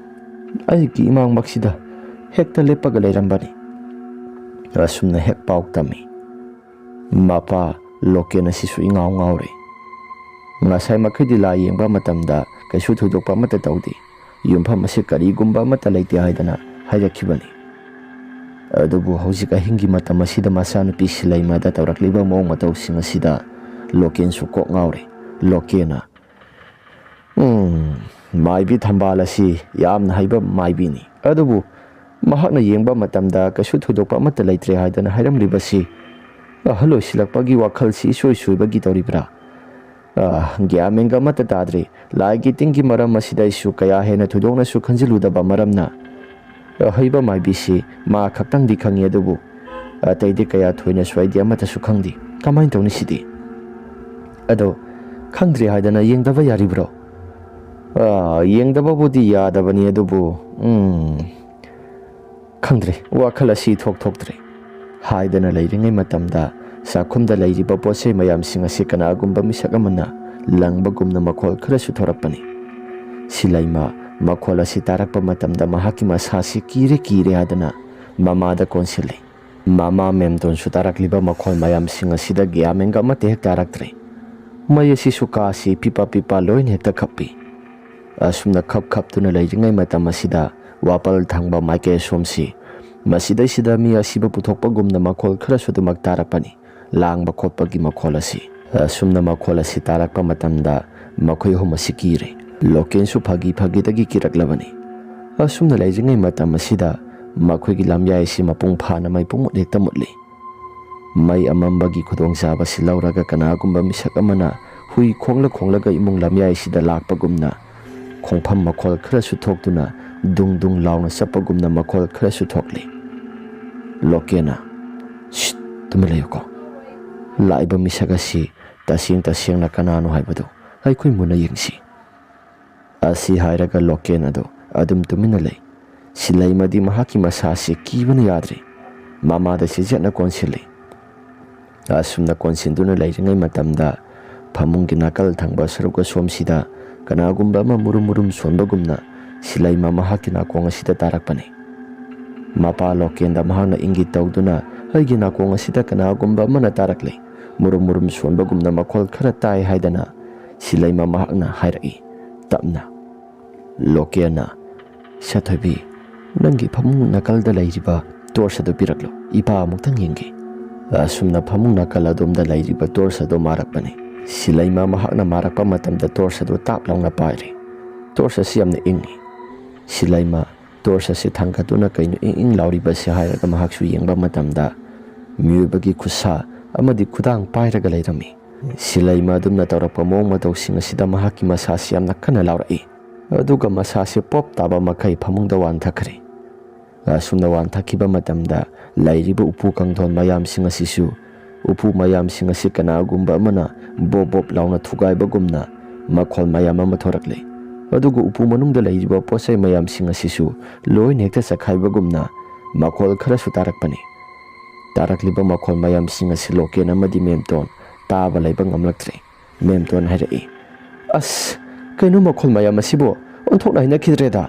ꯑꯩꯒꯤ ꯏꯃꯥꯡꯃꯛꯁꯤꯗ ꯍꯦꯛꯇ ꯂꯦꯞꯄꯒ ꯂꯩꯔꯝꯕꯅꯤ꯫" ꯑꯁꯨꯝꯅ ꯍꯦꯛ ꯄꯥꯎ ꯇꯝꯃꯤ꯫ ꯃꯄꯥ ꯂꯣꯀꯦꯟ ꯑꯁꯤꯁꯨ ꯏꯉꯥꯎ ꯉꯥꯎꯔꯦ꯫ ꯉꯁꯥꯏ ꯃꯈꯩꯗꯤ ꯂꯥꯏ ꯌꯦꯡꯕ ꯃꯇꯝꯗ ꯀꯩꯁꯨ ꯊꯣꯏꯗꯣꯛꯄ ꯑꯃꯠꯇ ꯇꯧꯗꯦ꯫ ꯌꯨꯝꯐꯝ ꯑꯁꯤ ꯀꯔꯤꯒꯨꯝꯕ ꯑꯃꯠꯇ ꯂꯩꯇꯦ ꯍꯥꯏꯗꯅ ꯍꯥꯏꯔꯛꯈꯤꯕꯅꯤ꯫ ꯑꯗꯨꯕꯨ ꯍꯧꯖꯤꯛ ꯑꯍꯤꯡꯒꯤ ꯃꯇꯝ ꯑꯁꯤꯗ ꯃꯆꯥꯅꯨꯄꯤ ꯁꯤꯂꯩꯃꯗ ꯇꯧꯔꯛꯂꯤꯕ ꯃꯑꯣꯡ ꯃꯇꯧꯁꯤꯡ ꯑꯁꯤꯗ ꯂꯣꯀꯦꯟꯁꯨ ꯀꯣꯛ ꯉꯥꯎꯔꯦ꯫ ꯂꯣꯀꯦꯟꯅ, "ꯎꯝ, ꯃꯥꯏꯕꯤ ꯊꯝꯕꯥꯜ ꯑꯁꯤ ꯌꯥꯝꯅ ꯍꯩꯕ ꯃꯥꯏꯕꯤꯅꯤ꯫ ꯑꯗꯨꯕꯨ ꯃꯍꯥꯛꯅ ꯌꯦꯡꯕ ꯃꯇꯝꯗ ꯀꯩꯁꯨ ꯊꯣꯏꯗꯣꯛꯄ ꯑꯃꯠꯇ ꯂꯩꯇ꯭ꯔꯦ ꯍꯥꯏꯗꯅ ꯍꯥꯏꯔꯝꯂꯤꯕꯁꯤ ꯑꯍꯜ ꯑꯣꯏꯁꯤꯜꯂꯛꯄꯒꯤ ꯋꯥꯈꯜꯁꯤ ꯏꯁꯣꯏ ꯁꯣꯏꯕꯒꯤ ꯇꯧꯔꯤꯕ꯭ꯔꯥ? ꯑꯥ, ꯒ꯭ꯌꯥꯟ ꯃꯦꯟꯒ ꯑꯃꯠꯇ ꯇꯥꯗ꯭ꯔꯦ꯫ ꯂꯥꯏꯒꯤ ꯇꯤꯟꯒꯤ ꯃꯔꯝ ꯑꯁꯤꯗ ꯑꯩꯁꯨ ꯀꯌꯥ ꯍꯦꯟꯅ ꯊꯣꯏꯗꯣꯛꯅꯁꯨ ꯈꯟꯖꯤꯜꯂꯨꯗꯕ ꯃꯔꯝꯅ, ꯑꯍꯩꯕ ꯃꯥꯏꯕꯤꯁꯤ ꯃꯥ ꯈꯛꯇꯪꯗꯤ ꯈꯪꯉꯤ, ꯑꯗꯨꯕꯨ ꯑꯇꯩꯗꯤ ꯀꯌꯥ ꯊꯣꯏꯅꯁꯨ ꯑꯩꯗꯤ ꯑꯃꯠꯇꯁꯨ ꯈꯪꯗꯦ꯫ ꯀꯃꯥꯏꯅ ꯇꯧꯅꯤ ꯁꯤꯗꯤ? ꯑꯗꯣ ꯈꯪꯗ꯭ꯔꯦ ꯍꯥꯏꯗꯅ ꯌꯦꯡꯗꯕ ꯌꯥꯔꯤꯕ꯭ꯔꯣ?" "ꯑꯥ, ꯌꯦꯡꯗꯕꯕꯨꯗꯤ ꯌꯥꯗꯕꯅꯤ, ꯑꯗꯨꯕꯨ, ꯎꯝ, ꯈꯪꯗ꯭ꯔꯦ, ꯋꯥꯈꯜ ꯑꯁꯤ ꯏꯊꯣꯛ ꯊꯣꯛꯇ꯭ꯔꯦ" ꯍꯥꯏꯗꯅ ꯂꯩꯔꯤꯉꯩ ꯃꯇꯝꯗ ꯆꯥꯛꯈꯨꯝꯗ ꯂꯩꯔꯤꯕ ꯄꯣꯠ ꯆꯩ ꯃꯌꯥꯝꯁꯤꯡ ꯑꯁꯤ ꯀꯅꯥꯒꯨꯝꯕ ꯃꯤꯁꯛ ꯑꯃꯅ ꯂꯪꯕꯒꯨꯝꯅ ꯃꯈꯣꯜ ꯈꯔꯁꯨ ꯊꯣꯔꯛꯄꯅꯤ꯫ ꯁꯤꯂꯩꯃ ꯃꯈꯣꯜ ꯑꯁꯤ ꯇꯥꯔꯛꯄ ꯃꯇꯝꯗ ꯃꯍꯥꯛꯀꯤ ꯃꯁꯥꯁꯤ ꯀꯤꯔꯦ ꯀꯤꯔꯦ ꯍꯥꯏꯗꯨꯅ ꯃꯃꯥꯗ ꯀꯣꯟꯁꯤꯜꯂꯤ꯫ ꯃꯃꯥ ꯃꯦꯝꯇꯣꯟꯁꯨ ꯇꯥꯔꯛꯂꯤꯕ ꯃꯈꯣꯜ ꯃꯌꯥꯝꯁꯤꯡ ꯑꯁꯤꯗ ꯒ꯭ꯌꯥꯟ ꯃꯦꯟꯒ ꯑꯃꯠꯇ ꯍꯦꯛ ꯇꯥꯔꯛꯇ꯭ꯔꯦ꯫ ꯃꯩ ꯑꯁꯤꯁꯨ ꯀꯥꯁꯤ ꯄꯤꯄꯥ ꯄꯤꯄꯥ ꯂꯣꯏꯅ ꯍꯦꯛꯇ ꯈꯞꯄꯤ꯫ ꯑꯁꯨꯝꯅ ꯈꯞ ꯈꯞꯇꯨꯅ ꯂꯩꯔꯤꯉꯩ ꯃꯇꯝ ꯑꯁꯤꯗ ꯋꯥꯄꯜ ꯊꯪꯕ ꯃꯥꯏꯀꯩ ꯑꯁꯣꯝꯁꯤ, ꯃꯁꯤꯗꯩꯁꯤꯗ ꯃꯤ ꯑꯁꯤꯕ ꯄꯨꯊꯣꯛꯄꯒꯨꯝꯅ ꯃꯈꯣꯜ ꯈꯔꯁꯨ ꯑꯗꯨꯃꯛ ꯇꯥꯔꯛꯄꯅꯤ꯫ ꯂꯥꯡꯕ ꯈꯣꯠꯄꯒꯤ ꯃꯈꯣꯜ ꯑꯁꯤ꯫ ꯑꯁꯨꯝꯅ ꯃꯈꯣꯜ ꯑꯁꯤ ꯇꯥꯔꯛꯄ ꯃꯇꯝꯗ ꯃꯈꯣꯏ ꯑꯍꯨꯝ ꯑꯁꯤ ꯀꯤꯔꯦ꯫ ꯂꯣꯀꯦꯟꯁꯨ ꯐꯥꯒꯤ ꯐꯥꯒꯤꯗꯒꯤ ꯀꯤꯔꯛꯂꯕꯅꯤ꯫ ꯑꯁꯨꯝꯅ ꯂꯩꯔꯤꯉꯩ ꯃꯇꯝ ꯑꯁꯤꯗ ꯃꯈꯣꯏꯒꯤ ꯂꯝꯌꯥꯏ ꯑꯁꯤ ꯃꯄꯨꯡ ꯐꯥꯅ ꯃꯩ ꯄꯨꯡꯃꯨꯠ ꯍꯦꯛꯇ ꯃꯨꯠꯂꯤ꯫ ꯃꯩ ꯑꯃꯝꯕꯒꯤ ꯈꯨꯗꯣꯡꯆꯥꯕ ꯑꯁꯤ ꯂꯧꯔꯒ ꯀꯅꯥꯒꯨꯝꯕ ꯃꯤꯁꯛ ꯑꯃꯅ ꯍꯨꯏ ꯈꯣꯡꯂ ꯈꯣꯡꯂꯒ ꯏꯃꯨꯡ ꯂꯝꯌꯥꯏꯁꯤꯗ ꯂꯥꯛꯄꯒꯨꯝꯅ ꯈꯣꯡꯐꯝ ꯃꯈꯣꯜ ꯈꯔꯁꯨ ꯊꯣꯛꯇꯨꯅ ꯗꯨꯡ ꯗꯨꯡ ꯂꯥꯎꯅ ꯆꯠꯄꯒꯨꯝꯅ ꯃꯈꯣꯜ ꯈꯔꯁꯨ ꯊꯣꯛꯂꯤ꯫ ꯂꯣꯀꯦꯟꯅ, "ꯁꯤꯠ, ꯇꯨꯃꯤꯟ ꯂꯩꯌꯨꯀꯣ꯫ ꯂꯥꯛꯏꯕ ꯃꯤꯁꯛ ꯑꯁꯤ ꯇꯁꯦꯡ ꯇꯁꯦꯡꯅ ꯀꯅꯥꯅꯣ ꯍꯥꯏꯕꯗꯨ ꯑꯩꯈꯣꯏ ꯃꯨꯟꯅ ꯌꯦꯡꯁꯤ"꯫ ꯑꯁꯤ ꯍꯥꯏꯔꯒ ꯂꯣꯀꯦꯟ ꯑꯗꯨ ꯑꯗꯨꯝ ꯇꯨꯃꯤꯟꯅ ꯂꯩ꯫ ꯁꯤꯂꯩꯃꯗꯤ ꯃꯍꯥꯛꯀꯤ ꯃꯁꯥꯁꯤ ꯀꯤꯕꯅ ꯌꯥꯗ꯭ꯔꯦ꯫ ꯃꯃꯥꯗ ꯆꯤꯖꯦꯠꯅ ꯀꯣꯟꯁꯤꯜꯂꯤ꯫ ꯑꯁꯨꯝꯅ ꯀꯣꯟꯁꯤꯟꯗꯨꯅ ꯂꯩꯔꯤꯉꯩ ꯃꯇꯝꯗ ꯐꯃꯨꯡꯒꯤ ꯅꯥꯀꯜ ꯊꯪꯕ ꯁꯔꯨꯛ ꯑꯁꯣꯝꯁꯤꯗ ꯀꯅꯥꯒꯨꯝꯕ ꯑꯃ ꯃꯨꯔꯨꯝ ꯃꯨꯔꯨꯝ ꯁꯣꯟꯕꯒꯨꯝꯅ ꯁꯤꯂꯩꯃ ꯃꯍꯥꯛꯀꯤ ꯅꯥꯀꯣꯡ ꯑꯁꯤꯗ ꯇꯥꯔꯛꯄꯅꯤ꯫ ꯃꯄꯥ ꯂꯣꯀꯦꯟꯗ ꯃꯍꯥꯛꯅ ꯏꯪꯒꯤꯠ ꯇꯧꯗꯨꯅ, "ꯑꯩꯒꯤ ꯅꯥꯀꯣꯡ ꯑꯁꯤꯗ ꯀꯅꯥꯒꯨꯝꯕ ꯑꯃꯅ ꯇꯥꯔꯛꯂꯦ, ꯃꯨꯔꯨꯝ ꯃꯨꯔꯨꯝ ꯁꯣꯟꯕꯒꯨꯝꯅ ꯃꯈꯣꯜ ꯈꯔ ꯇꯥꯏ" ꯍꯥꯏꯗꯅ ꯁꯤꯂꯩꯃ ꯃꯍꯥꯛꯅ ꯍꯥꯏꯔꯛꯏ꯫ ꯇꯞꯅ, ꯂꯣꯀꯦꯟꯅ, "ꯁꯥꯊꯣꯏꯕꯤ, ꯅꯪꯒꯤ ꯐꯃꯨꯡ ꯅꯥꯀꯜꯗ ꯂꯩꯔꯤꯕ ꯇꯣꯔꯆ ꯑꯗꯨ ꯄꯤꯔꯛꯂꯨ, ꯏꯄꯥ ꯑꯃꯨꯛꯇꯪ ꯌꯦꯡꯒꯦ"꯫ ꯑꯁꯨꯝꯅ ꯐꯃꯨꯡ ꯅꯥꯀꯜ ꯑꯗꯣꯝꯗ ꯂꯩꯔꯤꯕ ꯇꯣꯔꯆ ꯑꯗꯨ ꯃꯥꯔꯛꯄꯅꯤ꯫ ꯁꯤꯂꯩꯃ ꯃꯍꯥꯛꯅ ꯃꯥꯔꯛꯄ ꯃꯇꯝꯗ ꯇꯣꯔꯆ ꯑꯗꯨ ꯇꯥꯞ ꯂꯥꯎꯅ ꯄꯥꯏꯔꯦ꯫ ꯇꯣꯔꯆ ꯑꯁꯤ ꯌꯥꯝꯅ ꯏꯪꯉꯤ꯫ ꯁꯤꯂꯩꯃ ꯇꯣꯔꯆ ꯑꯁꯤ ꯊꯥꯡꯒꯠꯇꯨꯅ ꯀꯩꯅꯣ ꯏꯪ ꯏꯪ ꯂꯥꯎꯔꯤꯕꯁꯤ ꯍꯥꯏꯔꯒ ꯃꯍꯥꯛꯁꯨ ꯌꯦꯡꯕ ꯃꯇꯝꯗ ꯃꯤꯑꯣꯏꯕꯒꯤ ꯈꯨꯠꯁꯥ ꯑꯃꯗꯤ ꯈꯨꯗꯥꯡ ꯄꯥꯏꯔꯒ ꯂꯩꯔꯝꯃꯤ꯫ ꯁꯤꯂꯩꯃ ꯑꯗꯨꯝꯅ ꯇꯧꯔꯛꯄ ꯃꯑꯣꯡ ꯃꯇꯧꯁꯤꯡ ꯑꯁꯤꯗ ꯃꯍꯥꯛꯀꯤ ꯃꯁꯥꯁꯤ ꯌꯥꯝꯅ ꯀꯟꯅ ꯂꯥꯎꯔꯛꯏ꯫ ꯑꯗꯨꯒ ꯃꯁꯥꯁꯤ ꯄꯣꯞ ꯇꯥꯕ ꯃꯈꯩ ꯐꯃꯨꯡꯗ ꯋꯥꯟꯊꯈ꯭ꯔꯦ꯫ ꯑꯁꯨꯝꯅ ꯋꯥꯟꯊꯈꯤꯕ ꯃꯇꯝꯗ ꯂꯩꯔꯤꯕ ꯎꯄꯨ ꯀꯥꯡꯊꯣꯟ ꯃꯌꯥꯝꯁꯤꯡ ꯑꯁꯤꯁꯨ, ꯎꯄꯨ ꯃꯌꯥꯝꯁꯤꯡ ꯑꯁꯤ ꯀꯅꯥꯒꯨꯝꯕ ꯑꯃꯅ ꯕꯣꯞ ꯕꯣꯞ ꯂꯥꯎꯅ ꯊꯨꯒꯥꯏꯕꯒꯨꯝꯅ ꯃꯈꯣꯜ ꯃꯌꯥꯝ ꯑꯃ ꯊꯣꯔꯛꯂꯦ꯫ ꯑꯗꯨꯒ ꯎꯄꯨ ꯃꯅꯨꯡꯗ ꯂꯩꯔꯤꯕ ꯄꯣꯠꯆꯩ ꯃꯌꯥꯝꯁꯤꯡ ꯑꯁꯤꯁꯨ ꯂꯣꯏꯅ ꯍꯦꯛꯇ ꯆꯈꯥꯏꯕꯒꯨꯝꯅ ꯃꯈꯣꯜ ꯈꯔꯁꯨ ꯇꯥꯔꯛꯄꯅꯤ꯫ ꯇꯥꯔꯛꯂꯤꯕ ꯃꯈꯣꯜ ꯃꯌꯥꯝꯁꯤꯡ ꯑꯁꯤ ꯂꯣꯀꯦꯟ ꯑꯃꯗꯤ ꯃꯦꯝꯇꯣꯟ ꯇꯥꯕ ꯂꯩꯕ ꯉꯝꯂꯛꯇ꯭ꯔꯦ꯫ ꯃꯦꯝꯇꯣꯟ ꯍꯥꯏꯔꯛꯏ, "ꯑꯁ, ꯀꯩꯅꯣ ꯃꯈꯣꯜ ꯃꯌꯥꯝ ꯑꯁꯤꯕꯨ? ꯑꯣꯟꯊꯣꯛꯅ ꯍꯩꯅꯈꯤꯗ꯭ꯔꯦꯗ꯫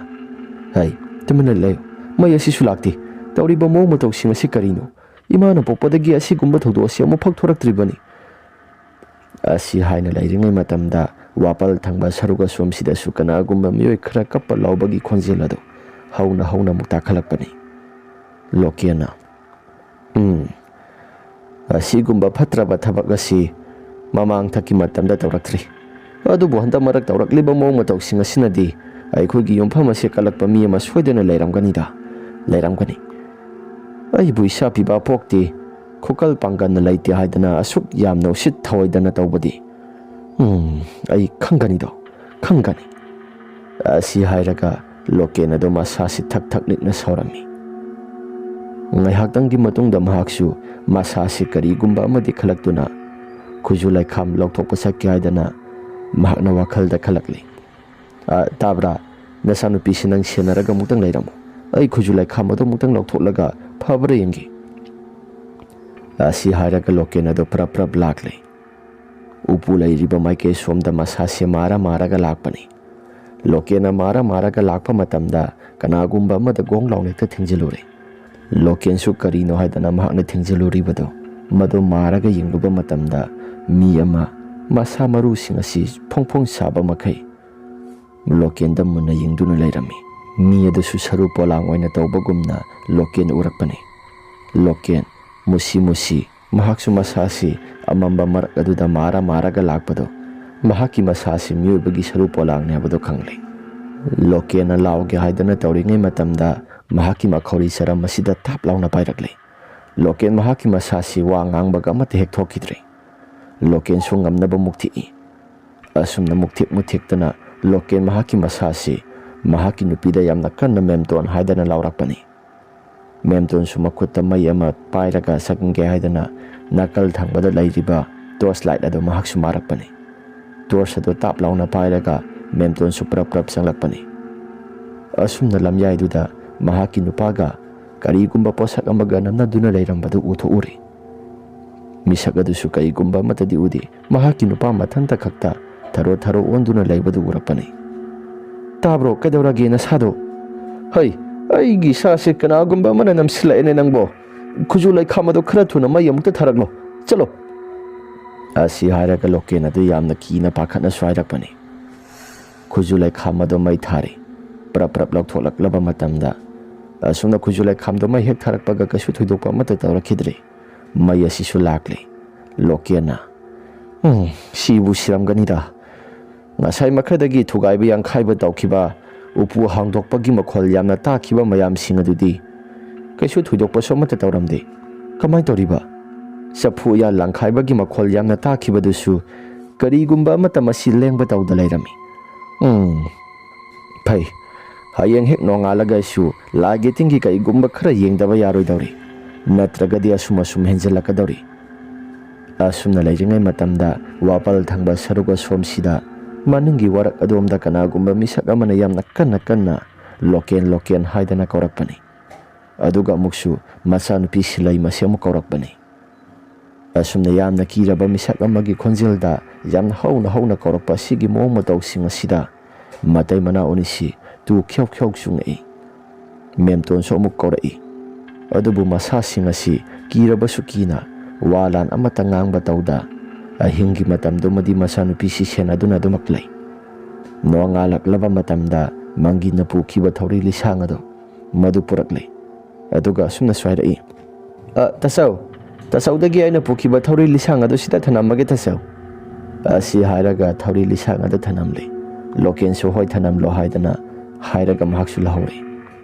ꯍꯩ, ꯇꯨꯃꯤꯟꯅ ꯂꯩꯌꯨ꯫ ꯃꯩ ꯑꯁꯤꯁꯨ ꯂꯥꯛꯇꯦ꯫ ꯇꯧꯔꯤꯕ ꯃꯑꯣꯡ ꯃꯇꯧꯁꯤꯡ ꯑꯁꯤ ꯀꯔꯤꯅꯣ? ꯏꯃꯥꯅ ꯄꯣꯛꯄꯗꯒꯤ ꯑꯁꯤꯒꯨꯝꯕ ꯊꯧꯗꯣꯛ ꯑꯁꯤ ꯑꯃꯨꯛꯐꯥꯎ ꯊꯣꯔꯛꯇ꯭ꯔꯤꯕꯅꯤ꯫ ꯑꯁꯤ ꯍꯥꯏꯅ ꯂꯩꯔꯤꯉꯩ ꯃꯇꯝꯗ ꯋꯥꯄꯜ ꯊꯪꯕ ꯁꯔꯨꯛ ꯑꯁꯣꯝꯁꯤꯗꯁꯨ ꯀꯅꯥꯒꯨꯝꯕ ꯃꯤꯑꯣꯏ ꯈꯔ ꯀꯞꯄ ꯂꯥꯎꯕꯒꯤ ꯈꯣꯟꯖꯦꯜ ꯑꯗꯨ ꯍꯧꯅ ꯍꯧꯅ ꯑꯃꯨꯛ ꯇꯥꯈꯠꯂꯛꯄꯅꯤ꯫ ꯂꯣꯀꯦꯟꯅ, "ꯎꯝ, ꯑꯁꯤꯒꯨꯝꯕ ꯐꯠꯇ꯭ꯔꯕ ꯊꯕꯛ ꯑꯁꯤ ꯃꯃꯥꯡꯊꯛꯀꯤ ꯃꯇꯝꯗ ꯇꯧꯔꯛꯇ꯭ꯔꯤ꯫ ꯑꯗꯨꯕꯨ ꯍꯟꯗꯛ ꯃꯔꯛ ꯇꯧꯔꯛꯂꯤꯕ ꯃꯑꯣꯡ ꯃꯇꯧꯁꯤꯡ ꯑꯁꯤꯅꯗꯤ ꯑꯩꯈꯣꯏꯒꯤ ꯌꯨꯝꯐꯝ ꯑꯁꯤ ꯀꯜꯂꯛꯄ ꯃꯤ ꯑꯃ ꯁꯣꯏꯗꯅ ꯂꯩꯔꯝꯒꯅꯤꯗ, ꯂꯩꯔꯝꯒꯅꯤ꯫ ꯑꯩꯕꯨ ꯏꯆꯥ ꯄꯤꯕ ꯄꯣꯛꯇꯦ, ꯈꯨꯀꯜ ꯄꯥꯡꯒꯜꯅ ꯂꯩꯇꯦ ꯍꯥꯏꯗꯅ ꯑꯁꯨꯛ ꯌꯥꯝꯅ ꯎꯁꯤꯠ ꯊꯑꯣꯏꯗꯅ ꯇꯧꯕꯗꯤ꯫ ꯎꯝ, ꯑꯩ ꯈꯪꯒꯅꯤꯗꯣ, ꯈꯪꯒꯅꯤ꯫" ꯑꯁꯤ ꯍꯥꯏꯔꯒ ꯂꯣꯀꯦꯟ ꯑꯗꯨ ꯃꯁꯥꯁꯤ ꯊꯛ ꯊꯛ ꯅꯤꯛꯅ ꯁꯥꯎꯔꯝꯃꯤ꯫ ꯉꯥꯏꯍꯥꯛꯇꯪꯒꯤ ꯃꯇꯨꯡꯗ ꯃꯍꯥꯛꯁꯨ ꯃꯁꯥꯁꯤ ꯀꯔꯤꯒꯨꯝꯕ ꯑꯃꯗꯤ ꯈꯜꯂꯛꯇꯨꯅ ꯈꯨꯖꯨ ꯂꯩꯈꯥꯝ ꯂꯧꯊꯣꯛꯄ ꯆꯠꯀꯦ ꯍꯥꯏꯗꯅ ꯃꯍꯥꯛꯅ ꯋꯥꯈꯜꯗ ꯈꯜꯂꯛꯂꯤ꯫ "ꯑ, ꯇꯥꯕ꯭ꯔꯥ? ꯅꯆꯥꯅꯨꯄꯤꯁꯤ ꯅꯪ ꯁꯦꯟꯅꯔꯒ ꯑꯃꯨꯛꯇꯪ ꯂꯩꯔꯝꯃꯨ꯫ ꯑꯩ ꯈꯨꯖꯨ ꯂꯩꯈꯥꯝ ꯑꯗꯨ ꯑꯃꯨꯛꯇꯪ ꯂꯧꯊꯣꯛꯂꯒ ꯐꯕ꯭ꯔꯥ ꯌꯦꯡꯒꯦ꯫" ꯑꯁꯤ ꯍꯥꯏꯔꯒ ꯂꯣꯀꯦꯟ ꯑꯗꯨ ꯄ꯭ꯔꯞ ꯄ꯭ꯔꯞ ꯂꯥꯛꯂꯦ꯫ ꯎꯄꯨ ꯂꯩꯔꯤꯕ ꯃꯥꯏꯀꯩ ꯁꯣꯝꯗ ꯃꯁꯥꯁꯦ ꯃꯥꯔ ꯃꯥꯔꯒ ꯂꯥꯛꯄꯅꯤ꯫ ꯂꯣꯀꯦꯟꯅ ꯃꯥꯔ ꯃꯥꯔꯒ ꯂꯥꯛꯄ ꯃꯇꯝꯗ ꯀꯅꯥꯒꯨꯝꯕ ꯑꯃꯗ ꯒꯣꯡ ꯂꯥꯎꯅ ꯍꯦꯛꯇ ꯊꯦꯡꯖꯤꯜꯂꯨꯔꯦ꯫ ꯂꯣꯀꯦꯟꯁꯨ ꯀꯔꯤꯅꯣ ꯍꯥꯏꯗꯅ ꯃꯍꯥꯛꯅ ꯊꯦꯡꯖꯤꯜꯂꯨꯔꯤꯕꯗꯨ ꯃꯗꯨ ꯃꯥꯔꯒ ꯌꯦꯡꯂꯨꯕ ꯃꯇꯝꯗ ꯃꯤ ꯑꯃ ꯃꯁꯥ ꯃꯔꯨꯁꯤꯡ ꯑꯁꯤ ꯐꯣꯡ ꯐꯣꯡ ꯁꯥꯕ ꯃꯈꯩ ꯂꯣꯀꯦꯟꯗ ꯃꯨꯟꯅ ꯌꯦꯡꯗꯨꯅ ꯂꯩꯔꯝꯃꯤ꯫ ꯃꯤ ꯑꯗꯨꯁꯨ ꯁꯔꯨ ꯄꯣꯂꯥꯡ ꯑꯣꯏꯅ ꯇꯧꯕꯒꯨꯝꯅ ꯂꯣꯀꯦꯟ ꯎꯔꯛꯄꯅꯤ꯫ ꯂꯣꯀꯦꯟ, ꯃꯨꯁꯤ ꯃꯨꯁꯤ, ꯃꯍꯥꯛꯁꯨ ꯃꯁꯥꯁꯤ ꯑꯃꯝꯕ ꯃꯔꯛ ꯑꯗꯨꯗ ꯃꯥꯔ ꯃꯥꯔꯒ ꯂꯥꯛꯄꯗꯨ ꯃꯍꯥꯛꯀꯤ ꯃꯁꯥꯁꯤ ꯃꯤꯑꯣꯏꯕꯒꯤ ꯁꯔꯨ ꯄꯣꯂꯥꯡꯅꯤ ꯍꯥꯏꯕꯗꯨ ꯈꯪꯂꯦ꯫ ꯂꯣꯀꯦꯟꯅ ꯂꯥꯎꯒꯦ ꯍꯥꯏꯗꯅ ꯇꯧꯔꯤꯉꯩ ꯃꯇꯝꯗ ꯃꯍꯥꯛꯀꯤ ꯃꯈꯧꯔꯤ ꯆꯔꯝ ꯑꯁꯤꯗ ꯇꯥꯞ ꯂꯥꯎꯅ ꯄꯥꯏꯔꯛꯂꯦ꯫ ꯂꯣꯀꯦꯟ ꯃꯍꯥꯛꯀꯤ ꯃꯁꯥꯁꯤ ꯋꯥ ꯉꯥꯡꯕꯒ ꯑꯃꯠꯇ ꯍꯦꯛ ꯊꯣꯛꯈꯤꯗ꯭ꯔꯦ꯫ ꯂꯣꯀꯦꯟꯁꯨ ꯉꯝꯅꯕ ꯃꯨꯛꯊꯦꯛꯏ꯫ ꯑꯁꯨꯝꯅ ꯃꯨꯛꯊꯦꯛ ꯃꯨꯛꯊꯦꯛꯇꯅ ꯂꯣꯀꯦꯟ ꯃꯍꯥꯛꯀꯤ ꯃꯁꯥꯁꯤ ꯃꯍꯥꯛꯀꯤ ꯅꯨꯄꯤꯗ ꯌꯥꯝꯅ ꯀꯟꯅ "ꯃꯦꯝꯇꯣꯟ" ꯍꯥꯏꯗꯅ ꯂꯥꯎꯔꯛꯄꯅꯤ꯫ ꯃꯦꯝꯇꯣꯟꯁꯨ ꯃꯈꯨꯠꯇ ꯃꯩ ꯑꯃ ꯄꯥꯏꯔꯒ ꯆꯪꯒꯦ ꯍꯥꯏꯗꯅ ꯅꯥꯀꯜ ꯊꯪꯕꯗ ꯂꯩꯔꯤꯕ ꯇꯣꯔꯆ ꯂꯥꯏꯠ ꯑꯗꯨ ꯃꯍꯥꯛꯁꯨ ꯃꯥꯔꯛꯄꯅꯤ꯫ ꯇꯣꯔꯆ ꯑꯗꯨ ꯇꯥꯞ ꯂꯥꯎꯅ ꯄꯥꯏꯔꯒ ꯃꯦꯝꯇꯣꯟꯁꯨ ꯄ꯭ꯔꯞ ꯄ꯭ꯔꯞ ꯆꯪꯂꯛꯄꯅꯤ꯫ ꯑꯁꯨꯝꯅ ꯂꯝꯌꯥꯏꯗꯨꯗ ꯃꯍꯥꯛꯀꯤ ꯅꯨꯄꯥꯒ ꯀꯔꯤꯒꯨꯝꯕ ꯄꯣꯠꯁꯛ ꯑꯃꯒ ꯅꯝꯅꯗꯨꯅ ꯂꯩꯔꯝꯕꯗꯨ ꯎꯊꯣꯛꯎꯔꯦ꯫ ꯃꯤꯁꯛ ꯑꯗꯨꯁꯨ ꯀꯔꯤꯒꯨꯝꯕ ꯑꯃꯠꯇꯗꯤ ꯎꯗꯦ꯫ ꯃꯍꯥꯛꯀꯤ ꯅꯨꯄꯥ ꯃꯊꯟꯇ ꯈꯛꯇ ꯊꯔꯣ ꯊꯔꯣ ꯑꯣꯟꯗꯨꯅ ꯂꯩꯕꯗꯨ ꯎꯔꯛꯄꯅꯤ꯫ ꯇꯥꯕ꯭ꯔꯣ? ꯀꯩꯗꯧꯔꯒꯦ ꯅꯁꯥꯗꯣ? ꯍꯩ, ꯑꯩꯒꯤ ꯏꯁꯥꯁꯦ ꯀꯅꯥꯒꯨꯝꯕ ꯑꯃꯅ ꯅꯝꯁꯤꯜꯂꯛꯑꯦꯅꯦ ꯅꯪꯕꯣ꯫ ꯈꯨꯖꯨ ꯂꯩꯈꯥꯝ ꯑꯗꯣ ꯈꯔ ꯊꯨꯅ ꯃꯩ ꯑꯃꯨꯛꯇ ꯊꯥꯔꯛꯂꯣ꯫ ꯆꯠꯂꯣ꯫ ꯑꯁꯤ ꯍꯥꯏꯔꯒ ꯂꯣꯀꯦꯟ ꯑꯗꯨ ꯌꯥꯝꯅ ꯀꯤꯅ ꯄꯥꯈꯠꯅꯁꯨ ꯍꯥꯏꯔꯛꯄꯅꯤ꯫ ꯈꯨꯖꯨ ꯂꯩꯈꯥꯝ ꯑꯗꯨ ꯃꯩ ꯊꯥꯔꯦ꯫ ꯄ꯭ꯔꯞ ꯄ꯭ꯔꯞ ꯂꯧꯊꯣꯛꯂꯛꯂꯕ ꯃꯇꯝꯗ, ꯑꯁꯨꯝꯅ ꯈꯨꯖꯨ ꯂꯩꯈꯥꯝꯗꯣ ꯃꯩ ꯍꯦꯛ ꯊꯥꯔꯛꯄꯒ ꯀꯩꯁꯨ ꯊꯣꯏꯗꯣꯛꯄ ꯑꯃꯠꯇ ꯇꯧꯔꯛꯈꯤꯗ꯭ꯔꯦ꯫ ꯃꯩ ꯑꯁꯤꯁꯨ ꯂꯥꯛꯂꯦ꯫ ꯂꯣꯀꯦꯟꯅ, "ꯎꯝ, ꯁꯤꯕꯨ ꯁꯤꯔꯝꯒꯅꯤꯗ꯫ ꯉꯁꯥꯏ ꯃꯈꯩꯗꯒꯤ ꯊꯨꯒꯥꯏꯕ ꯌꯥꯡꯈꯥꯏꯕ ꯇꯧꯈꯤꯕ, ꯎꯄꯨ ꯍꯥꯡꯗꯣꯛꯄꯒꯤ ꯃꯈꯣꯜ ꯌꯥꯝꯅ ꯇꯥꯈꯤꯕ ꯃꯌꯥꯝꯁꯤꯡ ꯑꯗꯨꯗꯤ ꯀꯩꯁꯨ ꯊꯣꯏꯗꯣꯛꯄꯁꯨ ꯑꯃꯠꯇ ꯇꯧꯔꯝꯗꯦ꯫ ꯀꯃꯥꯏꯅ ꯇꯧꯔꯤꯕ? ꯆꯐꯨ ꯎꯌꯥꯟ ꯂꯪꯈꯥꯏꯕꯒꯤ ꯃꯈꯣꯜ ꯌꯥꯝꯅ ꯇꯥꯈꯤꯕꯗꯨꯁꯨ ꯀꯔꯤꯒꯨꯝꯕ ꯑꯃꯠꯇ ꯃꯁꯤ ꯂꯦꯡꯕ ꯇꯧꯗ ꯂꯩꯔꯝꯃꯤ꯫ ꯎꯝ, ꯐꯩ꯫ ꯍꯌꯦꯡ ꯍꯦꯛ ꯅꯣꯡꯉꯥꯜꯂꯒ ꯑꯩꯁꯨ ꯂꯥꯏꯒꯤ ꯇꯤꯟꯒꯤ ꯀꯩꯒꯨꯝꯕ ꯈꯔ ꯌꯦꯡꯗꯕ ꯌꯥꯔꯣꯏꯗꯧꯔꯤ꯫ ꯅꯠꯇ꯭ꯔꯒꯗꯤ ꯑꯁꯨꯝ ꯑꯁꯨꯝ ꯍꯦꯟꯖꯜꯂꯛꯀꯗꯧꯔꯤ꯫" ꯑꯁꯨꯝꯅ ꯂꯩꯔꯤꯉꯩ ꯃꯇꯝꯗ ꯋꯥꯄꯜ ꯊꯪꯕ ꯁꯔꯨꯛ ꯑꯁꯣꯝꯁꯤꯗ ꯃꯅꯤꯡꯒꯤ ꯋꯥꯔꯛ ꯑꯗꯣꯝꯗ ꯀꯅꯥꯒꯨꯝꯕ ꯃꯤꯁꯛ ꯑꯃꯅ ꯌꯥꯝꯅ ꯀꯟꯅ ꯀꯟꯅ "ꯂꯣꯀꯦꯟ, ꯂꯣꯀꯦꯟ" ꯍꯥꯏꯗꯅ ꯀꯧꯔꯛꯄꯅꯤ꯫ ꯑꯗꯨꯒ ꯑꯃꯨꯛꯁꯨ ꯃꯆꯥꯅꯨꯄꯤ ꯁꯤꯂꯩ ꯃꯁꯤ ꯑꯃꯨꯛ ꯀꯧꯔꯛꯄꯅꯤ꯫ ꯑꯁꯨꯝꯅ ꯌꯥꯝꯅ ꯀꯤꯔꯕ ꯃꯤꯁꯛ ꯑꯃꯒꯤ ꯈꯣꯟꯖꯦꯜꯗ ꯌꯥꯝꯅ ꯍꯧꯅ ꯍꯧꯅ ꯀꯧꯔꯛꯄ ꯑꯁꯤꯒꯤ ꯃꯑꯣꯡ ꯃꯇꯧꯁꯤꯡ ꯑꯁꯤꯗ ꯃꯇꯩ ꯃꯅꯥꯎ ꯑꯅꯤꯁꯤ ꯇꯨ ꯈ꯭ꯌꯧ ꯈ꯭ꯌꯧ ꯆꯨꯡꯉꯛꯏ꯫ ꯃꯦꯝꯇꯣꯟꯁꯨ ꯑꯃꯨꯛ ꯀꯧꯔꯛꯏ꯫ ꯑꯗꯨꯕꯨ ꯃꯁꯥꯁꯤꯡ ꯑꯁꯤ ꯀꯤꯔꯕꯁꯨ ꯀꯤꯅ ꯋꯥ ꯂꯥꯟ ꯑꯃꯠꯇ ꯉꯥꯡꯕ ꯇꯧꯗ ꯑꯍꯤꯡꯒꯤ ꯃꯇꯝꯗꯨꯃꯗꯤ ꯃꯆꯥꯅꯨꯄꯤꯁꯤ ꯁꯦꯟꯅꯗꯨꯅ ꯑꯗꯨꯃꯛ ꯂꯩ꯫ ꯅꯣꯡꯉꯥꯜꯂꯛꯂꯕ ꯃꯇꯝꯗ ꯃꯪꯒꯤꯅ ꯄꯨꯈꯤꯕ ꯊꯧꯔꯤ ꯂꯤꯁꯥꯡ ꯑꯗꯨ ꯃꯗꯨ ꯄꯨꯔꯛꯂꯦ꯫ ꯑꯗꯨꯒ ꯑꯁꯨꯝꯅꯁꯨ ꯍꯥꯏꯔꯛꯏ, "ꯑ, ꯇꯥꯆꯧ, ꯇꯥꯆꯧꯗꯒꯤ ꯑꯩꯅ ꯄꯨꯈꯤꯕ ꯊꯧꯔꯤ ꯂꯤꯁꯥꯡ ꯑꯗꯨ ꯁꯤꯗ ꯊꯅꯝꯃꯒꯦ ꯇꯥꯆꯧ꯫" ꯑꯁꯤ ꯍꯥꯏꯔꯒ ꯊꯧꯔꯤ ꯂꯤꯁꯥꯡ ꯑꯗꯨ ꯊꯅꯝꯂꯦ꯫ ꯂꯣꯀꯦꯟꯁꯨ "ꯍꯣꯏ, ꯊꯅꯝꯂꯣ" ꯍꯥꯏꯗꯅ ꯍꯥꯏꯔꯒ ꯃꯍꯥꯛꯁꯨ ꯂꯧꯍꯧꯔꯦ꯫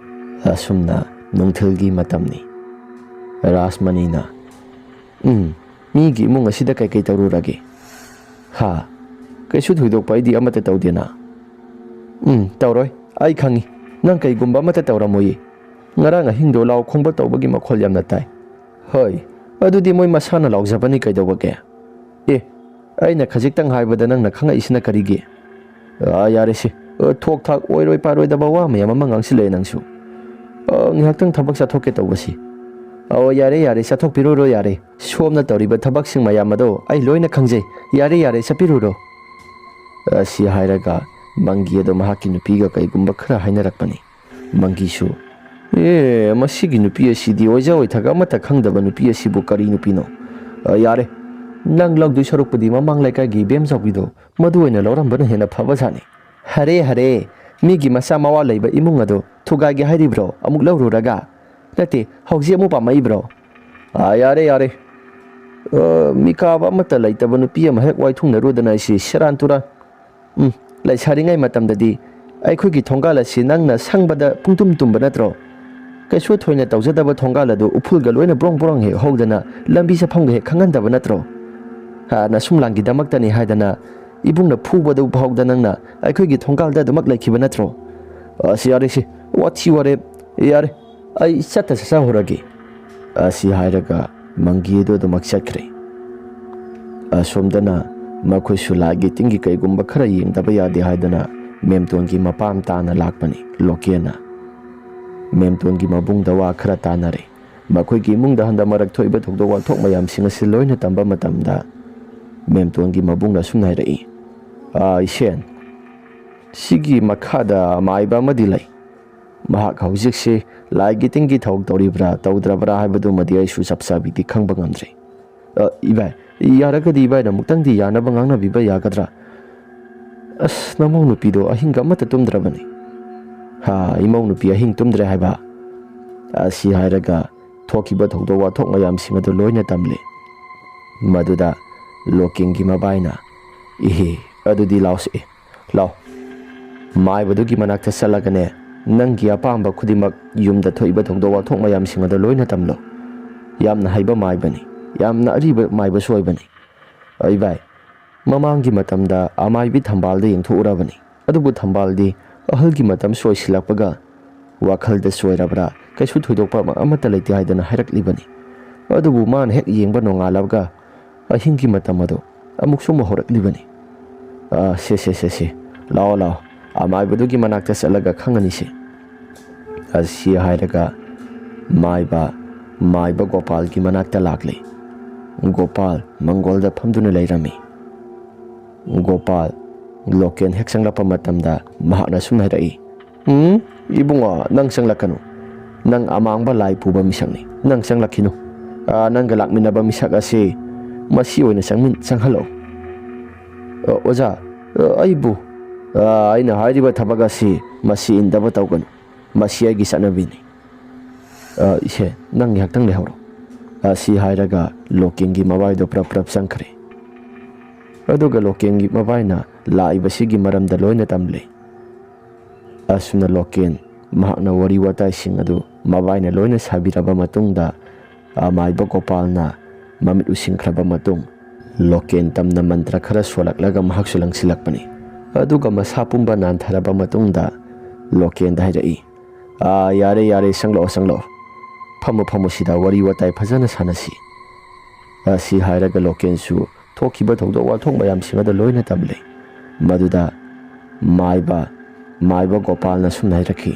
ꯑꯁꯨꯝꯅ ꯅꯨꯡꯊꯤꯜꯒꯤ ꯃꯇꯝꯅꯤ꯫ ꯔꯥꯖꯃꯅꯤꯅ, "ꯎꯝ, ꯃꯤꯒꯤ ꯏꯃꯨꯡ ꯑꯁꯤꯗ ꯀꯩꯀꯩ ꯇꯧꯔꯨꯔꯒꯦ?" "ꯍꯥ? ꯀꯩꯁꯨ ꯊꯣꯏꯗꯣꯛꯄ ꯑꯩꯗꯤ ꯑꯃꯠꯇ ꯇꯧꯗꯦꯅ꯫" "ꯎꯝ, ꯇꯧꯔꯣꯏ꯫ ꯑꯩ ꯈꯪꯉꯤ꯫ ꯅꯪ ꯀꯩꯒꯨꯝꯕ ꯑꯃꯠꯇ ꯇꯧꯔꯝꯃꯣꯏꯌꯦ꯫ ꯉꯔꯥꯡ ꯑꯍꯤꯡꯗꯣ ꯂꯥꯎ ꯈꯣꯡꯕ ꯇꯧꯕꯒꯤ ꯃꯈꯣꯜ ꯌꯥꯝꯅ ꯇꯥꯏ꯫" "ꯍꯣꯏ, ꯑꯗꯨꯗꯤ ꯃꯣꯏ ꯃꯁꯥꯅ ꯂꯥꯎꯖꯕꯅꯤ ꯀꯩꯗꯧꯕꯒꯦ?" "ꯑꯦ, ꯑꯩꯅ ꯈꯖꯤꯛꯇꯪ ꯍꯥꯏꯕꯗ ꯅꯪꯅ ꯈꯪꯉꯛꯏꯁꯤꯅ ꯀꯔꯤꯒꯤ?" "ꯑꯥ, ꯌꯥꯔꯦꯁꯦ꯫ ꯑ, ꯊꯣꯛ ꯊꯥꯛ ꯑꯣꯏꯔꯣꯏ ꯄꯥꯔꯣꯏꯗꯕ ꯋꯥ ꯃꯌꯥꯝ ꯑꯃ ꯉꯥꯡꯁꯤꯜꯂꯛꯑꯦ ꯅꯪꯁꯨ꯫ ꯑ, ꯉꯥꯏꯍꯥꯛꯇꯪ ꯊꯕꯛ ꯆꯠꯊꯣꯛꯀꯦ ꯇꯧꯕꯁꯤ꯫" "ꯑꯣ, ꯌꯥꯔꯦ, ꯌꯥꯔꯦ, ꯆꯠꯊꯣꯛꯄꯤꯔꯨꯔꯣ ꯌꯥꯔꯦ꯫ ꯁꯣꯝꯅ ꯇꯧꯔꯤꯕ ꯊꯕꯛꯁꯤꯡ ꯃꯌꯥꯝ ꯑꯗꯣ ꯑꯩ ꯂꯣꯏꯅ ꯈꯪꯖꯩ꯫ ꯌꯥꯔꯦ, ꯌꯥꯔꯦ, ꯆꯠꯄꯤꯔꯨꯔꯣ꯫" ꯑꯁꯤ ꯍꯥꯏꯔꯒ ꯃꯪꯒꯤ ꯑꯗꯣ ꯃꯍꯥꯛꯀꯤ ꯅꯨꯄꯤꯒ ꯀꯩꯒꯨꯝꯕ ꯈꯔ ꯍꯥꯏꯅꯔꯛꯄꯅꯤ꯫ ꯃꯪꯒꯤꯁꯨ, "ꯑꯦ, ꯃꯁꯤꯒꯤ ꯅꯨꯄꯤ ꯑꯁꯤꯗꯤ ꯑꯣꯏꯖ ꯑꯣꯏꯊꯛ ꯑꯃꯠꯇ ꯈꯪꯗꯕ ꯅꯨꯄꯤ ꯑꯁꯤꯕꯨ ꯀꯔꯤ ꯅꯨꯄꯤꯅꯣ? ꯑ, ꯌꯥꯔꯦ, ꯅꯪ ꯂꯧꯗꯣꯏ ꯁꯔꯨꯛꯄꯨꯗꯤ ꯃꯃꯥꯡ ꯂꯩꯀꯥꯏꯒꯤ ꯏꯕꯦꯝꯆꯥꯎꯕꯤꯗꯣ, ꯃꯗꯨ ꯑꯣꯏꯅ ꯂꯧꯔꯝꯕꯅ ꯍꯦꯟꯅ ꯐꯕꯖꯥꯠꯅꯤ꯫ ꯍꯔꯦ, ꯍꯔꯦ, ꯃꯤꯒꯤ ꯃꯆꯥ ꯃꯋꯥ ꯂꯩꯕ ꯏꯃꯨꯡ ꯑꯗꯨ ꯊꯨꯒꯥꯏꯒꯦ ꯍꯥꯏꯔꯤꯕ꯭ꯔꯣ ꯑꯃꯨꯛ ꯂꯧꯔꯨꯔꯒ? ꯅꯠꯇꯦ, ꯍꯧꯖꯤꯛ ꯑꯃꯨꯛ ꯄꯥꯝꯃꯛꯏꯕ꯭ꯔꯣ? ꯑꯥ, ꯌꯥꯔꯦ, ꯌꯥꯔꯦ꯫ ꯑ, ꯃꯤꯀꯥꯕ ꯑꯃꯠꯇ ꯂꯩꯇꯕ ꯅꯨꯄꯤ ꯑꯃ ꯍꯦꯛ ꯋꯥꯏꯊꯨꯡꯅꯔꯨꯗꯅ ꯑꯩꯁꯤ ꯁꯦꯔꯥꯟ ꯇꯨꯔꯥꯟ꯫ ꯎꯝ, ꯂꯩꯁꯥꯔꯤꯉꯩ ꯃꯇꯝꯗꯗꯤ ꯑꯩꯈꯣꯏꯒꯤ ꯊꯣꯡꯒꯥꯜ ꯑꯁꯤ ꯅꯪꯅ ꯁꯪꯕꯗ ꯄꯨꯡꯇꯨꯝ ꯇꯨꯝꯕ ꯅꯠꯇ꯭ꯔꯣ? ꯀꯩꯁꯨ ꯊꯣꯏꯅ ꯇꯧꯖꯗꯕ ꯊꯣꯡꯒꯥꯜ ꯑꯗꯨ ꯎꯐꯨꯜꯒ ꯂꯣꯏꯅ ꯕ꯭ꯔꯣꯡ ꯕ꯭ꯔꯣꯡ ꯍꯦꯛ ꯍꯧꯗꯅ ꯂꯝꯕꯤ ꯆꯠꯐꯝꯒ ꯍꯦꯛ ꯈꯪꯍꯟꯗꯕ ꯅꯠꯇ꯭ꯔꯣ? ꯍꯥ, ꯅꯁꯨꯝꯂꯥꯡꯒꯤꯗꯃꯛꯇꯅꯤ ꯍꯥꯏꯗꯅ ꯏꯕꯨꯡꯅ ꯐꯨꯕꯗꯨ ꯐꯥꯎꯗ ꯅꯪꯅ ꯑꯩꯈꯣꯏꯒꯤ ꯊꯣꯡꯒꯥꯜꯗ ꯑꯗꯨꯃꯛ ꯂꯩꯈꯤꯕ ꯅꯠꯇ꯭ꯔꯣ? ꯑꯁ, ꯌꯥꯔꯦꯁꯦ, ꯋꯥꯊꯤ ꯋꯥꯔꯦꯞ, ꯌꯥꯔꯦ, ꯑꯩ ꯆꯠꯇ ꯆꯠꯆꯍꯧꯔꯒꯦ꯫ ꯑꯁꯤ ꯍꯥꯏꯔꯒ ꯃꯪꯒꯤ ꯑꯗꯨ ꯑꯗꯨꯃꯛ ꯆꯠꯈ꯭ꯔꯦ꯫ ꯑꯁꯣꯝꯗꯅ ꯃꯈꯣꯏꯁꯨ ꯂꯥꯏꯒꯤ ꯇꯤꯟꯒꯤ ꯀꯩꯒꯨꯝꯕ ꯈꯔ ꯌꯦꯡꯗꯕ ꯌꯥꯗꯦ ꯍꯥꯏꯗꯅ ꯃꯦꯝꯇꯣꯟꯒꯤ ꯃꯄꯥꯝ ꯇꯥꯅ ꯂꯥꯛꯄꯅꯤ ꯂꯣꯀꯦꯟꯅ꯫ ꯃꯦꯝꯇꯣꯟꯒꯤ ꯃꯕꯨꯡꯗ ꯋꯥ ꯈꯔ ꯇꯥꯅꯔꯦ꯫ ꯃꯈꯣꯏꯒꯤ ꯏꯃꯨꯡꯗ ꯍꯟꯗꯛ ꯃꯔꯛ ꯊꯣꯛꯏꯕ ꯊꯧꯗꯣꯛ ꯋꯥꯊꯣꯛ ꯃꯌꯥꯝꯁꯤꯡ ꯑꯁꯤ ꯂꯣꯏꯅ ꯇꯝꯕ ꯃꯇꯝꯗ ꯃꯦꯝꯇꯣꯟꯒꯤ ꯃꯕꯨꯡꯅ ꯑꯁꯨꯝꯅ ꯍꯥꯏꯔꯛꯏ, "ꯑꯥ, ꯏꯁꯦꯟ, ꯁꯤꯒꯤ ꯃꯈꯥꯗ ꯃꯥꯏꯕ ꯑꯃꯗꯤ ꯂꯩ꯫ ꯃꯍꯥꯛ ꯍꯧꯖꯤꯛꯁꯤ ꯂꯥꯏꯒꯤ ꯇꯤꯟꯒꯤ ꯊꯕꯛ ꯇꯧꯔꯤꯕ꯭ꯔꯥ ꯇꯧꯗ꯭ꯔꯕ꯭ꯔꯥ ꯍꯥꯏꯕꯗꯨꯃꯗꯤ ꯑꯩꯁꯨ ꯆꯞ ꯆꯥꯕꯤꯗꯤ ꯈꯪꯕ ꯉꯝꯗ꯭ꯔꯦ꯫ ꯑ, ꯏꯕꯥꯏ, ꯌꯥꯔꯒꯗꯤ ꯏꯕꯥꯏꯅ ꯑꯃꯨꯛꯇꯪꯗꯤ ꯌꯥꯅꯕ ꯉꯥꯡꯅꯕꯤꯕ ꯌꯥꯒꯗ꯭ꯔꯥ? ꯑꯁ, ꯅꯃꯧ ꯅꯨꯄꯤꯗꯣ ꯑꯍꯤꯡꯒ ꯑꯃꯠꯇ ꯇꯨꯝꯗ꯭ꯔꯕꯅꯤ꯫" "ꯍꯥ, ꯏꯃꯧ ꯅꯨꯄꯤ ꯑꯍꯤꯡ ꯇꯨꯝꯗ꯭ꯔꯦ ꯍꯥꯏꯕ?" ꯑꯁꯤ ꯍꯥꯏꯔꯒ ꯊꯣꯛꯈꯤꯕ ꯊꯧꯗꯣꯛ ꯋꯥꯊꯣꯛ ꯃꯌꯥꯝꯁꯤꯡ ꯑꯗꯨ ꯂꯣꯏꯅ ꯇꯝꯂꯦ꯫ ꯃꯗꯨꯗ ꯂꯣꯀꯦꯟꯒꯤ ꯃꯕꯥꯏꯅ, "ꯏꯍꯦ, ꯑꯗꯨꯗꯤ ꯂꯥꯎꯁꯦ, ꯂꯥꯎ꯫ ꯃꯥꯏꯕꯗꯨꯒꯤ ꯃꯅꯥꯛꯇ ꯆꯠꯂꯒꯅꯦ, ꯅꯪꯒꯤ ꯑꯄꯥꯝꯕ ꯈꯨꯗꯤꯡꯃꯛ, ꯌꯨꯝꯗ ꯊꯣꯛꯏꯕ ꯊꯧꯗꯣꯛ ꯋꯥꯊꯣꯛ ꯃꯌꯥꯝꯁꯤꯡ ꯑꯗꯨ ꯂꯣꯏꯅ ꯇꯝꯂꯣ꯫ ꯌꯥꯝꯅ ꯍꯩꯕ ꯃꯥꯏꯕꯅꯤ, ꯌꯥꯝꯅ ꯑꯔꯤꯕ ꯃꯥꯏꯕꯁꯨ ꯑꯣꯏꯕꯅꯤ꯫ ꯑ, ꯏꯕꯥꯏ, ꯃꯃꯥꯡꯒꯤ ꯃꯇꯝꯗ ꯑꯃꯥꯏꯕꯤ ꯊꯝꯕꯥꯜꯗ ꯌꯦꯡꯊꯣꯛꯎꯔꯕꯅꯤ꯫ ꯑꯗꯨꯕꯨ ꯊꯝꯕꯥꯜꯗꯤ ꯑꯍꯜꯒꯤ ꯃꯇꯝꯁꯨ ꯑꯣꯏꯁꯤꯜꯂꯛꯄꯒ ꯋꯥꯈꯜꯗ ꯆꯣꯏꯔꯕ꯭ꯔꯥ, ꯀꯩꯁꯨ ꯊꯣꯏꯗꯣꯛꯄ ꯑꯃꯠꯇ ꯂꯩꯇꯦ" ꯍꯥꯏꯗꯅ ꯍꯥꯏꯔꯛꯂꯤꯕꯅꯤ꯫ ꯑꯗꯨꯕꯨ ꯃꯥꯅ ꯍꯦꯛ ꯌꯦꯡꯕ ꯅꯣꯡꯉꯥꯜꯂꯕꯒ ꯑꯍꯤꯡꯒꯤ ꯃꯇꯝ ꯑꯗꯨ ꯑꯃꯨꯛꯁꯨ ꯑꯃꯨꯛ ꯍꯧꯔꯛꯂꯤꯕꯅꯤ꯫ "ꯑ, ꯁꯦ, ꯁꯦ, ꯁꯦ, ꯁꯦ, ꯂꯥꯛꯑꯣ, ꯂꯥꯛꯑꯣ, ꯑꯃꯥꯏꯕꯗꯨꯒꯤ ꯃꯅꯥꯛꯇ ꯆꯠꯂꯒ ꯈꯪꯉꯅꯤꯁꯦ꯫" ꯑꯁꯤ ꯍꯥꯏꯔꯒ ꯃꯥꯏꯕ, ꯃꯥꯏꯕ ꯒꯣꯄꯥꯜꯒꯤ ꯃꯅꯥꯛꯇ ꯂꯥꯛꯂꯦ꯫ ꯒꯣꯄꯥꯜ ꯃꯪꯒꯣꯜꯗ ꯐꯝꯗꯨꯅ ꯂꯩꯔꯝꯃꯤ꯫ ꯒꯣꯄꯥꯜ, ꯂꯣꯀꯦꯟ ꯍꯦꯛ ꯆꯪꯂꯛꯄ ꯃꯇꯝꯗ ꯃꯍꯥꯛꯅ ꯁꯨꯝ ꯍꯥꯏꯔꯛꯏ, "ꯎꯝ, ꯏꯕꯨꯡꯉꯣ, ꯅꯪ ꯆꯪꯂꯛꯀꯅꯨ꯫ ꯅꯪ ꯑꯃꯥꯡꯕ ꯂꯥꯏ ꯄꯨꯕ ꯃꯤꯁꯛꯅꯤ꯫ ꯅꯪ ꯆꯪꯂꯛꯈꯤꯅꯨ꯫ ꯑꯥ, ꯅꯪꯒ ꯂꯥꯛꯃꯤꯟꯅꯕ ꯃꯤꯁꯛ ꯑꯁꯤ ꯃꯁꯤ ꯑꯣꯏꯅ ꯆꯪꯃꯤꯟ-, ꯆꯪꯍꯜꯂꯛꯎ꯫" "ꯑ, ꯑꯣꯖꯥ, ꯑ, ꯑꯩꯕꯨ, ꯑ, ꯑꯩꯅ ꯍꯥꯏꯔꯤꯕ ꯊꯕꯛ ꯑꯁꯤ ꯃꯁꯤ ꯏꯟꯗꯕ ꯇꯧꯒꯅꯨ꯫ ꯃꯁꯤ ꯑꯩꯒꯤ ꯆꯠꯅꯕꯤꯅꯤ꯫ ꯑ, ꯏꯁꯦ, ꯅꯪ ꯉꯥꯏꯍꯥꯛꯇꯪ ꯂꯩꯍꯧꯔꯣ꯫" ꯑꯁꯤ ꯍꯥꯏꯔꯒ ꯂꯣꯀꯦꯟꯒꯤ ꯃꯕꯥꯏꯗꯣ ꯄ꯭ꯔꯞ ꯄ꯭ꯔꯞ ꯆꯪꯈ꯭ꯔꯦ꯫ ꯑꯗꯨꯒ ꯂꯣꯀꯦꯟꯒꯤ ꯃꯕꯥꯏꯅ ꯂꯥꯛꯏꯕꯁꯤꯒꯤ ꯃꯔꯝꯗ ꯂꯣꯏꯅ ꯇꯝꯂꯦ꯫ ꯑꯁꯨꯝꯅ ꯂꯣꯀꯦꯟ ꯃꯍꯥꯛꯅ ꯋꯥꯔꯤ ꯋꯥꯇꯥꯏꯁꯤꯡ ꯑꯗꯨ ꯃꯕꯥꯏꯅ ꯂꯣꯏꯅ ꯁꯥꯕꯤꯔꯕ ꯃꯇꯨꯡꯗ, ꯑꯃꯥꯏꯕ ꯒꯣꯄꯥꯜꯅ ꯃꯃꯤꯠ ꯎꯁꯤꯟꯈ꯭ꯔꯕ ꯃꯇꯨꯡ, ꯂꯣꯀꯦꯟ ꯇꯝꯅ ꯃꯟꯇ꯭ꯔ ꯈꯔ ꯁꯣꯜꯂꯛꯂꯒ ꯃꯍꯥꯛꯁꯨ ꯂꯪꯁꯤꯜꯂꯛꯄꯅꯤ꯫ ꯑꯗꯨꯒ ꯃꯁꯥ ꯄꯨꯝꯕ ꯅꯥꯟꯊꯔꯕ ꯃꯇꯨꯡꯗ ꯂꯣꯀꯦꯟꯗ ꯍꯥꯏꯔꯛꯏ, "ꯑꯥ, ꯌꯥꯔꯦ, ꯌꯥꯔꯦ, ꯆꯪꯂꯛꯑꯣ, ꯆꯪꯂꯛꯑꯣ꯫ ꯐꯝꯃꯣ, ꯐꯝꯃꯣ, ꯁꯤꯗ ꯋꯥꯔꯤ ꯋꯥꯇꯥꯏ ꯐꯖꯅ ꯁꯥꯟꯅꯁꯤ꯫" ꯑꯁꯤ ꯍꯥꯏꯔꯒ ꯂꯣꯀꯦꯟꯁꯨ ꯊꯣꯛꯈꯤꯕ ꯊꯧꯗꯣꯛ ꯋꯥꯊꯣꯛ ꯃꯌꯥꯝꯁꯤꯡ ꯑꯗꯨ ꯂꯣꯏꯅ ꯇꯝꯂꯦ꯫ ꯃꯗꯨꯗ ꯃꯥꯏꯕ, ꯃꯥꯏꯕ ꯒꯣꯄꯥꯜꯅ ꯁꯨꯝꯅ ꯍꯥꯏꯔꯛꯈꯤ,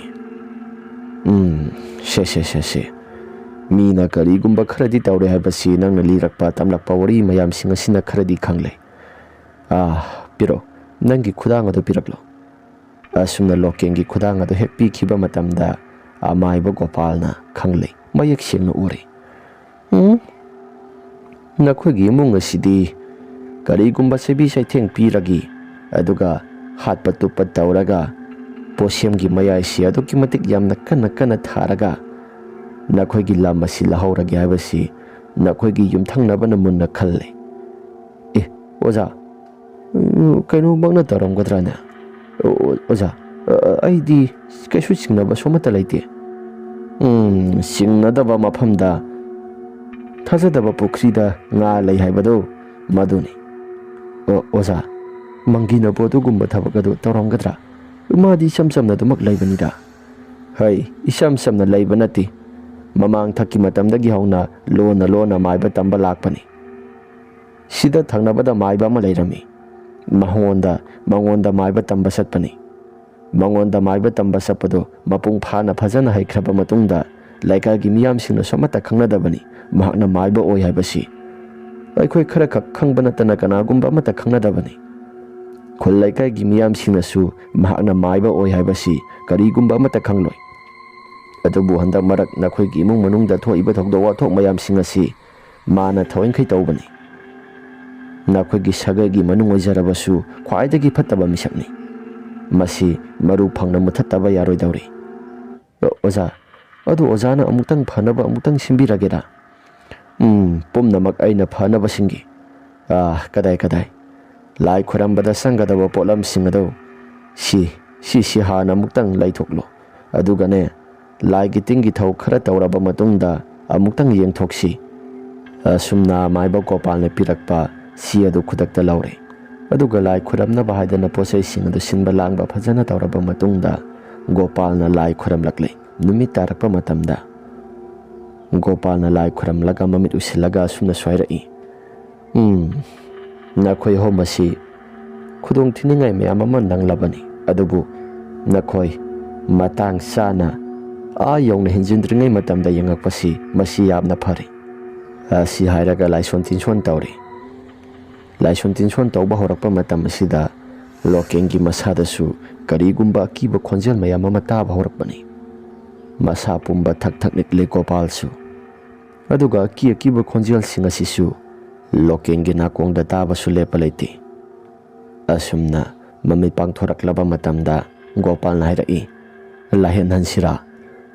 "ꯎꯝ, ꯁꯦ, ꯁꯦ, ꯁꯦ, ꯁꯦ꯫ ꯃꯤꯅ ꯀꯔꯤꯒꯨꯝꯕ ꯈꯔꯗꯤ ꯇꯧꯔꯦ ꯍꯥꯏꯕꯁꯤ ꯅꯪꯅ ꯂꯤꯔꯛꯄ, ꯇꯝꯂꯛꯄ ꯋꯥꯔꯤ ꯃꯌꯥꯝꯁꯤꯡ ꯑꯁꯤꯅ ꯈꯔꯗꯤ ꯈꯪꯂꯦ꯫ ꯑꯥ, ꯄꯤꯔꯛꯑꯣ, ꯅꯪꯒꯤ ꯈꯨꯗꯥꯡ ꯑꯗꯨ ꯄꯤꯔꯛꯂꯣ꯫" ꯑꯁꯨꯝꯅ ꯂꯣꯀꯦꯟꯒꯤ ꯈꯨꯗꯥꯡ ꯑꯗꯨ ꯍꯦꯛ ꯄꯤꯈꯤꯕ ꯃꯇꯝꯗ, ꯑꯃꯥꯏꯕ ꯒꯣꯄꯥꯜꯅ ꯈꯪꯂꯦ, ꯃꯌꯦꯛ ꯁꯦꯡꯅ ꯎꯔꯦ꯫ "ꯎꯝ, ꯅꯈꯣꯏꯒꯤ ꯏꯃꯨꯡ ꯑꯁꯤꯗꯤ ꯀꯔꯤꯒꯨꯝꯕ ꯆꯩꯕꯤ ꯆꯩꯊꯦꯡ ꯄꯤꯔꯒꯤ, ꯑꯗꯨꯒ ꯍꯥꯠꯄ ꯇꯨꯞꯄ ꯇꯧꯔꯒ, ꯄꯣꯠꯁꯦꯝꯒꯤ ꯃꯌꯥꯏꯁꯤ ꯑꯗꯨꯛꯀꯤ ꯃꯇꯤꯛ ꯌꯥꯝꯅ ꯀꯟꯅ ꯀꯟꯅ ꯊꯥꯔꯒ, ꯅꯈꯣꯏꯒꯤ ꯂꯝ ꯑꯁꯤ ꯂꯧꯍꯧꯔꯒꯦ ꯍꯥꯏꯕꯁꯤ ꯅꯈꯣꯏꯒꯤ ꯌꯨꯝꯊꯪꯅꯕꯅ ꯃꯨꯟꯅ ꯈꯜꯂꯦ꯫" "ꯑꯦ, ꯑꯣꯖꯥ, ꯎꯝ, ꯀꯩꯅꯣꯃꯛꯅ ꯇꯧꯔꯝꯒꯗ꯭ꯔꯥꯅꯦ?" "ꯑꯣ, ꯑꯣ, ꯑꯣꯖꯥ, ꯑ, ꯑ, ꯑꯩꯗꯤ ꯀꯩꯁꯨ ꯆꯤꯡꯅꯕꯁꯨ ꯑꯃꯠꯇ ꯂꯩꯇꯦ꯫" "ꯎꯝ, ꯆꯤꯡꯅꯗꯕ ꯃꯐꯝꯗ ꯊꯥꯖꯗꯕ ꯄꯨꯈ꯭ꯔꯤꯗ ꯉꯥ ꯂꯩ ꯍꯥꯏꯕꯗꯣ, ꯃꯗꯨꯅꯤ꯫" "ꯑꯣ, ꯑꯣꯖꯥ, ꯃꯪꯒꯤꯅꯕꯨ ꯑꯗꯨꯒꯨꯝꯕ ꯊꯕꯛ ꯑꯗꯨ ꯇꯧꯔꯝꯒꯗ꯭ꯔꯥ? ꯃꯥꯗꯤ ꯏꯆꯝ ꯆꯝꯅ ꯑꯗꯨꯃꯛ ꯂꯩꯕꯅꯤꯗ꯫" "ꯍꯩ, ꯏꯆꯝ ꯆꯝꯅ ꯂꯩꯕ ꯅꯠꯇꯦ꯫ ꯃꯃꯥꯡꯊꯛꯀꯤ ꯃꯇꯝꯗꯒꯤ ꯍꯧꯅ ꯂꯣꯟꯅ ꯂꯣꯟꯅ ꯃꯥꯏꯕ ꯇꯝꯕ ꯂꯥꯛꯄꯅꯤ꯫ ꯁꯤꯗ ꯊꯪꯅꯕꯗ ꯃꯥꯏꯕ ꯑꯃ ꯂꯩꯔꯝꯃꯤ꯫ ꯃꯉꯣꯟꯗ, ꯃꯉꯣꯟꯗ ꯃꯥꯏꯕ ꯇꯝꯕ ꯆꯠꯄꯅꯤ꯫ ꯃꯉꯣꯟꯗ ꯃꯥꯏꯕ ꯇꯝꯕ ꯆꯠꯄꯗꯨ ꯃꯄꯨꯡ ꯐꯥꯅ ꯐꯖꯅ ꯍꯩꯈ꯭ꯔꯕ ꯃꯇꯨꯡꯗ, ꯂꯩꯀꯥꯏꯒꯤ ꯃꯤꯌꯥꯝꯁꯤꯡꯅꯁꯨ ꯑꯃꯠꯇ ꯈꯪꯅꯗꯕꯅꯤ ꯃꯍꯥꯛꯅ ꯃꯥꯏꯕ ꯑꯣꯏ ꯍꯥꯏꯕꯁꯤ꯫ ꯑꯩꯈꯣꯏ ꯈꯔꯈꯛ ꯈꯪꯕ ꯅꯠꯇꯅ ꯀꯅꯥꯒꯨꯝꯕ ꯑꯃꯠꯇ ꯈꯪꯅꯗꯕꯅꯤ꯫" ꯈꯨꯜ ꯂꯩꯀꯥꯏꯒꯤ ꯃꯤꯌꯥꯝꯁꯤꯡꯅꯁꯨ ꯃꯍꯥꯛꯅ ꯃꯥꯏꯕ ꯑꯣꯏ ꯍꯥꯏꯕꯁꯤ ꯀꯔꯤꯒꯨꯝꯕ ꯑꯃꯠꯇ ꯈꯪꯂꯣꯏ꯫ ꯑꯗꯨꯕꯨ ꯍꯟꯗꯛ ꯃꯔꯛ ꯅꯈꯣꯏꯒꯤ ꯏꯃꯨꯡ ꯃꯅꯨꯡꯗ ꯊꯣꯛꯏꯕ ꯊꯧꯗꯣꯛ ꯋꯥꯊꯣꯛ ꯃꯌꯥꯝꯁꯤꯡ ꯑꯁꯤ ꯃꯥꯅ ꯊꯑꯣꯏꯈꯩ ꯇꯧꯕꯅꯤ꯫ ꯅꯈꯣꯏꯒꯤ ꯁꯥꯒꯩꯒꯤ ꯃꯅꯨꯡ ꯑꯣꯏꯖꯔꯕꯁꯨ ꯈ꯭ꯋꯥꯏꯗꯒꯤ ꯐꯠꯇꯕ ꯃꯤꯁꯛꯅꯤ꯫ ꯃꯁꯤ ꯃꯔꯨ ꯐꯪꯅ ꯃꯨꯊꯠꯇꯕ ꯌꯥꯔꯣꯏꯗꯧꯔꯤ꯫ "ꯑꯣꯖꯥ, ꯑꯗꯨ ꯑꯣꯖꯥꯅ ꯑꯃꯨꯛꯇꯪ ꯐꯅꯕ ꯑꯃꯨꯛꯇꯪ ꯁꯤꯟꯕꯤꯔꯒꯦꯔꯥ?" "ꯎꯝ, ꯄꯨꯝꯅꯃꯛ ꯑꯩꯅ ꯐꯅꯕ ꯁꯤꯟꯒꯦ꯫ ꯑꯥ, ꯀꯗꯥꯏ, ꯀꯗꯥꯏ? ꯂꯥꯏ ꯈꯣꯏꯔꯝꯕꯗ ꯆꯪꯒꯗꯕ ꯄꯣꯠꯂꯝꯁꯤꯡ ꯑꯗꯨ ꯁꯤ, ꯁꯤꯁꯤ ꯍꯥꯟꯅ ꯑꯃꯨꯛꯇꯪ ꯂꯩꯊꯣꯛꯂꯣ꯫ ꯑꯗꯨꯒꯅꯦ, ꯂꯥꯏꯒꯤ ꯇꯤꯟꯒꯤ ꯊꯧ ꯈꯔ ꯇꯧꯔꯕ ꯃꯇꯨꯡꯗ ꯑꯃꯨꯛꯇꯪ ꯌꯦꯡꯊꯣꯛꯁꯤ꯫" ꯑꯁꯨꯝꯅ ꯃꯥꯏꯕ ꯒꯣꯄꯥꯜꯅ ꯄꯤꯔꯛꯄ ꯁꯤ ꯑꯗꯨ ꯈꯨꯗꯛꯇ ꯂꯧꯔꯦ꯫ ꯑꯗꯨꯒ ꯂꯥꯏ ꯈꯣꯏꯔꯝꯅꯕ ꯍꯥꯏꯗꯅ ꯄꯣꯠꯆꯩꯁꯤꯡ ꯑꯗꯨ ꯁꯤꯟꯕ ꯂꯥꯡꯕ ꯐꯖꯅ ꯇꯧꯔꯕ ꯃꯇꯨꯡꯗ ꯒꯣꯄꯥꯜꯅ ꯂꯥꯏ ꯈꯣꯏꯔꯝꯂꯛꯂꯦ꯫ ꯅꯨꯃꯤꯠ ꯇꯥꯔꯛꯄ ꯃꯇꯝꯗ ꯒꯣꯄꯥꯜꯅ ꯂꯥꯏ ꯈꯣꯏꯔꯝꯂꯒ ꯃꯃꯤꯠ ꯎꯏꯁꯤꯜꯂꯒ ꯑꯁꯨꯝꯅꯁꯨ ꯍꯥꯏꯔꯛꯏ, "ꯎꯝ, ꯅꯈꯣꯏ ꯑꯍꯨꯝ ꯑꯁꯤ ꯈꯨꯗꯣꯡ ꯊꯤꯅꯤꯡꯉꯥꯏ ꯃꯌꯥꯝ ꯑꯃ ꯅꯪꯂꯕꯅꯤ, ꯑꯗꯨꯕꯨ ꯅꯈꯣꯏ ꯃꯇꯥꯡ ꯆꯥꯅ ꯑꯥ ꯌꯧꯅ ꯍꯦꯟꯖꯤꯟꯗ꯭ꯔꯤꯉꯩ ꯃꯇꯝꯗ ꯌꯦꯡꯉꯛꯄꯁꯤ ꯃꯁꯤ ꯌꯥꯝꯅ ꯐꯔꯦ꯫" ꯑꯁꯤ ꯍꯥꯏꯔꯒ ꯂꯥꯏꯁꯣꯟ ꯇꯤꯟꯁꯣꯟ ꯇꯧꯔꯤ꯫ ꯂꯥꯏꯁꯣꯟ ꯇꯤꯟꯁꯣꯟ ꯇꯧꯕ ꯍꯧꯔꯛꯄ ꯃꯇꯝ ꯑꯁꯤꯗ ꯂꯣꯀꯦꯟꯒꯤ ꯃꯁꯥꯗꯁꯨ ꯀꯔꯤꯒꯨꯝꯕ ꯑꯀꯤꯕ ꯈꯣꯟꯖꯦꯜ ꯃꯌꯥꯝ ꯑꯃ ꯇꯥꯕ ꯍꯧꯔꯛꯄꯅꯤ꯫ ꯃꯁꯥ ꯄꯨꯝꯕ ꯊꯛ ꯊꯛ ꯅꯤꯛꯂꯦ ꯒꯣꯄꯥꯜꯁꯨ꯫ ꯑꯗꯨꯒ ꯑꯀꯤ ꯑꯀꯤꯕ ꯈꯣꯟꯖꯦꯜꯁꯤꯡ ꯑꯁꯤꯁꯨ ꯂꯣꯀꯦꯟꯒꯤ ꯅꯥꯀꯣꯡꯗ ꯇꯥꯕꯁꯨ ꯂꯦꯞꯄ ꯂꯩꯇꯦ꯫ ꯑꯁꯨꯝꯅ ꯃꯃꯤꯠ ꯄꯥꯡꯊꯣꯔꯛꯂꯕ ꯃꯇꯝꯗ ꯒꯣꯄꯥꯜꯅ ꯍꯥꯏꯔꯛꯏ, "ꯂꯥꯏꯍꯟꯍꯟꯁꯤꯔꯥ?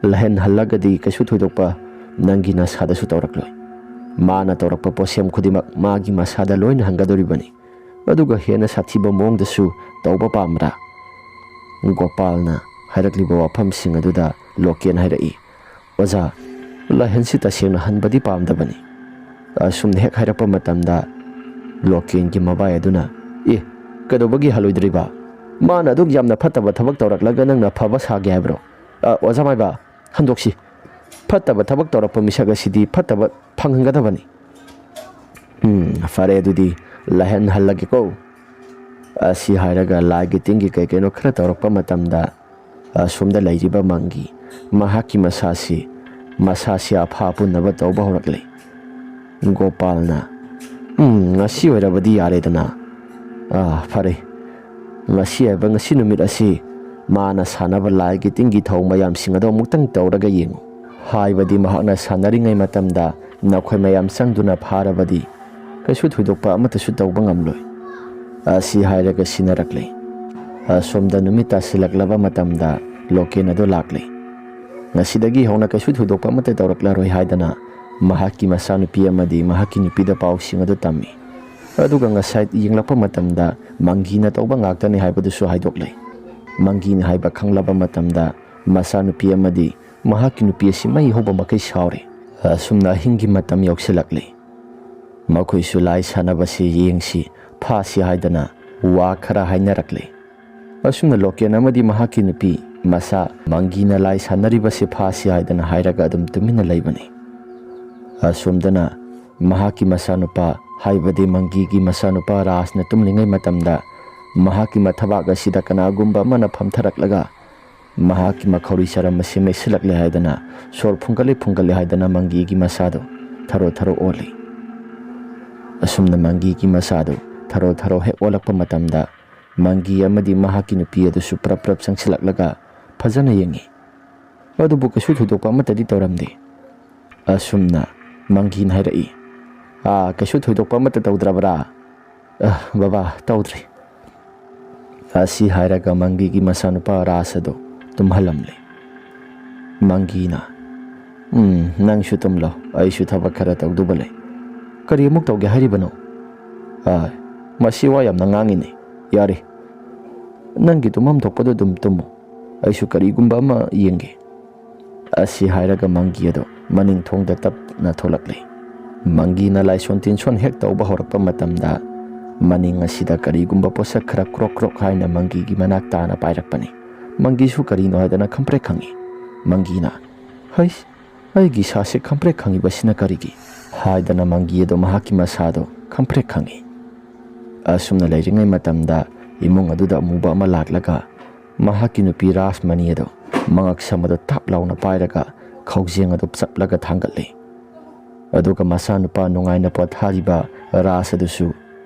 ꯂꯥꯏꯍꯟꯍꯜꯂꯒꯗꯤ ꯀꯩꯁꯨ ꯊꯣꯏꯗꯣꯛꯄ ꯅꯪꯒꯤ ꯅꯁꯥꯗꯁꯨ ꯇꯧꯔꯛꯂꯣꯏ꯫ ꯃꯥꯅ ꯇꯧꯔꯛꯄ ꯄꯣꯠꯁꯦꯝ ꯈꯨꯗꯤꯡꯃꯛ ꯃꯥꯒꯤ ꯃꯁꯥꯗ ꯂꯣꯏꯅ ꯍꯟꯒꯗꯧꯔꯤꯕꯅꯤ꯫ ꯑꯗꯨꯒ ꯍꯦꯟꯅ ꯁꯥꯊꯤꯕ ꯃꯑꯣꯡꯗꯁꯨ ꯇꯧꯕ ꯄꯥꯝꯕ꯭ꯔꯥ?" ꯒꯣꯄꯥꯜꯅ ꯍꯥꯏꯔꯛꯂꯤꯕ ꯋꯥꯐꯝꯁꯤꯡ ꯑꯗꯨꯗ ꯂꯣꯀꯦꯟ ꯍꯥꯏꯔꯛꯏ, "ꯑꯣꯖꯥ, ꯂꯥꯏꯍꯟꯁꯤ ꯇꯁꯦꯡꯅ ꯍꯟꯕꯗꯤ ꯄꯥꯝꯗꯕꯅꯤ꯫" ꯑꯁꯨꯝꯅ ꯍꯦꯛ ꯍꯥꯏꯔꯛꯄ ꯃꯇꯝꯗ ꯂꯣꯀꯦꯟꯒꯤ ꯃꯕꯥꯏ ꯑꯗꯨꯅ, "ꯑꯦ, ꯀꯩꯗꯧꯕꯒꯤ ꯍꯜꯂꯣꯏꯗ꯭ꯔꯤꯕ? ꯃꯥꯅ ꯑꯗꯨꯛ ꯌꯥꯝꯅ ꯐꯠꯇꯕ ꯊꯕꯛ ꯇꯧꯔꯛꯂꯒ ꯅꯪꯅ ꯐꯕ ꯁꯥꯒꯦ ꯍꯥꯏꯕ꯭ꯔꯣ? ꯑ, ꯑꯣꯖꯥ ꯃꯥꯏꯕ, ꯍꯟꯗꯣꯛꯁꯤ꯫ ꯐꯠꯇꯕ ꯊꯕꯛ ꯇꯧꯔꯛꯄ ꯃꯤꯁꯛ ꯑꯁꯤꯗꯤ ꯐꯠꯇꯕ ꯐꯪꯍꯟꯒꯗꯕꯅꯤ꯫" "ꯎꯝ, ꯐꯔꯦ, ꯑꯗꯨꯗꯤ ꯂꯥꯏꯍꯟꯍꯜꯂꯒꯦꯀꯣ꯫" ꯑꯁꯤ ꯍꯥꯏꯔꯒ ꯂꯥꯏꯒꯤ ꯇꯤꯟꯒꯤ ꯀꯩ ꯀꯩꯅꯣ ꯈꯔ ꯇꯧꯔꯛꯄ ꯃꯇꯝꯗ ꯑꯁꯣꯝꯗ ꯂꯩꯔꯤꯕ ꯃꯪꯒꯤ ꯃꯍꯥꯛꯀꯤ ꯃꯁꯥꯁꯤ, ꯃꯁꯥꯁꯤ ꯑꯐꯥ ꯑꯄꯨꯟꯅꯕ ꯇꯧꯕ ꯍꯧꯔꯛꯂꯦ꯫ ꯒꯣꯄꯥꯜꯅ, "ꯎꯝ, ꯉꯁꯤ ꯑꯣꯏꯔꯕꯗꯤ ꯌꯥꯔꯦꯗꯅ꯫ ꯑꯥ, ꯐꯔꯦ, ꯉꯁꯤ ꯍꯥꯏꯕ ꯉꯁꯤ ꯅꯨꯃꯤꯠ ꯑꯁꯤ ꯃꯥꯅ ꯁꯥꯟꯅꯕ ꯂꯥꯏꯒꯤ ꯇꯤꯟꯒꯤ ꯊꯧ ꯃꯌꯥꯝꯁꯤꯡ ꯑꯗꯣ ꯑꯃꯨꯛꯇꯪ ꯇꯧꯔꯒ ꯌꯦꯡꯉꯨ꯫ ꯍꯥꯏꯕꯗꯤ ꯃꯍꯥꯛꯅ ꯁꯥꯟꯅꯔꯤꯉꯩ ꯃꯇꯝꯗ ꯅꯈꯣꯏ ꯃꯌꯥꯝ ꯆꯪꯗꯨꯅ ꯐꯥꯔꯕꯗꯤ ꯀꯩꯁꯨ ꯊꯣꯏꯗꯣꯛꯄ ꯑꯃꯠꯇꯁꯨ ꯇꯧꯕ ꯉꯝꯂꯣꯏ꯫ ꯑꯁꯤ ꯍꯥꯏꯔꯒ ꯁꯤꯟꯅꯔꯛꯂꯦ꯫ ꯑꯁꯣꯝꯗ ꯅꯨꯃꯤꯠ ꯇꯥꯁꯤꯜꯂꯛꯂꯕ ꯃꯇꯝꯗ ꯂꯣꯀꯦꯟ ꯑꯗꯨ ꯂꯥꯛꯂꯦ꯫ ꯉꯁꯤꯗꯒꯤ ꯍꯧꯅ ꯀꯩꯁꯨ ꯊꯣꯏꯗꯣꯛꯄ ꯑꯃꯠꯇ ꯇꯧꯔꯛꯂꯔꯣꯏ ꯍꯥꯏꯗꯅ ꯃꯍꯥꯛꯀꯤ ꯃꯆꯥꯅꯨꯄꯤ ꯑꯃꯗꯤ ꯃꯍꯥꯛꯀꯤ ꯅꯨꯄꯤꯗ ꯄꯥꯎꯁꯤꯡ ꯑꯗꯨ ꯇꯝꯃꯤ꯫ ꯑꯗꯨꯒ ꯉꯁꯥꯏ ꯌꯦꯡꯂꯛꯄ ꯃꯇꯝꯗ ꯃꯪꯒꯤꯅ ꯇꯧꯕ ꯉꯥꯛꯇꯅꯤ ꯍꯥꯏꯕꯗꯨꯁꯨ ꯍꯥꯏꯗꯣꯛꯂꯦ꯫ ꯃꯪꯒꯤꯅ ꯍꯥꯏꯕ ꯈꯪꯂꯕ ꯃꯇꯝꯗ ꯃꯆꯥꯅꯨꯄꯤ ꯑꯃꯗꯤ ꯃꯍꯥꯛꯀꯤ ꯅꯨꯄꯤ ꯑꯁꯤ ꯃꯩ ꯍꯧꯕ ꯃꯈꯩ ꯁꯥꯎꯔꯦ꯫ ꯑꯁꯨꯝꯅ ꯑꯍꯤꯡꯒꯤ ꯃꯇꯝ ꯌꯧꯁꯤꯜꯂꯛꯂꯦ꯫ ꯃꯈꯣꯏꯁꯨ ꯂꯥꯏ ꯁꯥꯟꯅꯕꯁꯤ ꯌꯦꯡꯁꯤ, ꯐꯥꯁꯤ ꯍꯥꯏꯗꯅ ꯋꯥ ꯈꯔ ꯍꯥꯏꯅꯔꯛꯂꯦ꯫ ꯑꯁꯨꯝꯅ ꯂꯣꯀꯦꯟ ꯑꯃꯗꯤ ꯃꯍꯥꯛꯀꯤ ꯅꯨꯄꯤ ꯃꯆꯥ ꯃꯪꯒꯤꯅ ꯂꯥꯏ ꯁꯥꯟꯅꯔꯤꯕꯁꯤ ꯐꯥꯁꯤ ꯍꯥꯏꯗꯅ ꯍꯥꯏꯔꯒ ꯑꯗꯨꯝ ꯇꯨꯃꯤꯟꯅ ꯂꯩꯕꯅꯤ꯫ ꯑꯁꯣꯝꯗꯅ ꯃꯍꯥꯛꯀꯤ ꯃꯆꯥꯅꯨꯄꯥ, ꯍꯥꯏꯕꯗꯤ ꯃꯪꯒꯤꯒꯤ ꯃꯆꯥꯅꯨꯄꯥ ꯔꯥꯖꯅ ꯇꯨꯝꯂꯤꯉꯩ ꯃꯇꯝꯗ ꯃꯍꯥꯛꯀꯤ ꯃꯊꯕꯥꯛ ꯑꯁꯤꯗ ꯀꯅꯥꯒꯨꯝꯕ ꯑꯃꯅ ꯐꯝꯊꯔꯛꯂꯒ ꯃꯍꯥꯛꯀꯤ ꯃꯈꯧꯔꯤ ꯆꯔꯝ ꯑꯁꯤ ꯃꯩꯁꯤꯜꯂꯛꯂꯦ ꯍꯥꯏꯗꯅ, ꯁꯣꯔ ꯐꯨꯟꯒꯠꯂꯦ ꯐꯨꯟꯒꯠꯂꯦ ꯍꯥꯏꯗꯅ ꯃꯪꯒꯤꯒꯤ ꯃꯆꯥꯗꯨ ꯊꯔꯣ ꯊꯔꯣ ꯑꯣꯜꯂꯤ꯫ ꯑꯁꯨꯝꯅ ꯃꯪꯒꯤꯒꯤ ꯃꯆꯥꯗꯨ ꯊꯔꯣ ꯊꯔꯣ ꯍꯦꯛ ꯑꯣꯜꯂꯛꯄ ꯃꯇꯝꯗ ꯃꯪꯒꯤ ꯑꯃꯗꯤ ꯃꯍꯥꯛꯀꯤ ꯅꯨꯄꯤ ꯑꯗꯨꯁꯨ ꯄ꯭ꯔꯞ ꯄ꯭ꯔꯞ ꯆꯪꯁꯤꯜꯂꯛꯂꯒ ꯐꯖꯅ ꯌꯦꯡꯉꯤ꯫ ꯑꯗꯨꯕꯨ ꯀꯩꯁꯨ ꯊꯣꯏꯗꯣꯛꯄ ꯑꯃꯠꯇꯗꯤ ꯇꯧꯔꯝꯗꯦ꯫ ꯑꯁꯨꯝꯅ ꯃꯪꯒꯤꯅ ꯍꯥꯏꯔꯛꯏ, "ꯑꯥ, ꯀꯩꯁꯨ ꯊꯣꯏꯗꯣꯛꯄ ꯑꯃꯠꯇ ꯇꯧꯗ꯭ꯔꯕ꯭ꯔꯥ?" "ꯑ, ꯕꯕꯥ, ꯇꯧꯗ꯭ꯔꯤ꯫" ꯑꯁꯤ ꯍꯥꯏꯔꯒ ꯃꯪꯒꯤꯒꯤ ꯃꯆꯥꯅꯨꯄꯥ ꯔꯥꯖ ꯑꯗꯨ ꯇꯨꯝꯍꯜꯂꯝꯂꯦ꯫ ꯃꯪꯒꯤꯅ, "ꯎꯝ, ꯅꯪꯁꯨ ꯇꯨꯝꯂꯣ, ꯑꯩꯁꯨ ꯊꯕꯛ ꯈꯔ ꯇꯧꯗꯧꯕ ꯂꯩ꯫" "ꯀꯔꯤ ꯑꯃꯨꯛ ꯇꯧꯒꯦ ꯍꯥꯏꯔꯤꯕꯅꯣ?" "ꯑ, ꯃꯁꯤ ꯋꯥ ꯌꯥꯝꯅ ꯉꯥꯡꯉꯤꯅꯦ꯫ ꯌꯥꯔꯦ, ꯅꯪꯒꯤ ꯇꯨꯝꯐꯝ ꯊꯣꯛꯄꯗꯨ ꯑꯗꯨꯝ ꯇꯨꯝꯃꯨ, ꯑꯩꯁꯨ ꯀꯔꯤꯒꯨꯝꯕ ꯑꯃ ꯌꯦꯡꯒꯦ꯫" ꯑꯁꯤ ꯍꯥꯏꯔꯒ ꯃꯪꯒꯤ ꯑꯗꯨ ꯃꯅꯤꯡ ꯊꯣꯡꯗ ꯇꯞꯅ ꯊꯣꯛꯂꯛꯂꯦ꯫ ꯃꯪꯒꯤꯅ ꯂꯥꯏꯁꯣꯟ ꯇꯤꯟꯁꯣꯟ ꯍꯦꯛ ꯇꯧꯕ ꯍꯧꯔꯛꯄ ꯃꯇꯝꯗ ꯃꯅꯤꯡ ꯑꯁꯤꯗ ꯀꯔꯤꯒꯨꯝꯕ ꯄꯣꯠꯁꯛ ꯈꯔ ꯀ꯭ꯔꯣꯛ ꯀ꯭ꯔꯣꯛ ꯍꯥꯏꯅ ꯃꯪꯒꯤꯒꯤ ꯃꯅꯥꯛ ꯇꯥꯅ ꯄꯥꯏꯔꯛꯄꯅꯤ꯫ ꯃꯪꯒꯤꯁꯨ ꯀꯔꯤꯅꯣ ꯍꯥꯏꯗꯅ ꯈꯪꯄ꯭ꯔꯦꯛ ꯈꯪꯉꯤ꯫ ꯃꯪꯒꯤꯅ, "ꯍꯩꯁ, ꯑꯩꯒꯤ ꯏꯁꯥꯁꯦ ꯈꯪꯄ꯭ꯔꯦꯛ ꯈꯪꯉꯤꯕꯁꯤꯅ ꯀꯔꯤꯒꯤ?" ꯍꯥꯏꯗꯅ ꯃꯪꯒꯤ ꯑꯗꯨ ꯃꯍꯥꯛꯀꯤ ꯃꯁꯥꯗꯨ ꯈꯪꯄ꯭ꯔꯦꯛ ꯈꯪꯉꯤ꯫ ꯑꯁꯨꯝꯅ ꯂꯩꯔꯤꯉꯩ ꯃꯇꯝꯗ ꯏꯃꯨꯡ ꯑꯗꯨꯗ ꯑꯃꯨꯕ ꯑꯃ ꯂꯥꯛꯂꯒ ꯃꯍꯥꯛꯀꯤ ꯅꯨꯄꯤ ꯔꯥꯖꯃꯅꯤ ꯑꯗꯨ ꯃꯉꯛ ꯁꯝ ꯑꯗꯨ ꯇꯥꯞ ꯂꯥꯎꯅ ꯄꯥꯏꯔꯒ ꯈꯧꯖꯦꯡ ꯑꯗꯨ ꯆꯞꯂꯒ ꯊꯥꯡꯒꯠꯂꯤ꯫ ꯑꯗꯨꯒ ꯃꯆꯥꯅꯨꯄꯥ ꯅꯨꯡꯉꯥꯏꯅ ꯄꯣꯊꯥꯔꯤꯕ ꯔꯥꯖ ꯑꯗꯨꯁꯨ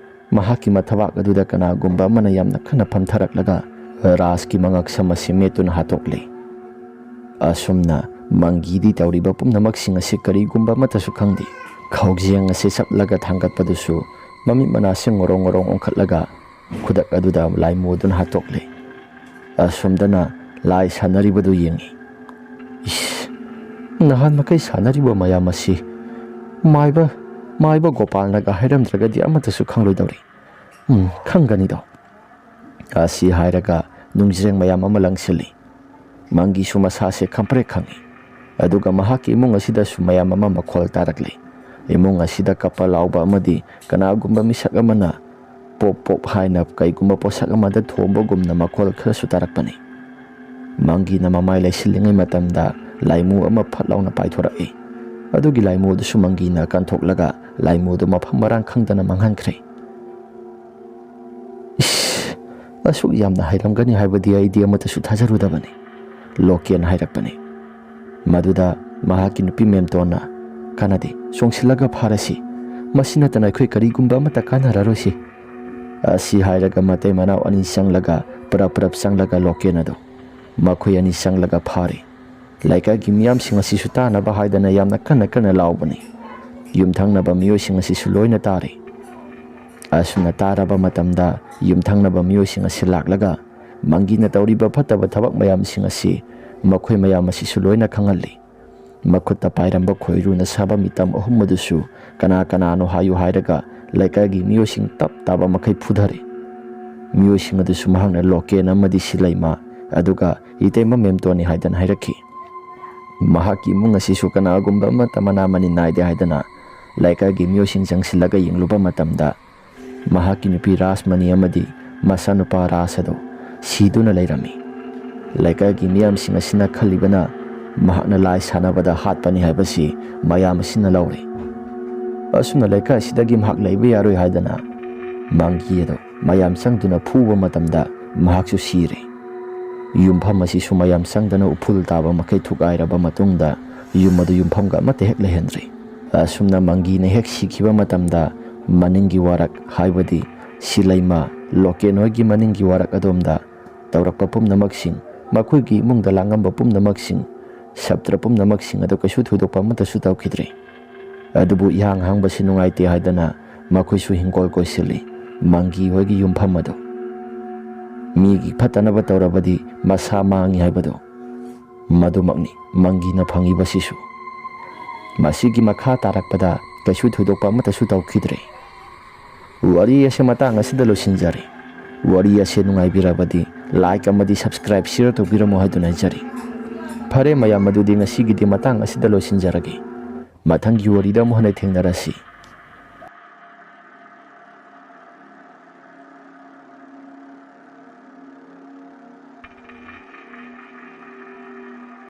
ꯃꯍꯥꯛꯀꯤ ꯃꯊꯕꯥꯛ ꯑꯗꯨꯗ ꯀꯅꯥꯒꯨꯝꯕ ꯑꯃꯅ ꯌꯥꯝꯅ ꯀꯟꯅ ꯐꯝꯊꯔꯛꯂꯒ ꯔꯥꯖꯀꯤ ꯃꯉꯛꯁꯝ ꯑꯁꯤ ꯃꯦꯠꯇꯨꯅ ꯍꯥꯠꯇꯣꯛꯂꯦ꯫ ꯑꯁꯨꯝꯅ ꯃꯪꯒꯤꯗꯤ ꯇꯧꯔꯤꯕ ꯄꯨꯝꯅꯃꯛꯁꯤꯡ ꯑꯁꯤ ꯀꯔꯤꯒꯨꯝꯕ ꯑꯃꯠꯇꯁꯨ ꯈꯪꯗꯦ꯫ ꯈꯧꯖꯦꯡ ꯑꯁꯤ ꯆꯞꯂꯒ ꯊꯥꯡꯒꯠꯄꯗꯨꯁꯨ ꯃꯃꯤꯠ ꯃꯅꯥꯁꯤꯡ ꯉꯣꯔꯣꯡ ꯉꯣꯔꯣꯡ ꯑꯣꯟꯈꯠꯂꯒ ꯈꯨꯗꯛ ꯑꯗꯨꯗ ꯂꯥꯏꯃꯨꯗꯨꯅ ꯍꯥꯠꯇꯣꯛꯂꯦ꯫ ꯑꯁꯣꯝꯗꯅ ꯂꯥꯏ ꯁꯥꯟꯅꯔꯤꯕꯗꯨ ꯌꯦꯡꯏ꯫ "ꯏꯁ, ꯅꯍꯥꯟ ꯃꯈꯩ ꯁꯥꯟꯅꯔꯤꯕ ꯃꯌꯥꯝ ꯑꯁꯤ ꯃꯥꯏꯕ, ꯃꯥꯏꯕ ꯒꯣꯄꯥꯜꯅꯒ ꯍꯥꯏꯔꯝꯗ꯭ꯔꯒꯗꯤ ꯑꯃꯠꯇꯁꯨ ꯈꯪꯂꯣꯏꯗꯧꯔꯤ꯫ ꯎꯝ, ꯈꯪꯒꯅꯤꯗꯣ"꯫ ꯑꯁꯤ ꯍꯥꯏꯔꯒ ꯅꯨꯡꯖ꯭ꯔꯦꯡ ꯃꯌꯥꯝ ꯑꯃ ꯂꯪꯁꯤꯜꯂꯤ꯫ ꯃꯪꯒꯤꯁꯨ ꯃꯁꯥꯁꯦ ꯈꯪꯄ꯭ꯔꯦꯛ ꯈꯪꯏ꯫ ꯑꯗꯨꯒ ꯃꯍꯥꯛꯀꯤ ꯏꯃꯨꯡ ꯑꯁꯤꯗꯁꯨ ꯃꯌꯥꯝ ꯑꯃ ꯃꯈꯣꯜ ꯇꯥꯔꯛꯂꯤ꯫ ꯏꯃꯨꯡ ꯑꯁꯤꯗ ꯀꯞꯄ ꯂꯥꯎꯕ ꯑꯃꯗꯤ ꯀꯅꯥꯒꯨꯝꯕ ꯃꯤꯁꯛ ꯑꯃꯅ ꯄꯣꯞ ꯄꯣꯞ ꯍꯥꯏꯅ ꯀꯩꯒꯨꯝꯕ ꯄꯣꯠꯁꯛ ꯑꯃꯗ ꯊꯣꯝꯕꯒꯨꯝꯅ ꯃꯈꯣꯜ ꯈꯔꯁꯨ ꯇꯥꯔꯛꯄꯅꯤ꯫ ꯃꯪꯒꯤꯅ ꯃꯃꯥꯏ ꯂꯩꯁꯤꯜꯂꯤꯉꯩ ꯃꯇꯝꯗ ꯂꯥꯏꯃꯨ ꯑꯃ ꯐꯠ ꯂꯥꯎꯅ ꯄꯥꯏꯊꯣꯔꯛꯏ꯫ ꯑꯗꯨꯒꯤ ꯂꯥꯏꯃꯨ ꯑꯗꯨꯁꯨ ꯃꯪꯒꯤꯅ ꯀꯟꯊꯣꯛꯂꯒ ꯂꯥꯏꯃꯨꯗꯨ ꯃꯐꯝ ꯃꯔꯥꯡ ꯈꯪꯗꯅ ꯃꯥꯡꯍꯟꯈ꯭ꯔꯦ꯫ "ꯏꯁ, ꯑꯁꯨꯛ ꯌꯥꯝꯅ ꯍꯩꯔꯝꯒꯅꯤ ꯍꯥꯏꯕꯗꯤ ꯑꯩꯗꯤ ꯑꯃꯠꯇꯁꯨ ꯊꯥꯖꯔꯨꯗꯕꯅꯤ", ꯂꯣꯀꯦꯟ ꯍꯥꯏꯔꯛꯄꯅꯤ꯫ ꯃꯗꯨꯗ ꯃꯍꯥꯛꯀꯤ ꯅꯨꯄꯤ ꯃꯦꯝꯇꯣꯟꯅ, "ꯀꯥꯟꯅꯗꯦ, ꯆꯣꯡꯁꯤꯜꯂꯒ ꯐꯥꯔꯁꯤ꯫ ꯃꯁꯤ ꯅꯠꯇꯅ ꯑꯩꯈꯣꯏ ꯀꯔꯤꯒꯨꯝꯕ ꯑꯃꯠꯇ ꯀꯥꯟꯅꯔꯔꯣꯏꯁꯤ"꯫ ꯑꯁꯤ ꯍꯥꯏꯔꯒ ꯃꯇꯩ ꯃꯅꯥꯎ ꯑꯅꯤ ꯆꯪꯂꯒ ꯄꯨꯔꯞ ꯄꯨꯔꯞ ꯆꯪꯂꯒ ꯂꯣꯀꯦꯟ ꯑꯗꯨ ꯃꯈꯣꯏ ꯑꯅꯤ ꯆꯪꯂꯒ ꯐꯥꯔꯤ꯫ ꯂꯩꯀꯥꯏꯒꯤ ꯃꯤꯌꯥꯝꯁꯤꯡ ꯑꯁꯤꯁꯨ ꯇꯥꯅꯕ ꯍꯥꯏꯗꯅ ꯌꯥꯝꯅ ꯀꯟꯅ ꯀꯟꯅ ꯂꯥꯎꯕꯅꯤ꯫ ꯌꯨꯝꯊꯪꯅꯕ ꯃꯤꯑꯣꯏꯁꯤꯡ ꯑꯁꯤꯁꯨ ꯂꯣꯏꯅ ꯇꯥꯔꯤ꯫ ꯑꯁꯨꯝꯅ ꯇꯥꯔꯕ ꯃꯇꯝꯗ ꯌꯨꯝꯊꯪꯅꯕ ꯃꯤꯑꯣꯏꯁꯤꯡ ꯑꯁꯤ ꯂꯥꯛꯂꯒ ꯃꯪꯒꯤꯅ ꯇꯧꯔꯤꯕ ꯐꯠꯇꯕ ꯊꯕꯛ ꯃꯌꯥꯝꯁꯤꯡ ꯑꯁꯤ ꯃꯈꯣꯏ ꯃꯌꯥꯝ ꯑꯁꯤꯁꯨ ꯂꯣꯏꯅ ꯈꯪꯍꯜꯂꯤ꯫ ꯃꯈꯨꯠꯇ ꯄꯥꯏꯔꯝꯕ ꯈꯣꯏꯔꯨꯅ ꯁꯥꯕ ꯃꯤꯇꯝ ꯑꯍꯨꯝ ꯑꯗꯨꯁꯨ ꯀꯅꯥ ꯀꯅꯥꯅꯣ ꯍꯥꯏꯌꯨ ꯍꯥꯏꯔꯒ ꯂꯩꯀꯥꯏꯒꯤ ꯃꯤꯑꯣꯏꯁꯤꯡ ꯇꯞ ꯇꯥꯕ ꯃꯈꯩ ꯐꯨꯊꯔꯤ꯫ ꯃꯤꯑꯣꯏꯁꯤꯡ ꯑꯗꯨꯁꯨ ꯃꯍꯥꯛꯅ ꯂꯣꯀꯦꯟ ꯑꯃꯗꯤ ꯁꯤꯂꯩꯃ, ꯑꯗꯨꯒ ꯏꯇꯩꯃ ꯃꯦꯝꯇꯣꯟꯅꯤ ꯍꯥꯏꯗꯅ ꯍꯥꯏꯔꯛꯈꯤ꯫ ꯃꯍꯥꯛꯀꯤ ꯏꯃꯨꯡ ꯑꯁꯤꯁꯨ ꯀꯅꯥꯒꯨꯝꯕ ꯑꯃꯠꯇ ꯃꯅꯥ ꯃꯅꯤꯟ ꯅꯥꯏꯗꯦ ꯍꯥꯏꯗꯅ ꯂꯩꯀꯥꯏꯒꯤ ꯃꯤꯑꯣꯏꯁꯤꯡ ꯆꯪꯁꯤꯜꯂꯒ ꯌꯦꯡꯂꯨꯕ ꯃꯇꯝꯗ ꯃꯍꯥꯛꯀꯤ ꯅꯨꯄꯤ ꯔꯥꯖꯃꯅꯤ ꯑꯃꯗꯤ ꯃꯆꯥꯅꯨꯄꯥ ꯔꯥꯖ ꯑꯗꯨ ꯁꯤꯗꯨꯅ ꯂꯩꯔꯝꯃꯤ꯫ ꯂꯩꯀꯥꯏꯒꯤ ꯃꯤꯌꯥꯝꯁꯤꯡ ꯑꯁꯤꯅ ꯈꯜꯂꯤꯕꯅ ꯃꯍꯥꯛꯅ ꯂꯥꯏ ꯁꯥꯟꯅꯕꯗ ꯍꯥꯠꯄꯅꯤ ꯍꯥꯏꯕꯁꯤ ꯃꯌꯥꯝ ꯑꯁꯤꯅ ꯂꯧꯔꯦ꯫ ꯑꯁꯨꯝꯅ ꯂꯩꯀꯥꯏ ꯑꯁꯤꯗꯒꯤ ꯃꯍꯥꯛ ꯂꯩꯕ ꯌꯥꯔꯣꯏ ꯍꯥꯏꯗꯅ ꯃꯪꯒꯤ ꯑꯗꯨ ꯃꯌꯥꯝ ꯆꯪꯗꯨꯅ ꯐꯨꯕ ꯃꯇꯝꯗ ꯃꯍꯥꯛꯁꯨ ꯁꯤꯔꯦ꯫ ꯌꯨꯝꯐꯝ ꯑꯁꯤꯁꯨ ꯃꯌꯥꯝ ꯆꯪꯗꯅ ꯎꯐꯨꯜ ꯇꯥꯕ ꯃꯈꯩ ꯊꯨꯒꯥꯏꯔꯕ ꯃꯇꯨꯡꯗ ꯌꯨꯝ ꯑꯗꯨ ꯌꯨꯝꯐꯝꯒ ꯑꯃꯠꯇ ꯍꯦꯛ ꯂꯩꯍꯟꯗ꯭ꯔꯦ꯫ ꯑꯁꯨꯝꯅ ꯃꯪꯒꯤꯅ ꯍꯦꯛ ꯁꯤꯈꯤꯕ ꯃꯇꯝꯗ ꯃꯅꯤꯡꯒꯤ ꯋꯥꯔꯛ, ꯍꯥꯏꯕꯗꯤ ꯁꯤꯂꯩꯃ ꯂꯣꯀꯦꯟ ꯍꯣꯏꯒꯤ ꯃꯅꯤꯡꯒꯤ ꯋꯥꯔꯛ ꯑꯗꯣꯝꯗ ꯇꯧꯔꯛꯄ ꯄꯨꯝꯅꯃꯛꯁꯤꯡ, ꯃꯈꯣꯏꯒꯤ ꯏꯃꯨꯡꯗ ꯂꯥꯡꯉꯝꯕ ꯄꯨꯝꯅꯃꯛꯁꯤꯡ, ꯁꯞꯇ꯭ꯔ ꯄꯨꯝꯅꯃꯛꯁꯤꯡ ꯑꯗꯨ ꯀꯩꯁꯨ ꯊꯣꯏꯗꯣꯛꯄ ꯑꯃꯠꯇꯁꯨ ꯇꯧꯈꯤꯗ꯭ꯔꯦ꯫ ꯑꯗꯨꯕꯨ ꯏꯍꯥꯡ ꯍꯥꯡꯕꯁꯤ ꯅꯨꯡꯉꯥꯏꯇꯦ ꯍꯥꯏꯗꯅ ꯃꯈꯣꯏꯁꯨ ꯍꯤꯡꯒꯣꯜ ꯀꯣꯏꯁꯤꯜꯂꯤ꯫ ꯃꯪꯒꯤ ꯍꯣꯏꯒꯤ ꯌꯨꯝꯐꯝ ꯑꯗꯨ ꯃꯤꯒꯤ ꯐꯠꯇꯅꯕ ꯇꯧꯔꯕꯗꯤ ꯃꯁꯥ ꯃꯥꯡꯏ ꯍꯥꯏꯕꯗꯨ ꯃꯗꯨꯃꯛꯅꯤ ꯃꯪꯒꯤꯅ ꯐꯪꯉꯤꯕꯁꯤꯁꯨ꯫ ꯃꯁꯤꯒꯤ ꯃꯈꯥ ꯇꯥꯔꯛꯄꯗ ꯀꯩꯁꯨ ꯊꯣꯏꯗꯣꯛꯄ ꯑꯃꯠꯇꯁꯨ ꯇꯧꯈꯤꯗ꯭ꯔꯦ꯫ ꯋꯥꯔꯤ ꯑꯁꯤ ꯃꯇꯥꯡ ꯑꯁꯤꯗ ꯂꯣꯏꯁꯤꯟꯖꯔꯦ꯫ ꯋꯥꯔꯤ ꯑꯁꯤ ꯅꯨꯡꯉꯥꯏꯕꯤꯔꯕꯗꯤ like ꯑꯃꯗꯤ subscribe, share ꯇꯧꯕꯤꯔꯝꯃꯨ ꯍꯥꯏꯗꯨꯅ ꯍꯥꯏꯖꯔꯤ꯫ ꯐꯔꯦ ꯃꯌꯥꯝ, ꯑꯗꯨꯗꯤ ꯉꯁꯤꯒꯤꯗꯤ ꯃꯇꯥꯡ ꯑꯁꯤꯗ ꯂꯣꯏꯁꯤꯟꯖꯔꯒꯦ꯫ ꯃꯊꯪꯒꯤ ꯋꯥꯔꯤꯗ ꯑꯃꯨꯛ ꯍꯟꯅ ꯊꯦꯡꯅꯔꯁꯤ꯫